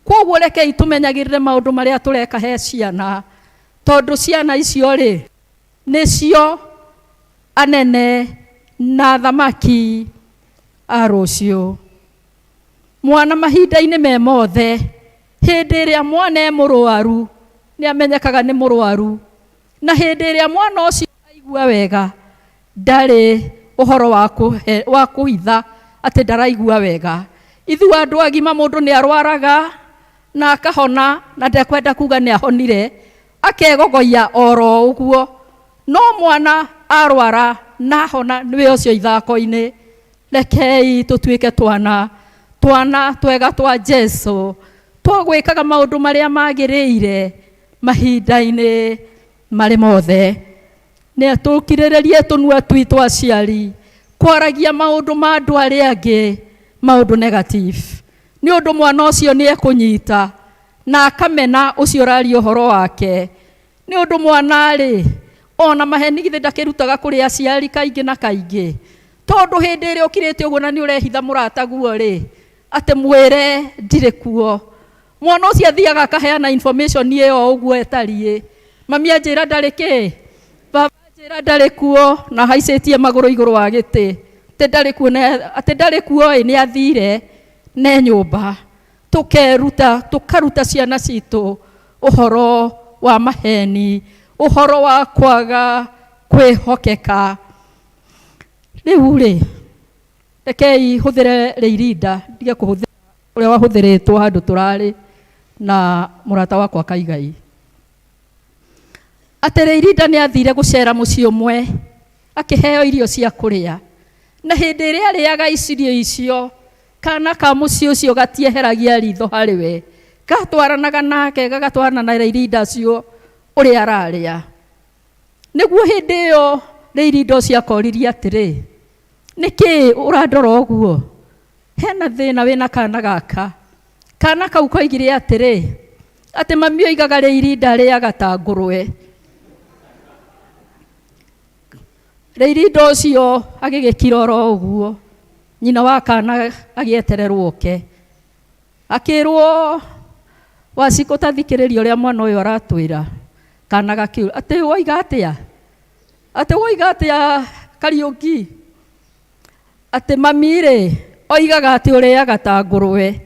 Kwoguo rekei tũmenyagĩrĩre maũndũ marĩa tũreka he ciana, tondũ ciana icio rĩ nĩcio anene na athamaki a rũciũ. Mwana mahinda-inĩ me mothe, hĩndĩ ĩrĩa mwana e mũrwaru nĩ amenyekaga nĩ mũrwaru, na hĩndĩ ĩrĩa mwana ũcio aigua wega ndarĩ ũhoro wa kũhitha atĩ ndaraigua wega. Ithuĩ andũ agima mũndũ nĩ arwaraga na akahona na ndekwenda kuga nĩ ahonire, akegogoia oro ũguo. No mwana arwara na ahona nĩwe ũcio ithako-inĩ. Rekei tũtuĩke twana, twana twega twa Jesu, twagwĩkaga maũndũ marĩa magĩrĩire mahinda-inĩ marĩ mothe. Nĩ tũkirĩrĩrie tũnua twitũ aciari kwaragia maũndũ ma andũ arĩa angĩ, maũndũ negative. Nĩ ũndũ mwana ũcio nĩ ekũnyita na akamena ũcio ũraria ũhoro wake. Nĩ ũndũ mwana rĩ, ona maheni githĩ ndakĩrutaga kũrĩ aciari kaingĩ na kaingĩ, tondũ hĩndĩ ĩrĩa ũkirĩte ũguo na nĩ ũrehitha mũrataguo rĩ, atĩ mwĩre ndirĩ kuo. Mwana ũcio athiaga akaheana information ĩyo ũguo ĩtariĩ. Mami anjĩra ndarĩ kĩ, baba anjĩra Akĩnjĩra ndarĩ kuo na haicĩtie magũrũ igũrũ wa gĩtĩ atĩ ndarĩ kuo atĩ ndarĩ kuo ĩ nĩ athire ne nyũmba. Tũkeruta tũkaruta ciana citũ ũhoro wa maheni, ũhoro wa kwaga kwĩhokeka. Rĩu rĩ rekei hũthĩre rĩirinda ndige kũhũthĩra ũrĩa wahũthĩrĩtwo handũ tũrarĩ na mũrata wakwa Kaigai. Atĩ rĩirinda nĩ athire gũcera mũciĩ ũmwe akĩheo irio cia kũrĩa, na hĩndĩ ĩrĩa arĩaga irio icio kana ka mũciĩ ũcio gatieheragia ritho harĩ we, gatwaranaga nake gagatwarana na rĩirinda acio ũrĩa ararĩa. Nĩguo hĩndĩ ĩyo rĩirinda ũcio akoririe atĩrĩ, nĩkĩ ũrandora ũguo? Hena thĩna wĩna kana gaka. Kana kau koigire atĩrĩ, atĩ mami oigaga rĩirinda arĩaga ta ngũrwe. Rĩirinda ũcio agĩgĩkira oro ũguo, nyina wa kana agĩetererwo oke. Akĩrwo Wacikũ ta thikĩrĩria ũrĩa mwana ũyũ aratwĩra. Kana gakiuga atĩ woiga atĩa? Atĩ woiga atĩa Kariũki? Atĩ mami rĩ oigaga atĩ ũrĩaga ta ngũrwe.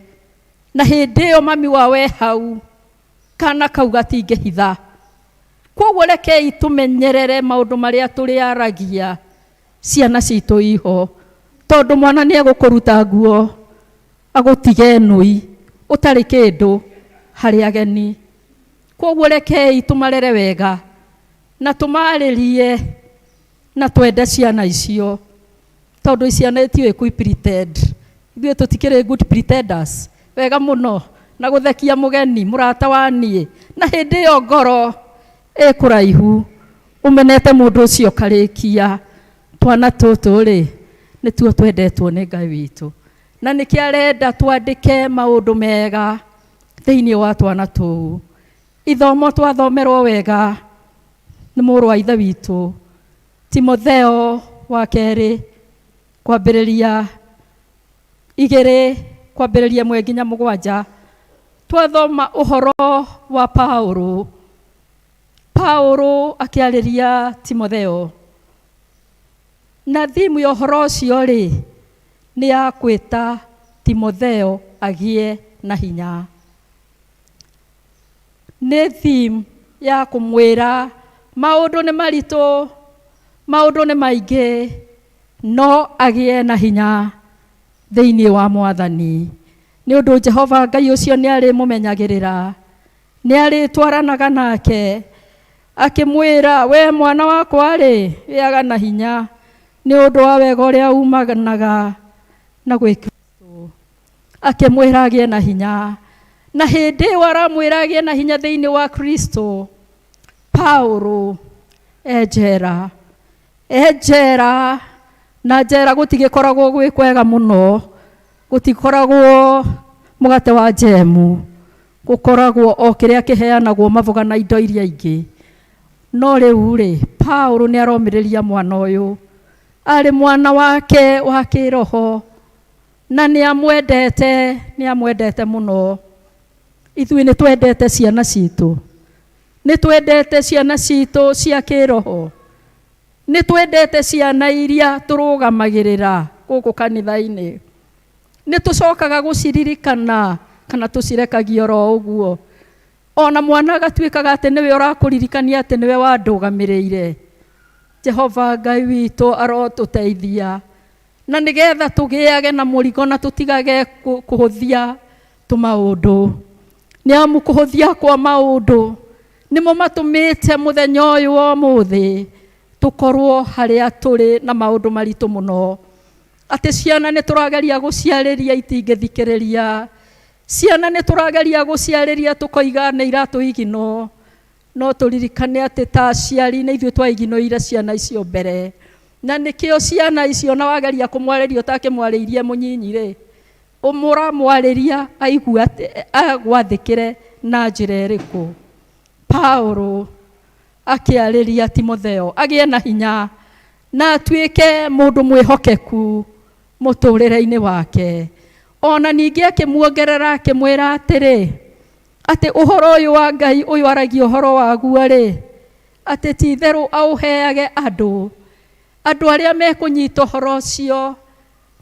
Na hĩndĩ ĩyo mami wao e hau, kana kau gatingĩhitha. Koguo rekei tũmenyerere maũndũ marĩa tũrĩaragia ciana citũ iho, tondũ mwana nĩ egũkũruta nguo agũtige nũi ũtarĩ kĩndũ harĩ ageni. Koguo rekei tũmarere wega na tũmarĩrie na twende ciana icio, tondũ ciana itiũĩ kũ pretend. Ithuĩ tũtikĩrĩ good pretenders wega mũno na gũthekia mũgeni mũrata wa niĩ, na hĩndĩ ĩyo ngoro ĩkũraihu ũmenete mũndũ ũcio karĩkia. Twana tũtũ rĩ nĩtuo twendetwo nĩ Ngai witũ, na nĩkĩo arenda twandĩke maũndũ mega thĩinĩ wa twana tũu. Ithomo twathomerwo wega nĩ mũrũ wa ithe witũ Timotheo wa kerĩ kwambĩrĩria 2 kwambĩrĩria 1 nginya 7, twathoma ũhoro wa Paulo. Paulo akĩarĩria Timotheo, na thimu ya ũhoro ũcio rĩ nĩ ya kwĩta Timotheo agĩe na hinya. Nĩ thimu ya kũmwĩra maũndũ nĩ maritũ, maũndũ nĩ maingĩ, no agĩe na hinya thĩinĩ wa Mwathani. Nĩ ũndũ Jehova Ngai ũcio nĩ arĩmũmenyagĩrĩra, nĩ arĩtwaranaga nake, akĩmwĩra we mwana wakwa rĩ gĩaga na hinya nĩ ũndũ wa wega ũrĩa umanaga na gwĩ Kristo. Akĩmwĩra agĩe na hinya, na hĩndĩ ĩyo aramwĩra agĩe na hinya thĩinĩ wa Kristo, Paulo e njera, e njera, na njera gũtigĩkoragwo gwĩ kwega mũno, gũtikoragwo mũgate wa njemu, gũkoragwo o kĩrĩa kĩheanagwo maboga na indo iria ingĩ. No rĩu rĩ Paulo nĩ aromĩrĩria mwana ũyũ, arĩ mwana wake wa kĩroho, na nĩ amwendete, nĩ amwendete mũno. Ithuĩ nĩ twendete ciana citũ, nĩ twendete ciana citũ cia kĩroho, nĩ twendete ciana iria tũrũgamagĩrĩra gũkũ kanitha-inĩ, nĩ tũcokaga gũciririkana kana tũcirekagia oro ũguo. Ona mwana agatuĩkaga atĩ nĩwe ũrakũririkania atĩ nĩwe wandũgamĩrĩire. Jehova Ngai witũ arotũteithia, na nĩgetha tũgĩage na mũrigo na tũtigage kũhũthia tũmaũndũ. Nĩ amu kũhũthia kwa maũndũ nĩmo matũmĩte mũthenya ũyũ wa ũmũthĩ tũkorwo harĩa tũrĩ na maũndũ maritũ mũno. Atĩ ciana nĩ tũrageria gũciarĩria itingĩthikĩrĩria, ciana nĩ tũrageria gũciarĩria tũkoiga nĩ iratũigino, no tũririkane atĩ ta aciari nĩ ithuĩ twaiginoire ciana icio mbere, na nĩkĩo ciana icio na wageria kũmwarĩria ũtakĩmwarĩirie mũnyinyi rĩ, ũmũramwarĩria aigue atĩ agwathĩkĩre na njĩra ĩrĩkũ. Paulo akĩarĩria Timotheo agĩe na hinya na atuĩke mũndũ mwĩhokeku mũtũrĩre-inĩ wake. Ona ningĩ akĩmuongerera akĩmwĩra atĩrĩ, atĩ ũhoro ũyũ wa Ngai ũyũ aragia ũhoro waguo rĩ, Atĩ ti itherũ aũheage andũ. Andũ arĩa mekũnyita ũhoro ũcio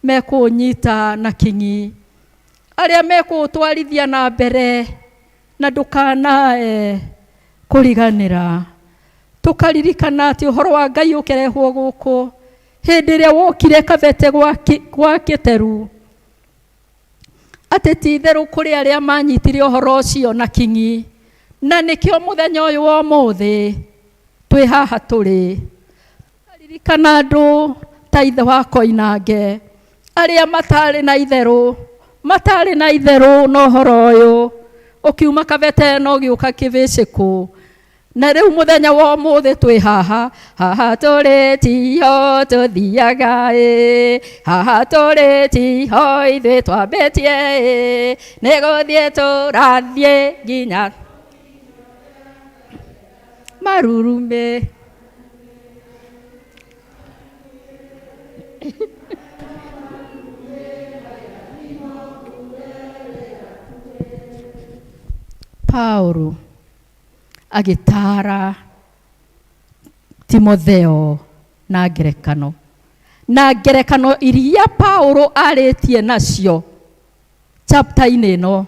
mekũũnyita na kinyi. Arĩa mekũũtwarithia na mbere na ndũkanae kũriganĩra. Tũkaririkana atĩ ũhoro wa Ngai ũkĩrehwo gũkũ hĩndĩ ĩrĩa wokire Kabete gwa Kĩteru, atĩ ti itherũ kũrĩ arĩa manyitire ũhoro ũcio na kinyi, na nĩkĩo mũthenya ũyũ wa ũmũthĩ twĩ haha tũrĩ. Tũkaririkana andũ ta ithe wa Koinange arĩa matarĩ na itherũ, matarĩ na itherũ na ũhoro ũyũ, ũkiuma Kabete na ũgĩũka Kĩbĩcĩkũ. Na rĩu mũthenya wa ũmũthĩ twĩ haha, haha tũrĩ tiho tũthiaga ĩ, haha tũrĩ tiho ithuĩ twambĩtie ĩ, nĩ gũthiĩ tũrathiĩ nginya marurumĩ. Paulo agĩtaara Timotheo na ngerekano, na ngerekano iria Paulo arĩtie nacio chapter-inĩ ĩno,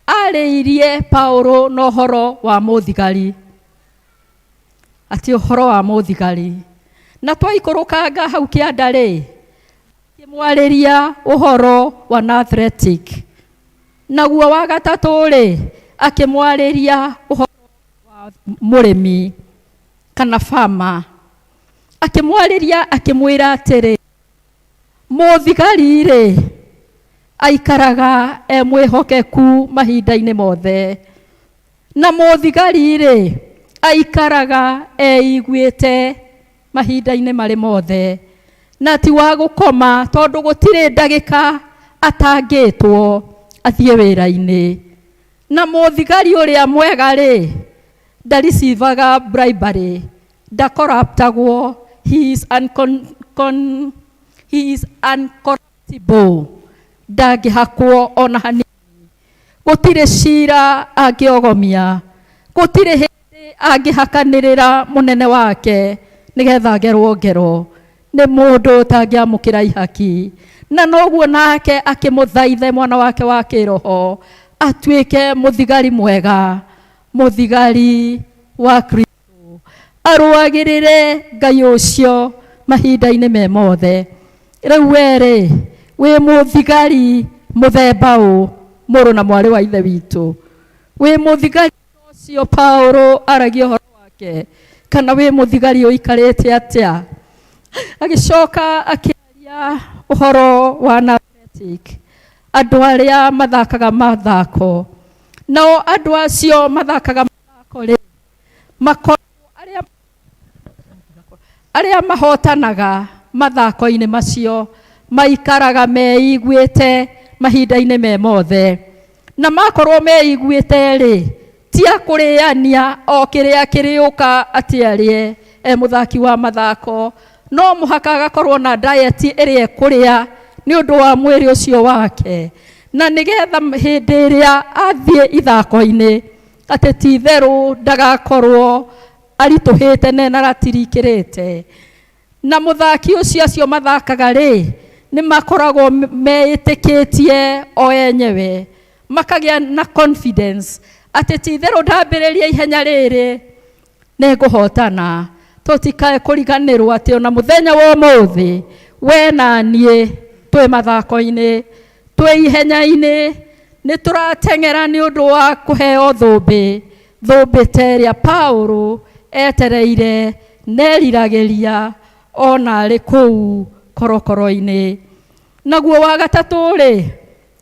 arĩirie Paulo na ũhoro wa mũthigari, atĩ ũhoro wa mũthigari. Na twaikũrũkanga hau kĩanda rĩ, akĩmwarĩria ũhoro wa athletic. Naguo wa gatatũ rĩ, akĩmwarĩria ũhoro wa mũrĩmi kana farmer. Akĩmwarĩria akĩmwĩra atĩrĩ, mũthigari rĩ, aikaraga e mwĩhokeku mahinda-inĩ mothe, na mũthigari rĩ, aikaraga eiguĩte mahinda-inĩ marĩ mothe, na ti wa gũkoma tondũ gũtirĩ ndagĩka atangĩtwo athiĩ wĩra-inĩ. Na mũthigari ũrĩa mwega rĩ, ndaricivaga bribery, ndakorruptagwo, he is uncorruptible, ndangĩhakwo ona hanini, gũtirĩ cira angĩogomia, gũtirĩ hĩndĩ angĩhakanĩrĩra mũnene wake nĩgetha agerwo ngero, nĩ mũndũ ũtangĩamũkĩra ihaki. Na noguo nake akĩmũthaithe mwana wake wa kĩroho atuĩke mũthigari mwega, mũthigari wa Kristo, arũagĩrĩre Ngai ũcio mahinda-inĩ me mothe. Rĩu we rĩ, wĩ mũthigari mũthemba ũ, mũrũ na mwarĩ wa ithe witũ? Wĩ mũthigari ũcio Paulo aragia ũhoro wake, kana wĩ mũthigari ũikarĩte atĩa? Agĩcoka akĩaria ũhoro wa athletic, andũ arĩa mathakaga mathako. Nao andũ acio mathakaga mathako rĩ, makoragwo arĩa mahotanaga mathako-inĩ macio maikaraga meiguĩte mahinda-inĩ me mothe, na makorwo meiguĩte rĩ, ti a kũrĩania o kĩrĩa kĩrĩũka atĩ arĩe e mũthaki wa mathako, no mũhaka agakorwo na diet ĩrĩa ekũrĩa nĩ ũndũ wa mwĩrĩ ũcio wake, na nĩgetha hĩndĩ ĩrĩa athiĩ ithako-inĩ atĩ ti itherũ ndagakorwo aritũhĩte na aratirikĩrĩte. Na mũthaki ũcio acio mathakaga rĩ, nĩ makoragwo meĩtĩkĩtie o enyewe, makagĩa na confidence atĩ ti itherũ ndambĩrĩria ihenya rĩrĩ nĩngũhotana. Tũtikae kũriganĩrwo atĩ ona mũthenya wa ũmũthĩ we na niĩ twĩ mathako-inĩ, twĩ ihenya-inĩ, nĩ tũrateng'era nĩ ũndũ wa kũheo thũmbĩ, thũmbĩ ta ĩrĩa Paulo etereire neriragĩria ona arĩ kũu korokoro-inĩ. Naguo wa gatatũ rĩ,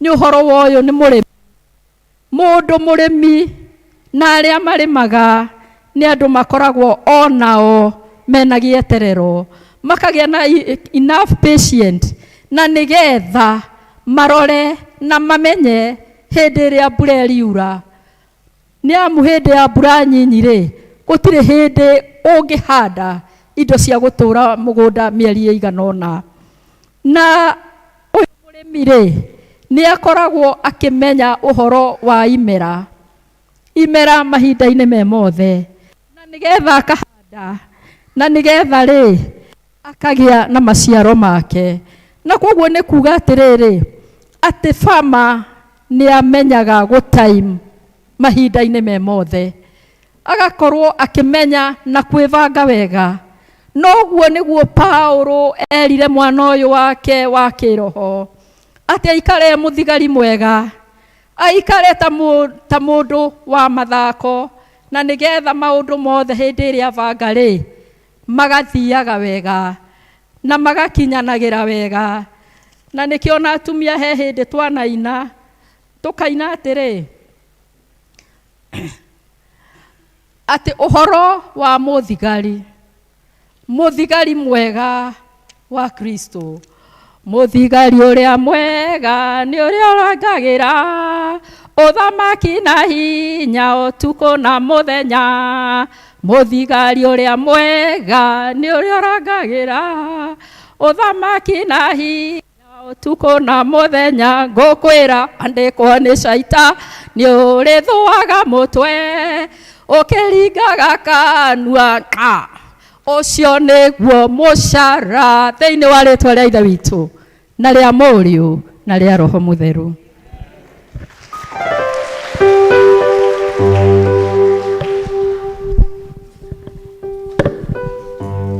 nĩ ũhoro wa ũyũ nĩ mũrĩmi. Mũndũ mũrĩmi na arĩa marĩmaga nĩ andũ makoragwo onao mena gĩeterero, makagĩa na enough patient, na nĩgetha marore na mamenye hĩndĩ ĩrĩa mbura ĩriura. Nĩ amu hĩndĩ ya mbura nyinyi rĩ, gũtirĩ hĩndĩ ũngĩhanda indo cia gũtũra mũgũnda mĩeri ĩigana ũna. Na ũyũ mũrĩmi rĩ, nĩ akoragwo akĩmenya ũhoro wa imera, imera mahinda-inĩ me mothe. Na Nĩgetha akahanda na nĩgetha rĩ akagĩa na maciaro make. Na koguo nĩ kuga atĩrĩrĩ, atĩ farmer nĩ amenyaga gũtime mahinda-inĩ me mothe, agakorwo akĩmenya na kwĩbanga wega. Noguo nĩguo Paulo erire mwana ũyũ wake wa kĩroho atĩ aikare mũthigari mwega, aikare ta mũndũ wa mathako, na nĩgetha maũndũ mothe hĩndĩ ĩrĩa abanga rĩ magathiaga wega na magakinyanagĩra wega. Na nĩkĩo na atumia he hĩndĩ twanaina tũkaina atĩrĩ, atĩ ũhoro wa mũthigari, mũthigari mwega wa Kristo, mũthigari ũrĩa mwega nĩ ũrĩa ũrangagĩra ũthamaki na hinya ũtukũ na mũthenya, mũthigari ũrĩa mwega nĩ ũrĩa ũrangagĩra ũthamaki na hinya ũtukũ na mũthenya. Ngũkwĩra andĩkwo nĩ caita nĩ ũrĩthũaga mũtwe ũkĩringaga kanua, ũcio nĩguo mũcara thĩinĩ wa rĩtwa rĩa Ithe witũ na rĩa Mũriũ na rĩa Roho Mũtheru.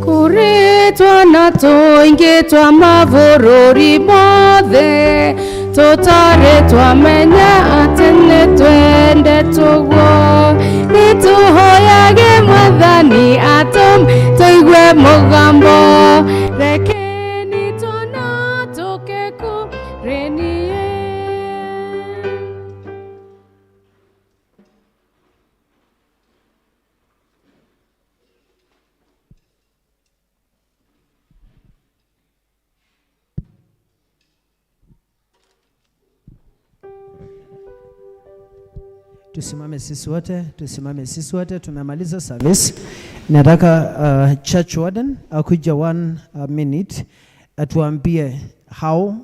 Kũrĩ twana tũingĩ twa mabũrũri mothe tũtarĩ twamenya atĩ nĩ twendetwo guo, nĩ tũhoyage Mwathani atũme tũigue mũgambo, rekeni twana tũke kũrĩ niĩ. Tusimame sisi wote, tusimame sisi wote, tumemaliza service. Nataka church warden akuja 1 minute atuambie how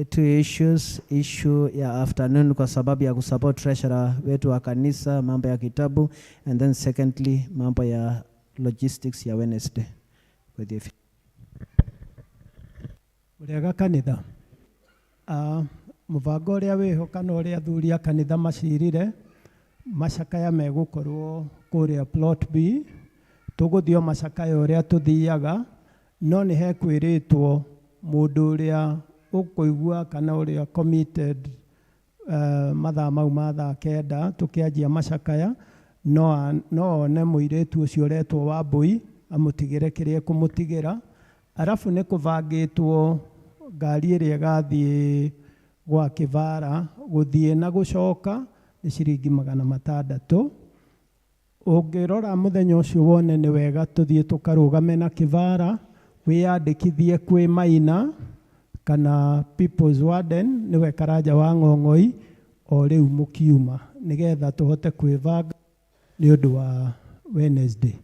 two issues, issue ya afternoon kwa sababu ya kusupport treasurer wetu wa kanisa, mambo ya kitabu, and then secondly mambo ya logistics ya Wednesday. Murega kanitha. Mũbango ũrĩa wĩho kana ũrĩa athuri a kanitha macirire, macakaya megũkorwo kũrĩa plot B, tũgũthiĩ o macakaya ũrĩa tũthiaga, no nĩ hekwĩrĩtwo mũndũ ũrĩa ũkũigua kana ũrĩa committed mathaa mau ma thaa 9 tũkĩanjia macakaya, no one mũirĩtu ũcio ũretwo Wambũi amũtigĩre kĩrĩa ekũmũtigĩra. Arabu nĩ kũbangĩtwo ngari ĩrĩa ĩgathiĩ gwa Kĩbara gũthiĩ na gũcoka nĩ ciringi 600. Ũngĩrora mũthenya ũcio wone nĩ wega tũthiĩ tũkarũgame na Kĩbara, wĩyandĩkithie kwĩ Maina kana People's Warden, nĩwe Karanja wa Ng'ong'oi, o rĩu mũkiuma nĩgetha tũhote kwĩbanga nĩ ũndũ wa Wednesday.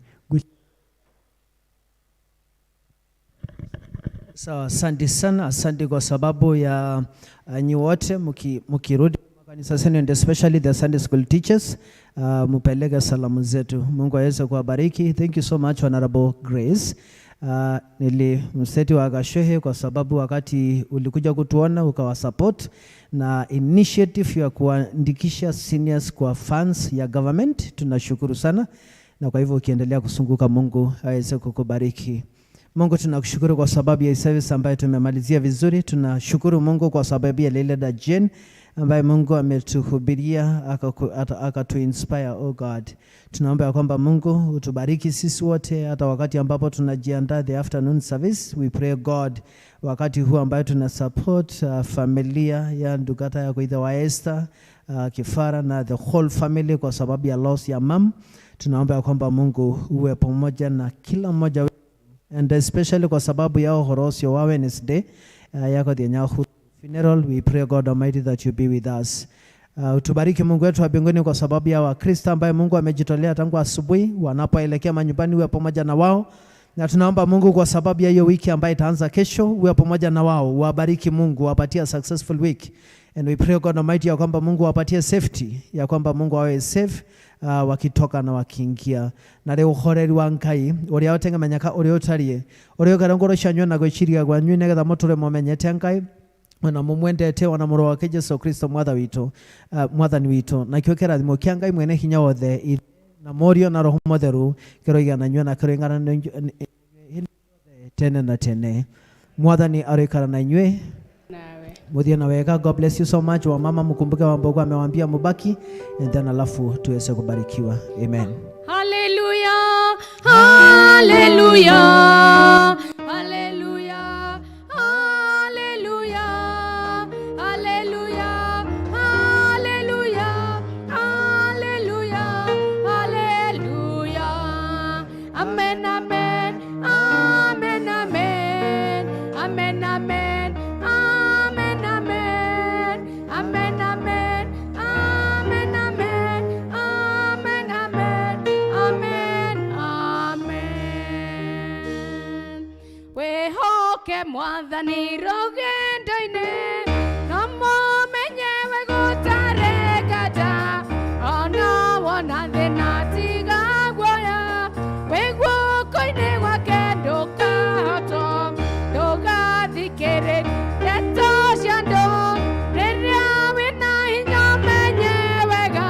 Sawa, asante sana, asante kwa sababu ya nyi wote mkirudi kanisa zenu, and especially the Sunday school teachers, mupeleke salamu zetu. Mungu aweze kuwabariki. Thank you so much Honorable Grace. Nili mseti wa Gashehe kwa sababu wakati ulikuja kutuona ukawa support na initiative ya kuandikisha seniors kwa funds ya government, tunashukuru sana, na kwa hivyo ukiendelea kusunguka Mungu aweze kukubariki. Mungu tunakushukuru kwa sababu ya service ambayo tumemalizia vizuri. Tunashukuru Mungu kwa sababu ya Leila Jane ambaye Mungu ametuhubiria akatu-inspire, oh God. Tunaomba ya kwamba Mungu utubariki sisi wote hata wakati ambapo tunajiandaa the afternoon service. We pray God wakati huu ambayo tuna support familia ya Ndugata ya Kuitha wa Esther, Kifara na the whole family kwa sababu ya loss ya mam. Tunaomba ya kwamba Mungu uwe pamoja na kila mmoja wetu, and especially kwa sababu ya Horosio wa Wednesday yako the nyahu funeral. We pray God Almighty that you be with us. Utubariki Mungu wetu wa mbinguni kwa sababu ya Wakristo ambaye Mungu amejitolea tangu asubuhi wanapoelekea manyumbani, uwe pamoja na wao. Na tunaomba Mungu kwa sababu ya hiyo wiki ambayo itaanza kesho, uwe pamoja na wao, wabariki Mungu, wapatie successful week. And we pray God Almighty ya kwamba Mungu awapatie safety, ya kwamba Mungu awe safe wakitoka na wakiingia. Na rĩu ũhoreri wa Ngai ũrĩa ũtengemenyeka ũrĩa ũtariĩ ũrĩa ũkara ngoro cianyu na gwĩciria gwanyu nĩgetha mũtũre mũmenyete Ngai ona mumwendete ona mũrũ wake Jesu Kristo mwatha witũ mwathani witũ. Nakĩo kĩrathimo kĩa Ngai mwene hinya wothe Ithe na Mũriũ na Roho Mũtheru kĩroigana inyuĩ na kĩroingana na inyuĩ hĩndĩ yothe tene na tene. Mwathani aroikara na inyuĩ. Nawe. Muthie na wega. God bless you so much. Wamama mkumbuke Wambogo amewaambia mubaki, and then alafu tuweze kubarikiwa. Amen. Hallelujah, hallelujah, hallelujah, hallelujah, hallelujah, hallelujah, hallelujah, hallelujah. Amen, amen, amen, amen, amen, amen, amen, amen, amen, amen, amen, amen, amen, amen, amen, amen. Wĩhoke Mwathani rũgendo-inĩ, no mũmenye we gũtarĩ nganja, ona wona thĩna tiga guoya, wĩ guoko-inĩ gwake ndũkahotwo, ndũgathikĩrĩrie ndeto cia andũ, rĩrĩa wĩna hinya ũmenye wega,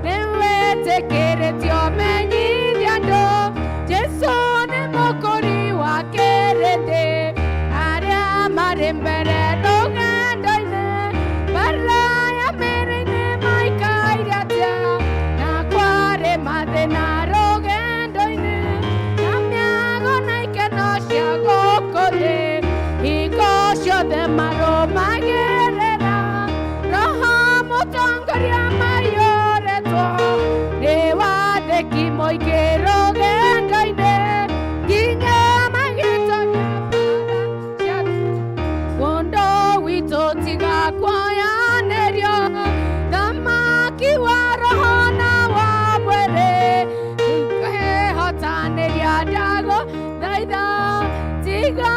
nĩwĩtĩkĩrĩtio menyithia andũ, Jesũ nĩ mũkũri wa kĩrĩndĩ, arĩa marĩ mbere rũgendo-inĩ, mbara ya mĩrĩ-inĩ maikaire atĩa, na kwarĩ mathĩna rũgendo-inĩ, na mĩago na ikeno cia gũkũ thĩ, hingo ciothe marũmagĩrĩra, Roho mũtongoria maiyũrĩtwo nĩ wathĩki mũingĩ rũgendo-inĩ, nginya magĩtonya bara cia Wondo witũ tiga kuoyanĩrio, thamaki wa roho na wa mwĩrĩ, tũkehotanĩria ndagũthaitha, tiga